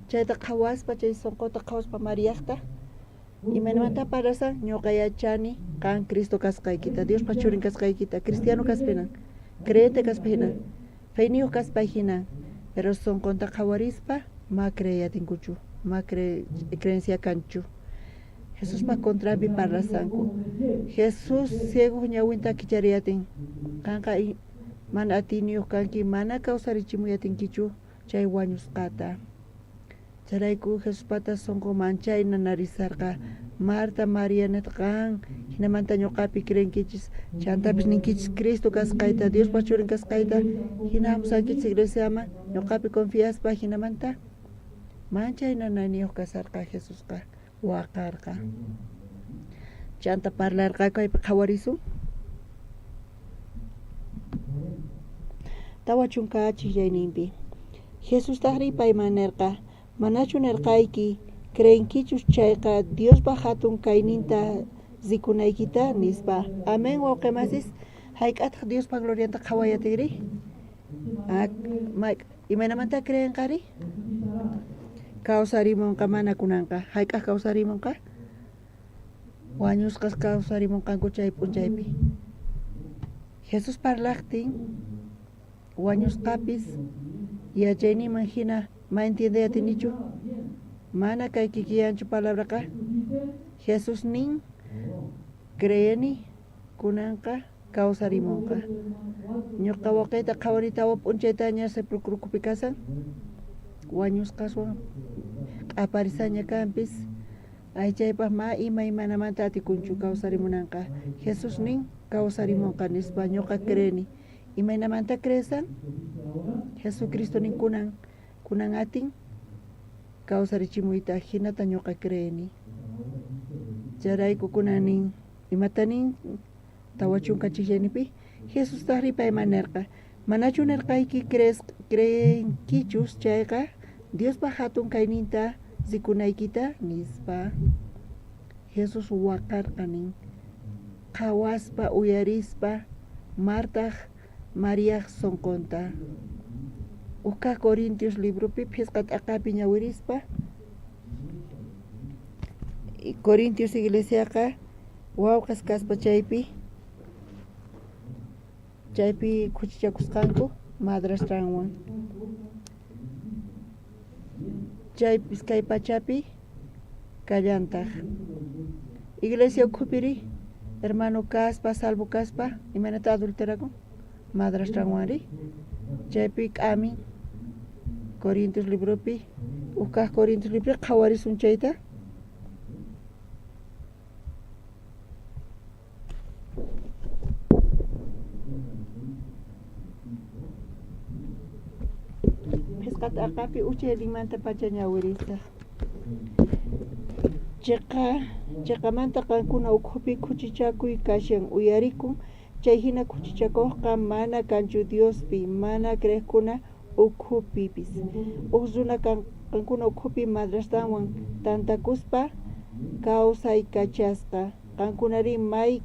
Chayta qhawaspa chay sunquta qhawaspa Mariaqta imaynamanta parlasan ñuqa yachani qan Cristo kasqaykita, Diospa churin kasqaykita, cristiano kaspa hinan, creyente kaspa hinan, feyniyuq kaspa hinan, pero sunqunta qhawarispa ma creey atinkuchu, ma creencia kanchu. Jesuspa contranpi parlasanku. Jesús ciegoq ñawinta kichariyatin, qanqa mana atiyniyuq kanki, mana kawsarichimuy atinkichu chay wañusqata. Chayrayku Jesuspata sunqu manchay nanarisarqa. Marta, María nirqa, qan hinamanta ñuqapi creenkichis, chantapis ninkichis Cristo kasqayta, Diospa churin kasqayta, hina hamusankichis iglesiaman, ñuqapi confiaspa hinamanta manchay nanayniyuq kasarqa Jesusqa, waqarqa. Chanta parlarqaku kaypi qhawarisun. 40 achikyayninpi. Jesustajri payman nirqa, manachu nirqayki, creenkichus chayqa Diospa hatun kayninta rikunaykita nispa. Amén, wawqimasis, hayk'ataq Diospa glorianta qhawayatinri? Imaynamanta creenqari? Kawsarimunqa mana kunanqa. Hayk'aq kawsarimunqa? Wañusqas kawsarimunqanku chay p'unchaypi. Jesús parlaqtin wañusqapis yachayninman hina ma entiende atinichu? Mana kay kikiyanchu palabraqa. Jesús nin creeni kunanqa kawsarimunqa. Ñuqa wawqiyta qhawani tawa p'unchaytaña sepulcrokupi kasan, wañusqaswan q'aparisaña kanpis, aychaypaq ma imaymanamanta atikunchu kawsarimunanqa. Jesús nin kawsarimunqa nispa ñuqa creeni. Imaynamanta creesan? Jesucristo nin kunan kunan atin kawsarichimuyta, hinata ñuqa creeni. Chayrayku kunan nin imata nin 40 chikllanipi Jesustajri payman nirqa, manachu nirqayki creenkichus chayqa Diospa hatun kayninta rikunaykita nispa. Jesús waqarqa nin qhawaspa uyarispa Martaj Mariaj sunqunta. Uj Corintios libropi phisqa t'aqapi ñawirispa Corintios iglesiaqa wawqas kaspa chaypi khuchichakusqanku madrastranwan. Chaypis kay pachapi kallantaq. Iglesia ukhupiri hermano kaspa, salvo kaspa, imaynata adulterakun madrastranwanri. Chaypi k'amin Corintios libropi, uj kaj Corintios libropi qhawarisun chayta. Phisqa t'aqapi uchayninmanta pacha ñawirisaq. Chiqamanta qankuna ukhupi khuchichakuy kashan uyarikun, chay hina khuchichakuqqa mana kanchu Diospi, mana creeqkuna ukhupipis. Uj runa qankuna ukhupi madrastanwan tantakuspa kawsaykachasqa. Qankunari may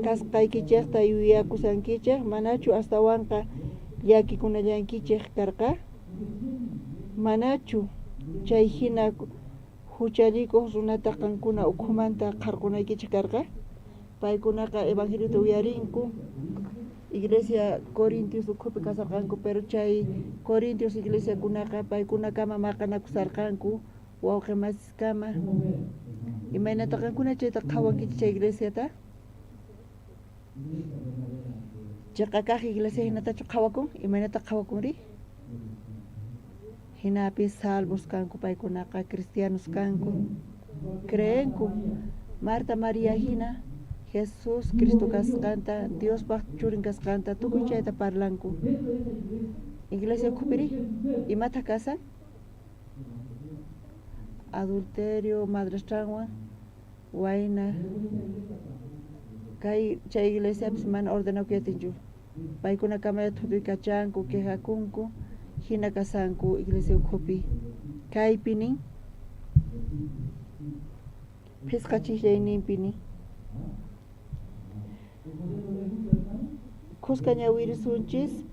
kasqaykichikta yuyakusankichik, manachu astawanqa llakikunallankichik karqa? Manachu chay hina huchallikuq runata qankuna ukhumanta qharqunaykichik karqa? Paykunaqa evangeliota uyarinku, iglesia Corintios ukhupi kasarqanku, pero chay Corintios iglesiakunaqa paykunakama maqanakusarqanku wawqi masiskama. Imaynata qankuna chayta qhawankichik chay iglesiata? Cheqa kaj iglesia hinatachu qhawakun? Imaynata qhawakunri? Jinapis salvos kanku paykunaqa, cristianos kanku. Creenku Marta María hina Jesús Cristo kasqanta, Diospaj churin kasqanta, tukuy chayta parlanku. Iglesia ukhupiri imata kasan? Adulterio, madrastranwan, wayna. Kay chay iglesiapis mana ordenakuyatinchu. Paykuna kamalla thutuykachanku, quejakunku, hina kasanku iglesia ukhupi. Kaypi nin, phisqa chijllayninpi nin. Khuska ñawirisunchis,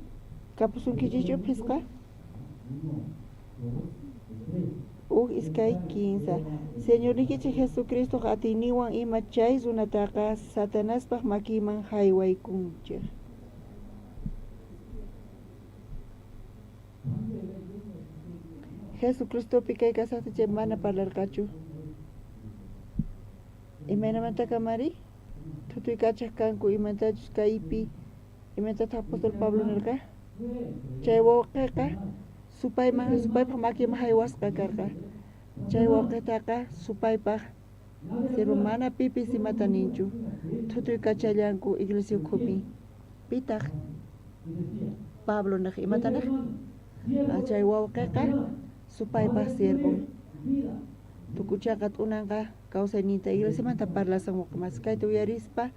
kapusunkichischu phisqa? Uj, iskay, kinsa. Señorniykichej Jesucristoj atiyninwan ima chay runataqa Satanaspaj makinman jaywaykunchej. Jesucristopi kay kasajta chay mana parlarqachu. Imaynamantakamari thutuykachaj kanku imantachus kaypi imatataq apóstol Pablo nerqa? Chay wawqeqa supayman supaypaj makinman jaywasqa karqa. Chay wawqetaqa supaypaj siervo mana pipis imata ninchu. Thutuykachallanku iglesia ukhupi. Pitaq Pablo nej imata nej? Chay wawqeqa supaypaj siervon. Tukuchaqa t'unanqa kawsayninta iglesiamanta parlasan wawqe kayta uyarispa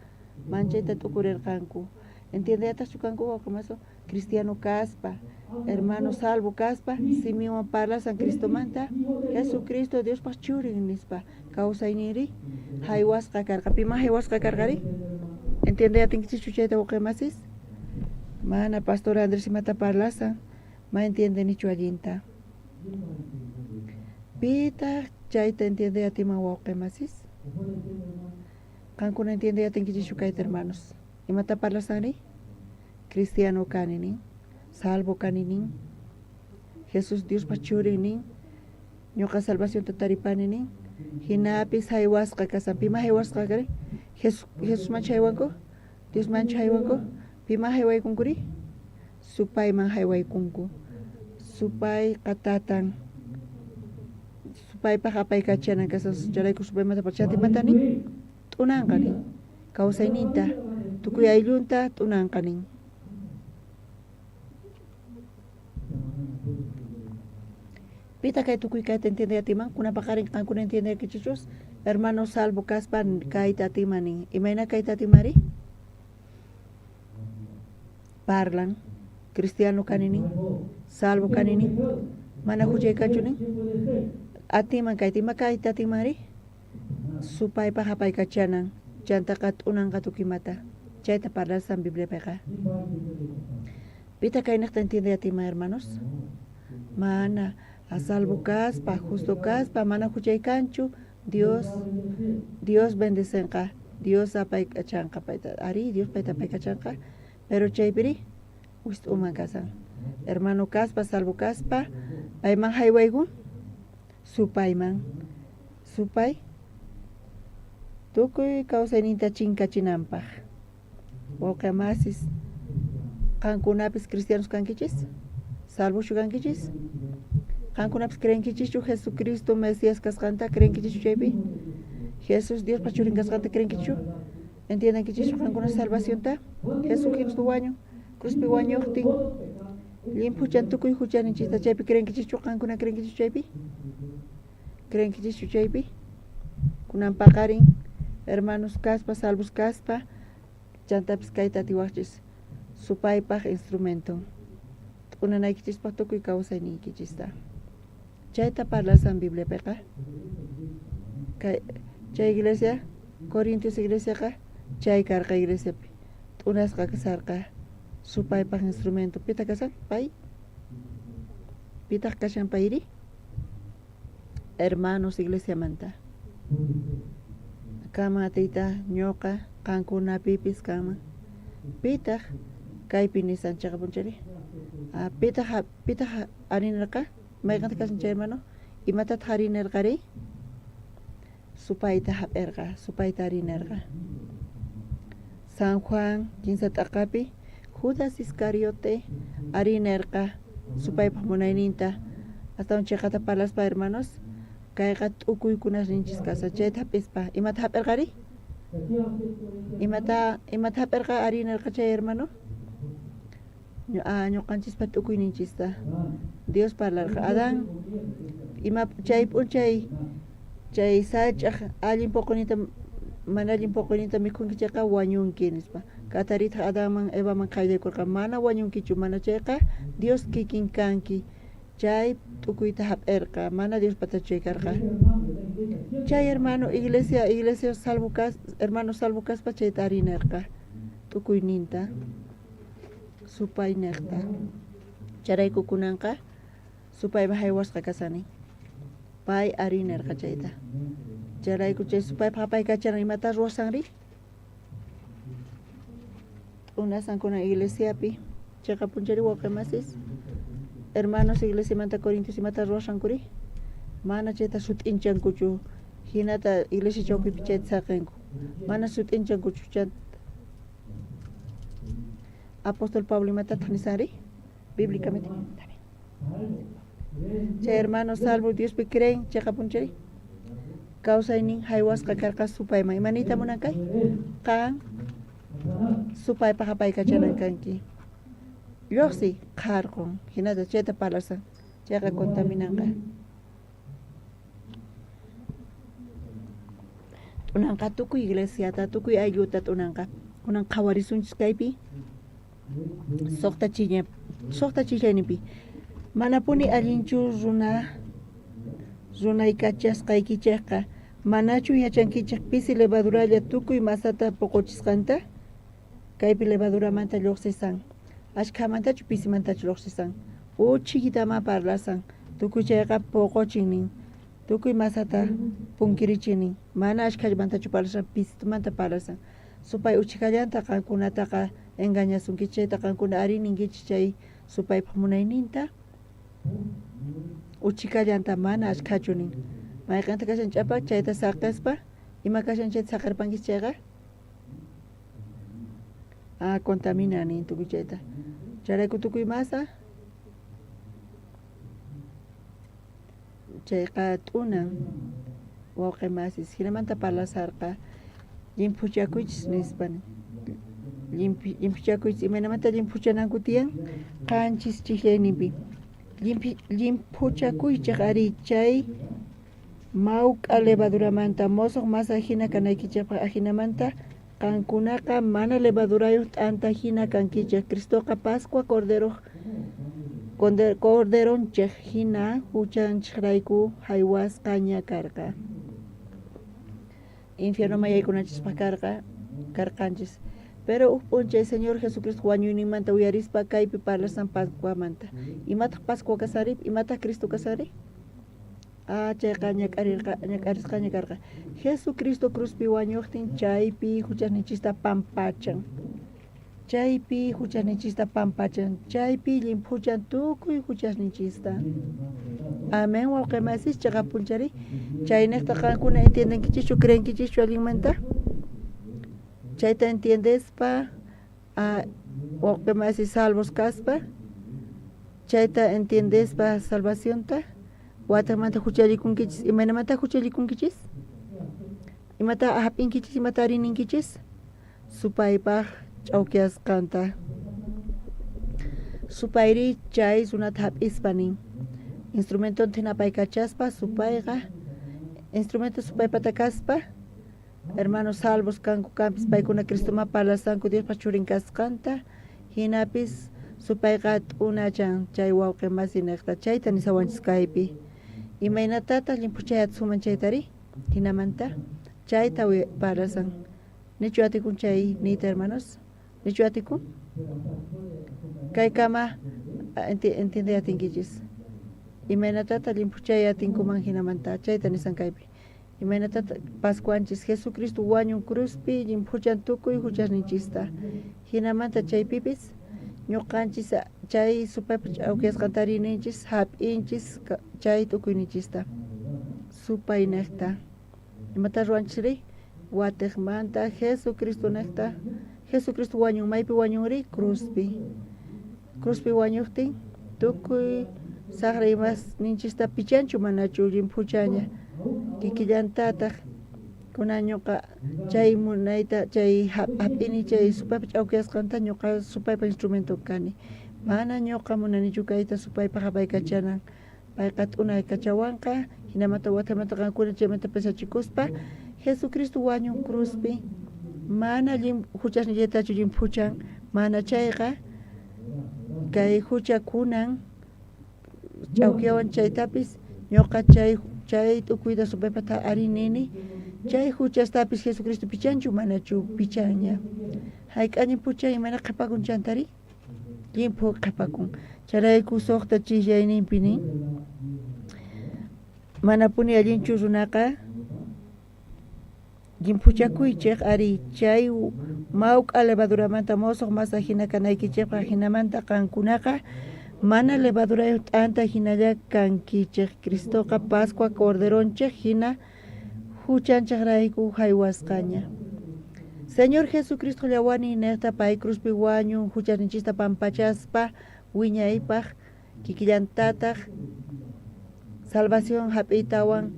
manchayta t'ukurerqanku. Entiendeyataqchu kanku wawqe Cristiano kaspa, hermano salvo kaspa, simiwan parlasan Cristomanta, Jesucristo Diospaj churin nispa, kawsayninri jaywasqa karqa. Piman jaywasqa karqari? Entiendeyatinkichikchu chayta wawqe masis? Mana pastor Andrés imata parlasan, ma entiendenichu allinta. Pitaq chayta entiendeyatiman wawqe masis? Qankuna entiendeyatinkichikchu kayta hermanos? Imata parlasanri? Cristiano kani nin, salvo kani nin, Jesús Diospaj churin nin, ñuqa salvacionta taripani nin, jinapis jaywasqa kasan. Pima jaywasqa kari? Jesusmanchu jaywanku? Diosmanchu jaywanku? Pima jaywaykunkuri? Supayman jaywaykunku. Supayqa tatan. Supaypaj apaykachanan kasan, chayrayku supaymanta parchati imata nin? T'unanqa nin. Kawsayninta, tukuy ayllunta t'unanqa nin. Pita kay tukuy kayta entiendeyatiman? Kunan paqarin qankuna entiendeyakichichus? Hermano salvo kaspa kayta atiman nin. Imayna kayta atimari? Parlan. Cristiano kani nin. Salvo kani nin. Mana huchay kanchu nin. Atiman kayta. Ima kayta atimari? Supaypaj apaykachanan. Chantaqa t'unanqa tukimata. Chayta parlasan Bibliapiqa. Pita kaynejta entiendeyatiman hermanos? Mana. A salvo kaspa, justo kaspa, mana huchay kanchu, Dios bendicenqa, Dios apaykachanqa payta. Ari, Dios payta apaykachanqa, pero chaypiri wist'uman kasan. Hermano kaspa, salvo kaspa, payman jaywaykun, supayman. Supay tukuy kawsayninta chinkachinanpaj. Wawqe masis, qankunapis cristianos kankichis? Salvoschu kankichis? Qankunapis creenkichischu Jesucristo Mesías kasqanta? Creenkichischu chaypi? Jesús Diospa churin kasqanta creenkichischu? Entiendenkichischu qankuna salvacionta? Jesucristo wañun, cruzpi wañuqtin, llimphuchan tukuy huchaninchista. Chaypi creenkichischu? Qankuna creenkichischu chaypi? Creenkichischu chaypi? Kunan paqarin hermanos kaspa, salvos kaspa, chantapis kayta atiwaqchis supaypaj instrumento. T'unanaykichispaj tukuy kawsayniykichista. Chayta parlasan Bibliapiqa. Kay chay iglesia, Corintios iglesiaqa chay karqa iglesiapi. T'unasqa kasarqa supaypaj instrumento. Pita kasan? Pay. Pitaq kashan payri? Hermanos iglesiamanta. Kama atiyta ñuqa qankunapipis kanman. Pitaq kaypi nisan chaqapunchari? Pitaq pitaq arinarqa? Mayqanta kasan chay hermano? Imatataq arinarqari? Supayta hap'irqa, supayta arinarqa. San Juan kinsa t'aqapi Judas Iscariote arí nerqa supaypaj munayninta. Astawan cheqata parlaspa, hermanos, kayqa t'ukuykunasninchis kashan. Chayta hap'ispa, imata hap'erqari? Imata imata hap'erqa arí nerqa chay hermano? Ñuqanchispa t'ukuyninchista. Dios parlarqa. Adán ima chay p'unchay chay sach'aj allin poqoyninta mana allin poqoyninta mikhunki chayqa wañunki nispa. Kataritaq Adanman Evaman qayllaykurqa, mana wañunkichu, mana chayqa Dios kikin kanki. Chay t'ukuyta hap'erqa, mana Diospatachu chay karqa. Chay hermano iglesia iglesia salvo kas hermano salvo kaspa chayta arí nerqa t'ukuyninta supay neqta. Chayrayku kunanqa supayman jaywasqa kasani. Pay arí nerqa chayta. Chayrayku chay supaypaj apaykacharan imata ruwasanri? T'unasan kunan iglesiapi. Cheqa punchari wawqe masis. Hermanos iglesiamanta Corintios imata ruwasankuri? Mana chayta sut'inchankuchu. Hinata iglesia chawpipi chayta saqenku. Mana sut'inchankuchu. Apóstol Pablo imatataq nisanri? Bíblicamente. Chay hermano salvo Diospi creen, cheqa punchari. Kawsaynin jaywasqa karqa supayman. Ima niyta munan kay? Qan supaypaj apaykachanan kanki. Lluqsiy qharqun. Hinata chayta parlasan. Chayqa contaminanqa. T'unanqa tukuy iglesiata, tukuy aylluta t'unanqa. Kunan qhawarisunchis kaypi. Suqta chilla, suqta chillayninpi. Manapuni allinchu runa runaykachasqaykichejqa. Manachu yachankichej pisi levaduralla tukuy masata poqochisqanta? Kaypi levaduramanta lluqsisan. Ashkhamantachu pisimantachu lluqsisan? Uchhikitama parlasan. Tukuy chayqa poqochin nin. Tukuy masata punkirichin nin. Mana ashkhamantachu parlasan, pisitumanta parlasan. Supay uchhikallanta qankunataqa engañasunkichis, chayta qankuna arí ninkichis chay supaypaj munayninta. Uchhikallanta mana ashkhachu nin. Mayqenta kashan ch'apak chayta saqespa, ima kashan chayta saqerpankichis chayqa contamina nin tukuy chayta. Chayrayku tukuy masa chayqa t'unan wawqe masis. Jinamanta parlasarqa llimphuchakuychis nispa. Llimphuchakuychis. Imaynamanta llimphuchananku tiyan? Qanchis chijllayninpi. Llimphuchakuychej ari chay mawk'a levaduramanta mosoq masa hina kanaykichejpaj. Ajinamanta qankunaqa mana levadurayuq t'anta hina kankichej. Cristoqa Pascua Cordero Corderonchej hina huchanchejrayku jaywasqaña karqa. Infiernoman yaykunanchispaj karqa karqanchis. Pero uj p'unchay Señor Jesucristo wañuyninmanta uyarispa kaypi parlasan Pascuamanta. Imataq Pascua kasari? Imataq Cristo kasari? Chayqa ñak'arirqa ñak'arisqaña karqa. Jesucristo cruzpi wañuqtin chaypi huchasninchista pampachan. Chaypi huchasninchista pampachan. Chaypi llimphuchan tukuy huchasninchista. Amén, wawqe masis, cheqa punchari. Chaynejta qankuna entiendenkichischu, creenkichischu allinmanta? Chayta entiendespa, wawqe masis salvos kaspa, chayta entiendespa salvacionta, watejmanta huchallikunkichis. Imaynamanta huchallikunkichis? Imata hap'inkichis, imata arininkichis? Supaypaj ch'awkiyasqanta. Supayri chay runata hap'ispa nin. Instrumentonta hina apaykachaspa supayqa instrumento supaypata kaspa hermanos salvos kanku kanpis paykuna Cristoman parlasanku Diospa churin kasqanta hinapis supayqa t'unachan chay wawqe masi neqta chayta nisawanchis kaypi. Imaynatataq llimphuchay atisunman chaytari? Hinamanta chayta parlasan. Nichu atikun chay niyta hermanos? Nichu atikun? Kaykama entiende atinkichis. Imaynatataq llimphuchay atinkuman hinamanta chayta nisan kaypi. Imaynatataq Pascuanchis Jesucristo wañun cruzpi llimphuchan tukuy huchasninchista. Hinamanta chaypipis ñuqanchis chay supaypa ch'awkiyasqanta rininchis hap'inchis chay tukuyninchista. Supay neqta. Imata ruwanchisri? Watejmanta Jesucristo neqta. Jesucristo wañun, maypi wañunri? Cruzpi. Cruzpi wañojtin tukuy sajra imasninchista pichanchu manachu llimphuchaña. Kikillantataj kunan ñuqa chay munayta chay hap'ini chay supaypa ch'awkiyasqanta ñuqa supaypa instrumento kani. Mana ñuqa munanichu kayta supaypaj apaykachanan. Payqa t'unaykachawanqa, jinamanta watamanta qankuna chaymanta pesachikuspa Jesucristo wañun cruzpi mana juchasnillatachu llimphuchan, mana chayqa kay jucha kunan ch'awkiyawan chaytapis ñuqa chay chay t'ukuyta supaypata ari nini, chay juchastapis Jesucristo pichanchu manachu pichanña. Hayk'a llimphuchan imayna qhipakun chantari? Llimphu qhipakun. Chayrayku suqta chishllayninpi nin, manapuni allinchu runaqa llimphuchakuychej ari chay mawk'a levaduramanta mosoq masa hina kanaykichejpaj, jinamanta qankunaqa mana levadurayuq t'anta hinalla kankichej. Cristoqa Pascua Corderonchej hina juchanchejrayku jaywasqaña. Señor Jesucristo llawani nejta pay cruzpi wañun juchasninchista pampachaspa wiñaypaj kikillantataj salvación hap'iytawan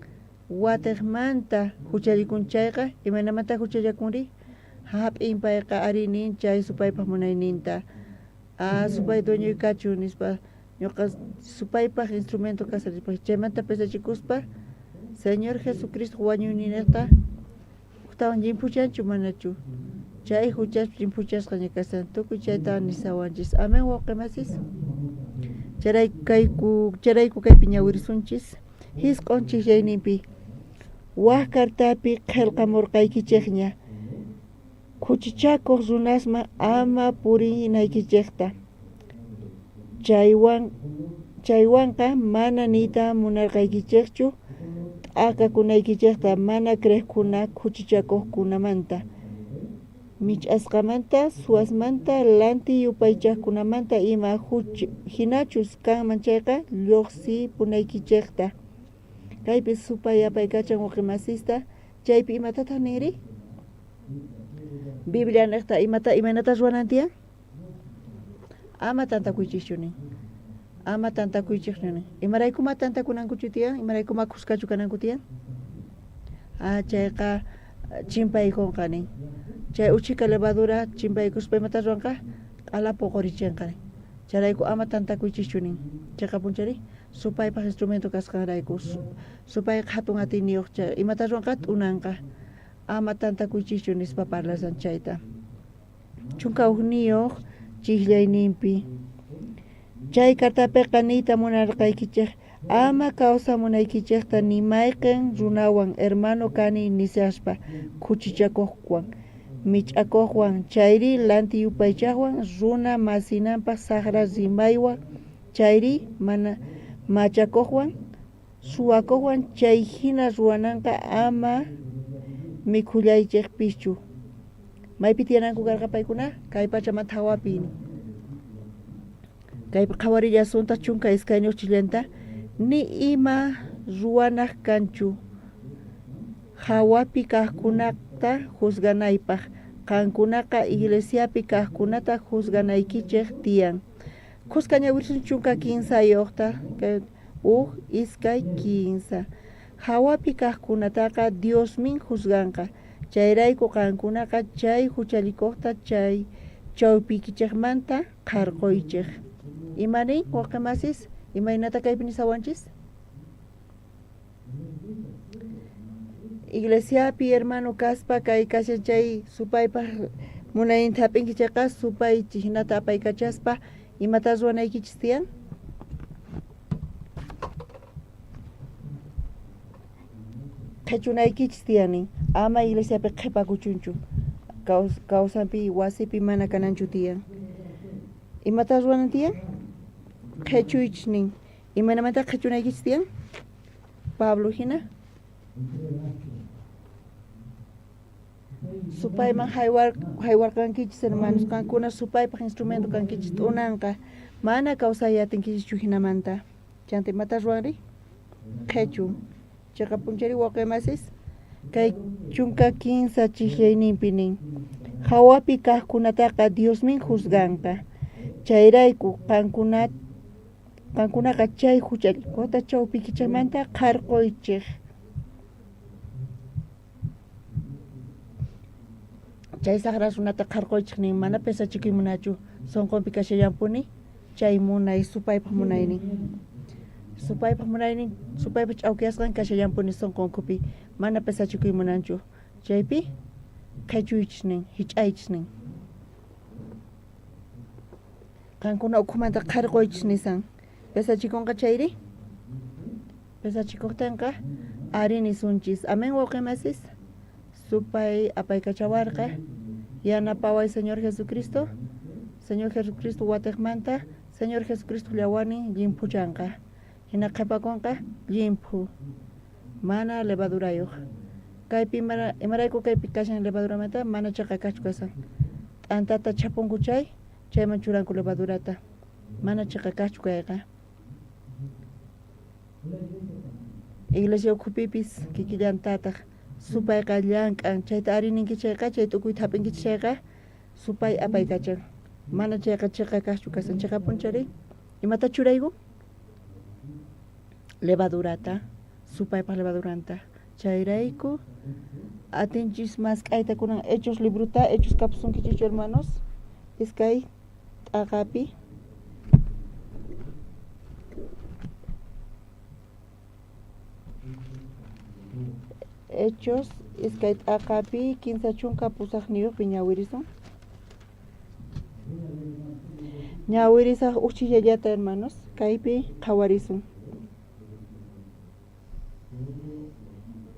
watejmanta juchallikun chayqa imaynamanta juchallakunri? Hap'in payqa ari nin chay supaypaj munayninta. Ah, supay dueñoy kachun nispa ñuqa supaypaj instrumento kasha nispa chaymanta pesachikuspa Señor Jesucristo wañuyninejta ujtawan llimphuchanchu manachu chay juchaspi llimphuchasqaña kashan tukuy chayta nisawanchis. Amén, wawqi masis. Chayrayku kaypi ñawirisunchis jisq'on chijllayninpi waj cartapi qhelqamurqaykichejña khuchichakoj runasman ama purinaykichejta. Chaywanqa mana niyta munarqaykichejchu t'akakunaykichejta mana creejkuna khuchichakojkunamanta, mich'asqamanta, suwasmanta, lanti yupaychajkunamanta ima jinachus kanman chayqa lluqsipunaykichejta. Kaypi supay apaykachan wawqimasista, chaypi imatataq ninri? Biblia nejta imata imaynata ruwanan tiyan? Ama tantakuychikchu nin. Ama tantakuychikchu nin. Imaraykuma tantakunankuchu tiyan? Imaraykuma khuskachu kananku tiyan? Ah, chayqa chimpaykunqa nin. Chay uchhika levadura chimpaykuspa imata ruwanqa? Q'ala puqurichinqa nin. Chayrayku ama tantakuychikchu nin. Chiqapunchari supaypaj instrumento kasqanrayku. Supayqa hatun atiyniyuq chay imata ruwanqa? T'unanqa. Ama tantakuychikchu nispa parlasan chayta. 11 chijllayninpi chay cartapiqa niyta munarqaykichej ama kawsamunaykichejta ni mayqen runawan hermano kani nishaspa khuchichakojwan mich'akojwan chayri lanti yupaychajwan runa masinanpaj sajra rimaywan chayri mana machakojwan suwakojwan chay hina ruwananqa ama mikhullaychejpischu. Maypi tiyananku karqa paykuna? Kay pachamanta hawapi. Kaypi qhawarillasuntaj 12 chillanta ni ima ruwanaj kanchu hawapi kajkunata juzganaypaj, qankunaqa iglesiapi kajkunata juzganaykichej tiyan. Khuska ñawirisun 13 uj iskay kinsa. Hawapi kajkunataqa Diosmin juzganqa. Chayrayku qankunaqa chay juchallikojta chay chawpiykichejmanta qharquychej. Imanin wawqimasis? Imaynata kaypi nisawanchis? Iglesiapi hermano kaspa kay kashan chay supaypaj munayninta hap'inki chayqa supay hinata apaykachaspa imata ruwanaykichis tiyan? Qhechunaykichis tiyan ama iglesiapi qhipakuchunchu kawsanpi wasipi mana kananchu tiyan. Imata ruwanan tiyan? Qhechuychis nin. Imaynamanta qhechunaykichis tiyan? Pablo hina supayman haywarqankichis hermanos, qankuna supaypaj instrumento kankichis t'unanqa mana kawsay atinkichischu hinamanta. Chanta imata ruwanri? Qhechun. Chiqapunchari wawqimasis kay 13 chijllayninpi nin. Jawapi kajkunataqa Diosmin juzganqa. Chayrayku qankunaqa chay juchallikojta chawpiykichejmanta qharqoychej. Chay sajra runata qharqoychej nin, mana pesachikuy munachu, sonqonpi kashallanpuni chay munay supaypaj munaynin. Supaypaj munaynin, supaypaj ch'awkiyasqan kashallanpuni sonqonkupi, mana pesachikuy munanchu. Chaypi qhechuychis nin, jich'aychis nin. Qankuna ukhumanta qharqoychis nisan. Pesachikunqa chayri? Pesachikojtenqa ari nisunchis. Amén, wawqe masis. Supay apaykachawarqa. Yanapaway, Señor Jesucristo. Señor Jesucristo watejmanta, Señor Jesucristo llawanin llimphuchanqa. Hina qhepakunqa llimphu. Mana levadurayoj. Kaypi imarayku kaypi kashan levaduramanta mana cheqa kajchu kashan. T'antata chhapunku chay, chayman churanku levadurata. Mana cheqa kajchu kayqa. Iglesia ukhupipis kikillantataj supayqa llank'an. Chayta ari ninki chayqa, chay tukuyta hap'inkichis chayqa, supay apaykachan. Mana chayqa cheqa kajchu kashan. Cheqapun chayri? Imata churayku? Levadurata, supaypaj levaduranta. Chayrayku atinchis mask'ayta kunan Hechos librota, Hechos kapusunkichis hermanos, iskay t'aqapi. Hechos iskay t'aqapi 38 ñawirisun. Ñawirisaj uchillallata hermanos, kaypi qhawarisun.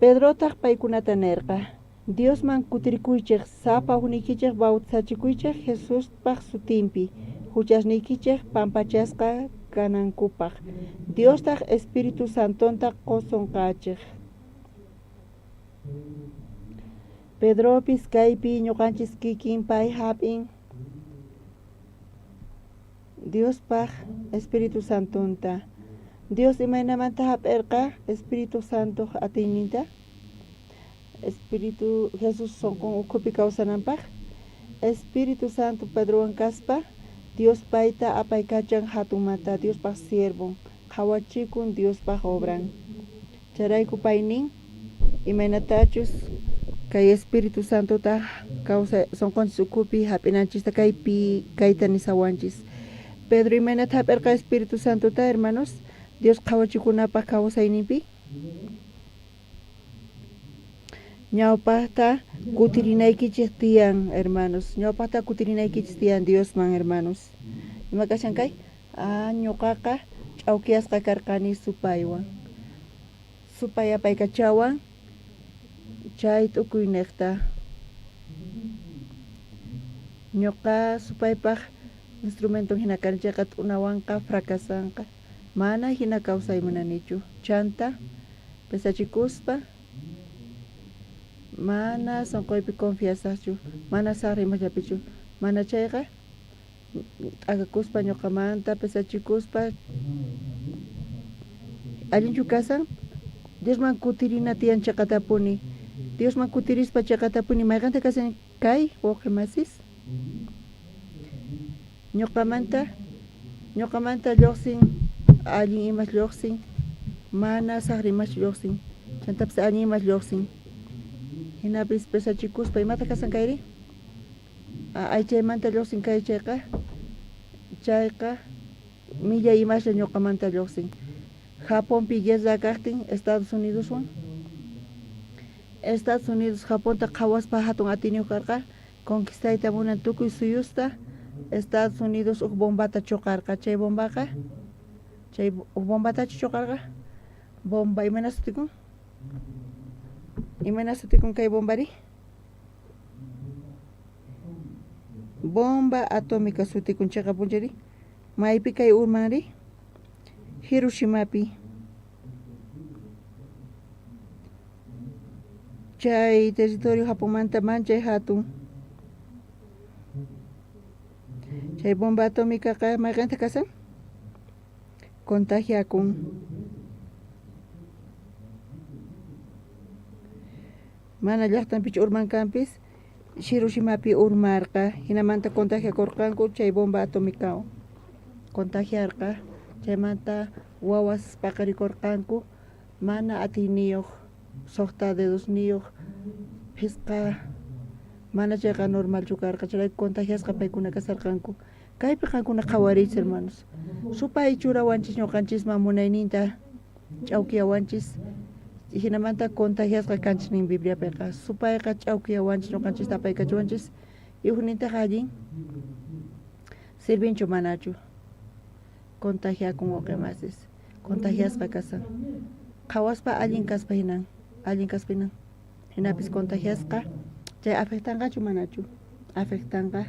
Pedrotaq paykunata nerqa, Diosman kutirikuychej, sapa ujniykichej bautizachikuychej Jesuspaj sutinpi, juchasniykichej pampachasqa kanankupaj. Diostaj Espíritu Santonta qosonqachej. Pedropis kaypi ñuqanchis kikin pay hap'in Diospaj Espíritu Santonta. Dios imaynamanta hap'erqa Espíritu Santo atiyninta? Espíritu Jesús sonqon ukhupi kawsananpaj. Espíritu Santo Pedrowan kaspa Dios payta apaykachan hatunmanta Diospaj siervon, qhawachikun Diospaj obran. Chayrayku paynin imaynatachus kay Espíritu Santota kawsay sonqonchis ukhupi hap'inanchista kaypi kayta nisawanchis. Pedro imaynata hap'erqa Espíritu Santota, hermanos, Dios qhawachikunapaj kawsayninpi? Ñawpajta kutirinaykichej tiyan, hermanos. Ñawpajta kutirinaykichis tiyan Diosman, hermanos. Ima kashan kay? Ah, ñuqaqa ch'awkiyasqa karqani supaywan. Supay apaykachawan chay t'ukuynejta. Ñuqa supaypaj instrumenton hina kani chayqa t'unawanqa fracasanqa. Mana hina kawsay munanichu. Chanta pesachikuspa mana sonqoypi confiasajchu, mana saqra imasllapichu. Mana chayqa t'akakuspa ñuqamanta pesachikuspa allinchu kasan? Diosman kutirina tiyan cheqatapuni. Diosman kutirispa cheqatapuni mayqanta kasan kay wawqi masis? Ñuqamanta ñuqamanta lluqsin allin imas lluqsin, mana saqra imaschu lluqsin, chantapis allin imas lluqsin. Hinapis pesachikuspa imata kasan kayri? Aychaymanta lluqsin kay chayqa, chayqa millay imaslla ñuqamanta lluqsin. Japonpi guerra kaqtin Estados Unidoswan. Estados Unidos Japonta qhawaspa hatun atiyniyuq karqa, conquistayta munan tukuy suyusta. Estados Unidos uj bombata choqarqa. Chay bombaqa, chay uj bombatachu choqarqa? Bomba imayna sutikun? Imayna sutikun kay bombari? Bomba atómica sutikun cheqapunchari. Maypi kay urmanri? Hiroshimapi. Chay territorio Japonmanta manchay hatun. Chay bomba atómicaqa mayqinta kasan? Contagiakun. Mana llaqtanpichu urman kanpis. Hiroshimapi urmarqa, jinamanta contagiakorqanku chay bomba atomicawan contagiarqa, chaymanta wawas paqarikorqanku mana atiyniyoj, sojta dedosniyoj, phisqa mana chayqa normalchu karqa, chayrayku contagiasqa paykuna kasharqanku. Kaypi qankuna qhawariychis hermanos, supay churawanchis ñoqanchisman munayninta ch'awkiyawanchis, jinamanta contagiasqa kanchis nin Bibliapiqa. Supayqa ch'awkiyawanchis ñoqanchista apaykachiwanchis, y ujnintaj allin sirvinchu manachu. Contagiakun wawqe masis, contagiasqa kasan. Qhawaspa allin kaspa hinan, allin kaspa hinan. Jinapis contagiasqa, chay afectanqachu manachu? Afectanqa.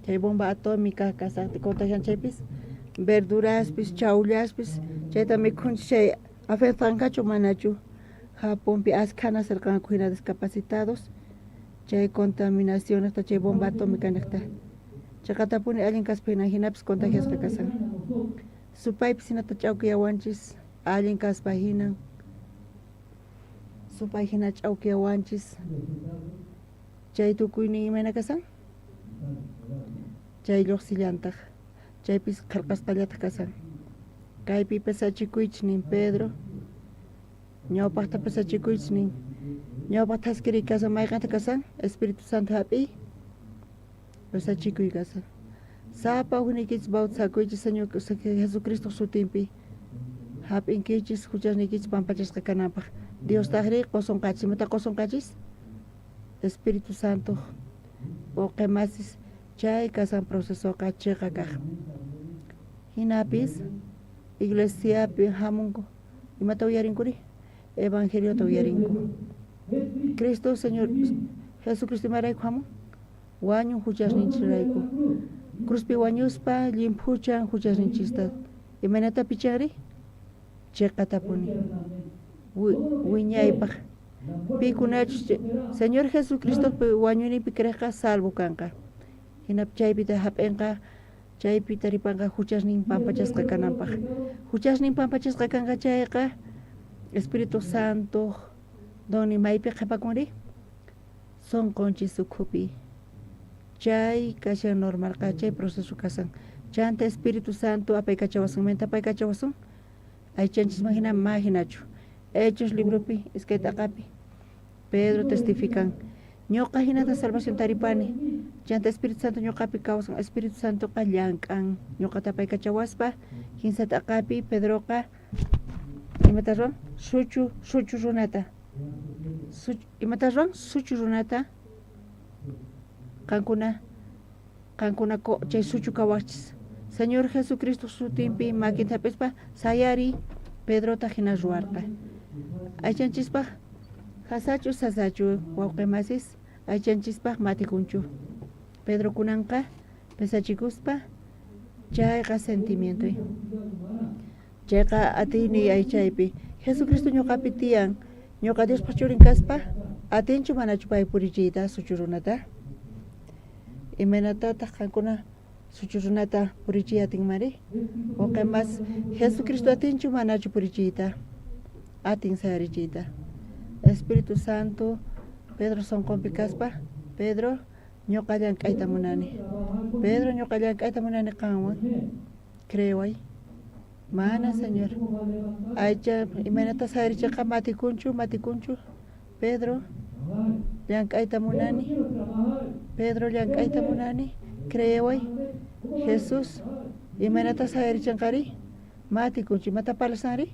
Chay bomba atómica kasaqti contagian chaypis, verduraspis, chawllaspis, chayta mikhunchis chay afectanqachu manachu? Japonpi askha nacerqanku hina discapacitados, chay contaminación niqta, chay bomba atómica niqta. Cheqatapuni allin kaspa hinan, jinapis contagiasqa kasan. Supaypis hinata ch'awkiyawanchis, allin kaspa hinan. Supay hina ch'awkiyawanchis. Chay tukuynin imayna kasan? Chay llojsillantaj. Chaypis qhelqasqallataj kasan. Kaypi pesachikuychis nin Pedro. Ñawpajta pesachikuychis nin. Ñawpaj thaskiriy kasan, mayqenta kasan? Espíritu Santo jap'iy. Pesachikuy kasan. Sapa ujniykichis bautizakuychis Señor Jesucristoj sutinpi. Jap'inkichis juchasniykichis pampachasqa kananpaj. Diostajrí qosonqachis. Imata qosonqachis? Espíritu Santo wawqe masis, chay kasan procesoqa cheqa kaj. Jinapis iglesiapi jamunku, imata uyarinkuri? Evangeliota uyarinku. Cristo Señor Jesucristo imarayku jamun? Wañun juchasninchisrayku. Cruzpi wañuspa llimphuchan juchasninchista. Imaynata pichanri? Cheqatapuni. Wiñaypaj. Pikunachus Señor Jesucristopi wañuyninpi creejqa salvo kanqa. Jinapi chaypita jap'enqa, chaypi taripanqa juchasnin pampachasqa kananpaj. Juchasnin pampachasqa kanqa chayqa, Espíritu Santo donni maypi qhepakunri? Sonqonchis ukhupi. Chay kashan normalqa, chay proceso kasan. Chanta Espíritu Santo apaykachawasun, imanta apaykachawasun? Aychanchisman hina ma hinachu. Hechos libropi, iskay t'aqapi, Pedro testifican, ñoqa hinata salvación taripani. Chanta Espíritu Santo ñoqapi kawsan, Espíritu Santoqa llank'an ñoqata apaykachawaspa. Kinsa t'aqapi Pedroqa imata ruwan? Suchu, suchu runata. Suchu, imata ruwan? Suchu runata. Qankuna, qankuna chay suchu kawajchis. Señor Jesucristo sutinpi makinta hap'ispa sayari, Pedrota hina ruwarqa. Aychanchispaj jasachu sasachu wawqe masis, aychanchispaj matikunchu. Pedro kunanqa pesachikuspa, chayqa sentimientoy. Chayqa atiyniy aychaypi. Jesucristo ñoqapi tiyan. Ñoqa Diospaj churin kaspa, atinchu manachu pay purichiyta suchu runata? Imaynatataj qankuna suchu runata purichiy atinmanri? Wawqe mas, Jesucristo atinchu manachu purichiyta? Atin sayarichiyta. Espíritu Santo Pedro sonqonpi kaspa, Pedro, ñoqa llank'ayta munani. Pedro, ñoqa llank'ayta munani qanwan. Creeway. Mana, Señor. Aycha, imaynata sayarichiyqa matikunchu, matikunchu. Pedro, llank'ayta munani. Pedro, llank'ayta munani. Creeway. Jesús, imaynata sayarichinqari? Matikunchu. Imata parlasanri?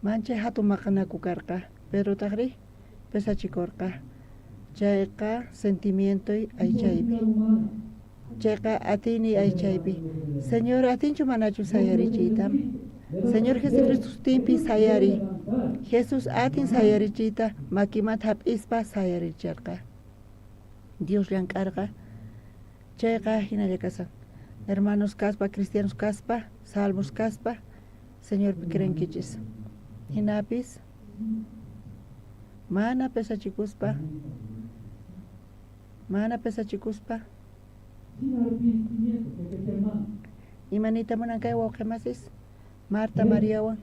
Manchay hatun maqanaku karqa. Pedrotajri pesachikorqa. Chayqa sentimientoy aychaypi. Chayqa atiyniy aychaypi. Señor, atinchu manachu sayarichiyta? Señor Jesucristo sutinpi sayariy. Jesús atin sayarichiyta makimanta hap'ispa sayaricharqa. Dios llank'arqa. Chayqa hinalla kasan. Hermanos kaspa, cristianos kaspa, salvos kaspa, Señorpi creenkichis. Hinapis mana pesachikuspa, mana pesachikuspa, ima niyta munan kay wawqe masis? Marta Mariawan,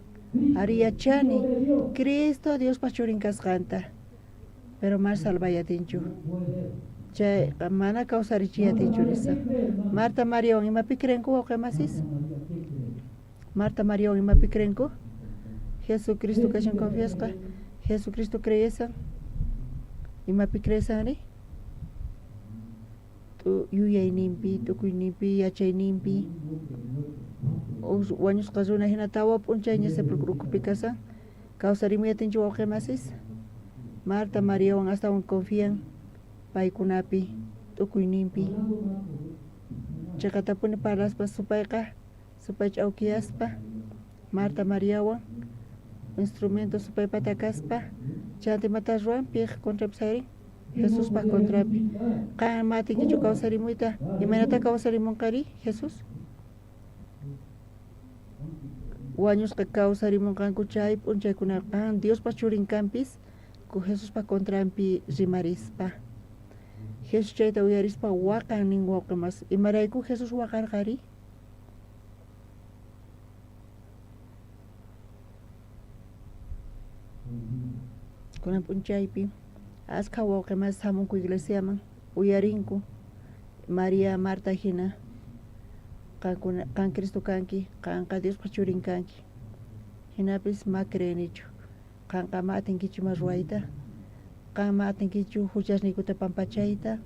ari yachani Cristo Diospa churin kasqanta. Pero mana salvay atinchu. Chayqa mana kawsarichiy atinchu nispa. Marta Mariawan imapi creenku wawqe masis? Marta Mariawan imapi creenku? Jesucristo kashan confiasqa. Jesucristo creesan. Imapi creesanri? Yuyayninpi, tukuyninpi, yachayninpi. Wañusqa runa hina tawa p'unchayña sepulcro ukhupi kasan. Kawsarimuy atinchu wawqe masis? Marta Mariawan astawan confian paykunapi, tukuyninpi. Cheqatapuni parlaspa supayqa, supay ch'awkiyaspa, Marta Mariawan instrumento supaypata kaspa, chanta imata ruwan piq contrapi sayrin? Jesuspaj contrapi. Qan ma atinkichu kawsarimuyta? Imaynata kawsarimunqari Jesús? Wañusqa kawsarimunqanku chay p'unchaykuna qan Diospa churin kanpis Jesuspa contranpi rimarispa. Jesús chayta uyarispa waqan nin wawqe mas. Imarayku Jesús waqarqari? Kunan p'unchaypi askha wawqe mas hamunku iglesiaman, uyarinku María, Marta hina, qankuna, qan Cristo kanki, qanqa Diospa churin kanki. Hinapis ma creenichu. Qanqa ma atinkichu ima ruwayta, qan ma atinkichu huchasniykuta pampachayta,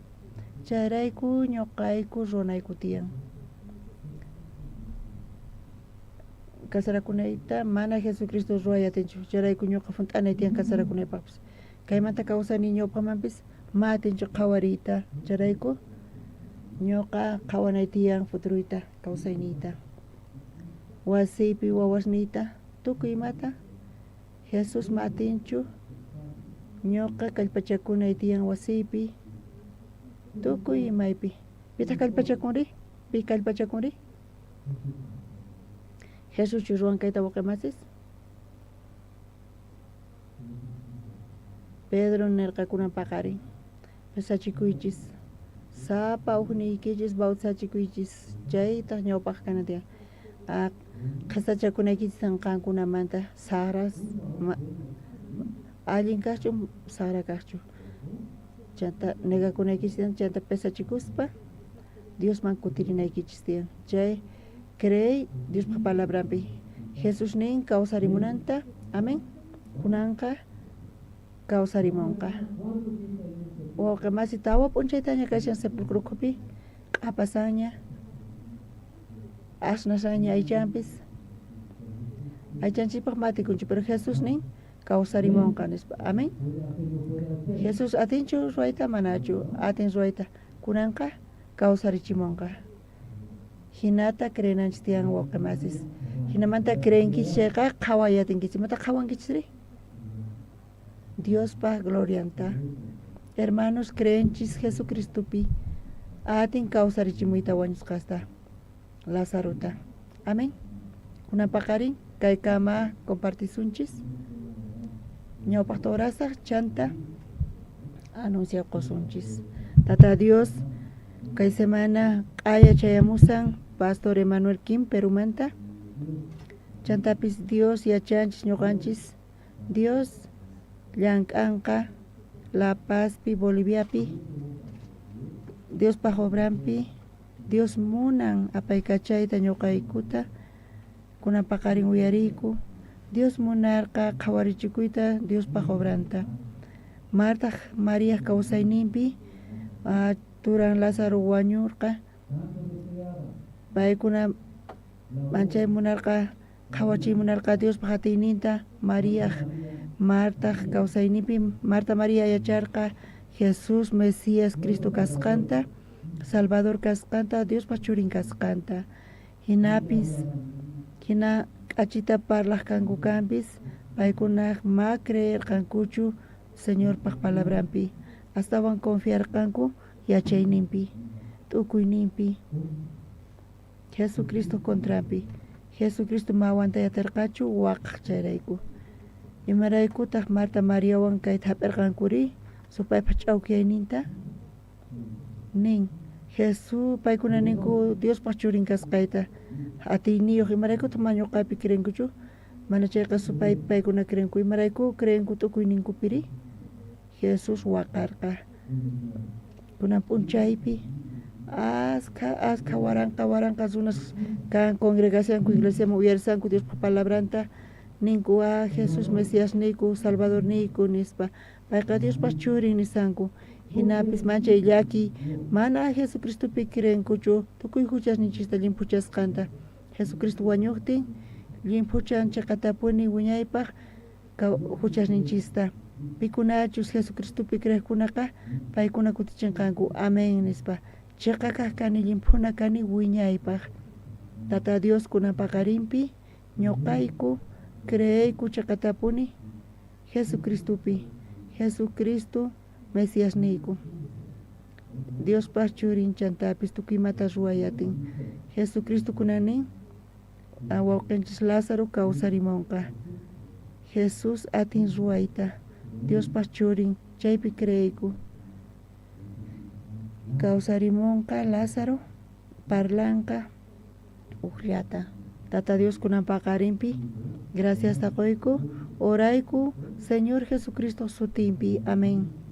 chayrayku ñuqayku ruwanayku tiyan. Casarakunayta mana Jesucristo ruway atinchu, chayrayku ñuqa junt'anay tiyan casarakunaypaqpis. Kaymanta kawsani ñawpaqmanpis ma atinchu qhawariyta, chayrayku ñuqa qhawanay tiyan futuruyta, kawsayniyta, wasiypi wawasniyta, tukuy imata. Jesús ma atinchu ñuqa kallpachakunay tiyan wasiypi, tukuy imaypi. Pitaq kallpachakunri? Pi kallpachakunri? Jesuschu ruwan kayta wawqe masis? Pedro nirqa kunan paqarin pesachikuychis, sapa ujniykichis bautizachikuychis, chaytaq ñawpaq kana tiyan. Qhesachakunaykichis qankunamanta sajras allin kajchu sajra kajchu, chanta negakunaykichis tiyan, chanta pesachikuspa Diosman kutirinaykichis tiyan. Chay creey Diospa palabranpi. Jesús nin kawsarimunanta, amén. Kunanqa kawsarimunqa. Wawqe masi tawa p'unchaytaña kashan sepulcro ukhupi, q'apasanña, asnasanña aychanpis. Aychanchikpaq matikunchu, pero Jesús nin kawsarimunqa nispa. Amén. Jesús atinchu ruwayta manachu atin ruwayta, kunanqa kawsarichimunqa. Hinata creenanchis tiyan wawqe masis. Hinamanta creenkichis chayqa qhaway atinkichis. Imata qhawankichisri? Diospa glorianta. Hermanos, creenchis Jesucristopi atin kawsarichimuyta wañusqasta, Lazarota. Amén. Kunan paqarin kaykama compartisunchis. Ñawpaqta orasaq chanta anuncia qosunchis. Tata Dios, kay semana q'aya chayamusan Pastor Emanuel Kim Perumanta. Chantapis Dios yachanchis ñuqanchis Dios llank'anqa La Pazpi, Boliviapi, Diospaj obranpi, Dios munan apaykachayta ñuqaykuta, kunan paqarin uyariyku, Dios munarqa qhawarichikuyta Diospaj obranta. Martaj Mariaj kawsayninpi turan Lázaro wañurqa, paykuna manchay munarqa qhawachiy munarqa Diospaj atiyninta Mariaj Martaj kawsayninpi. Marta María yacharqa Jesús Mesías Cristo kasqanta, Salvador kasqanta, Diospaj churin kasqanta. Hinapis hina k'achita parlaj kanku kanpis, paykunaj ma creerqankuchu Señorpaj palabranpi, astawan confiarqanku yachayninpi, t'ukuyninpi, Jesucristo contranpi. Jesucristo ma aguantay aterqachu waqaj chayrayku. Imaraykutaq Marta Mariawan kayta hap'irqankuri supaypaj ch'awkiyayninta? Nin Jesús, paykuna ninku Diospaj churin kasqayta, atiyniyoj, imaraykutaq ma ñuqapi creenkuchu? Mana chayqa supaypi paykuna creenku. Imarayku creenku t'ukuyninkupiri? Jesús waqarqa. Kunan p'unchaypi askha askha waranqa waranqa runas kan congregacionku iglesiaman uyarisanku Diospa palabranta ninku ah Jesús Mesiasniyku Salvadorniyku nispa payqa Diospa churin nisanku jinapis manchay llakiy mana Jesucristopi creenkuchu tukuy juchasninchista llimphuchasqanta Jesucristo wañuqtin llimphuchan cheqatapuni wiñaypaq juchasninchista pikunachus Jesucristopi creejkunaqa paykuna kutichinqanku amén nispa cheqa kaq kani llimphuna kani wiñaypaq Tata Dios kunan paqarinpi ñuqayku creeyku cheqatapuni Jesucristopi Jesucristo Mesiasniyku Diospaj churin chantapis tukuy imata ruway atin Jesucristo kunan nin wawqinchis Lázaro kawsarimonqa Jesús atin ruwayta Diospaj churin chaypi creeyku kawsarimonqa Lázaro parlanqa ujllata Tata Dios kunan paqarinpi graciasta qoyku orayku Señor Jesucristo sutinpi amén.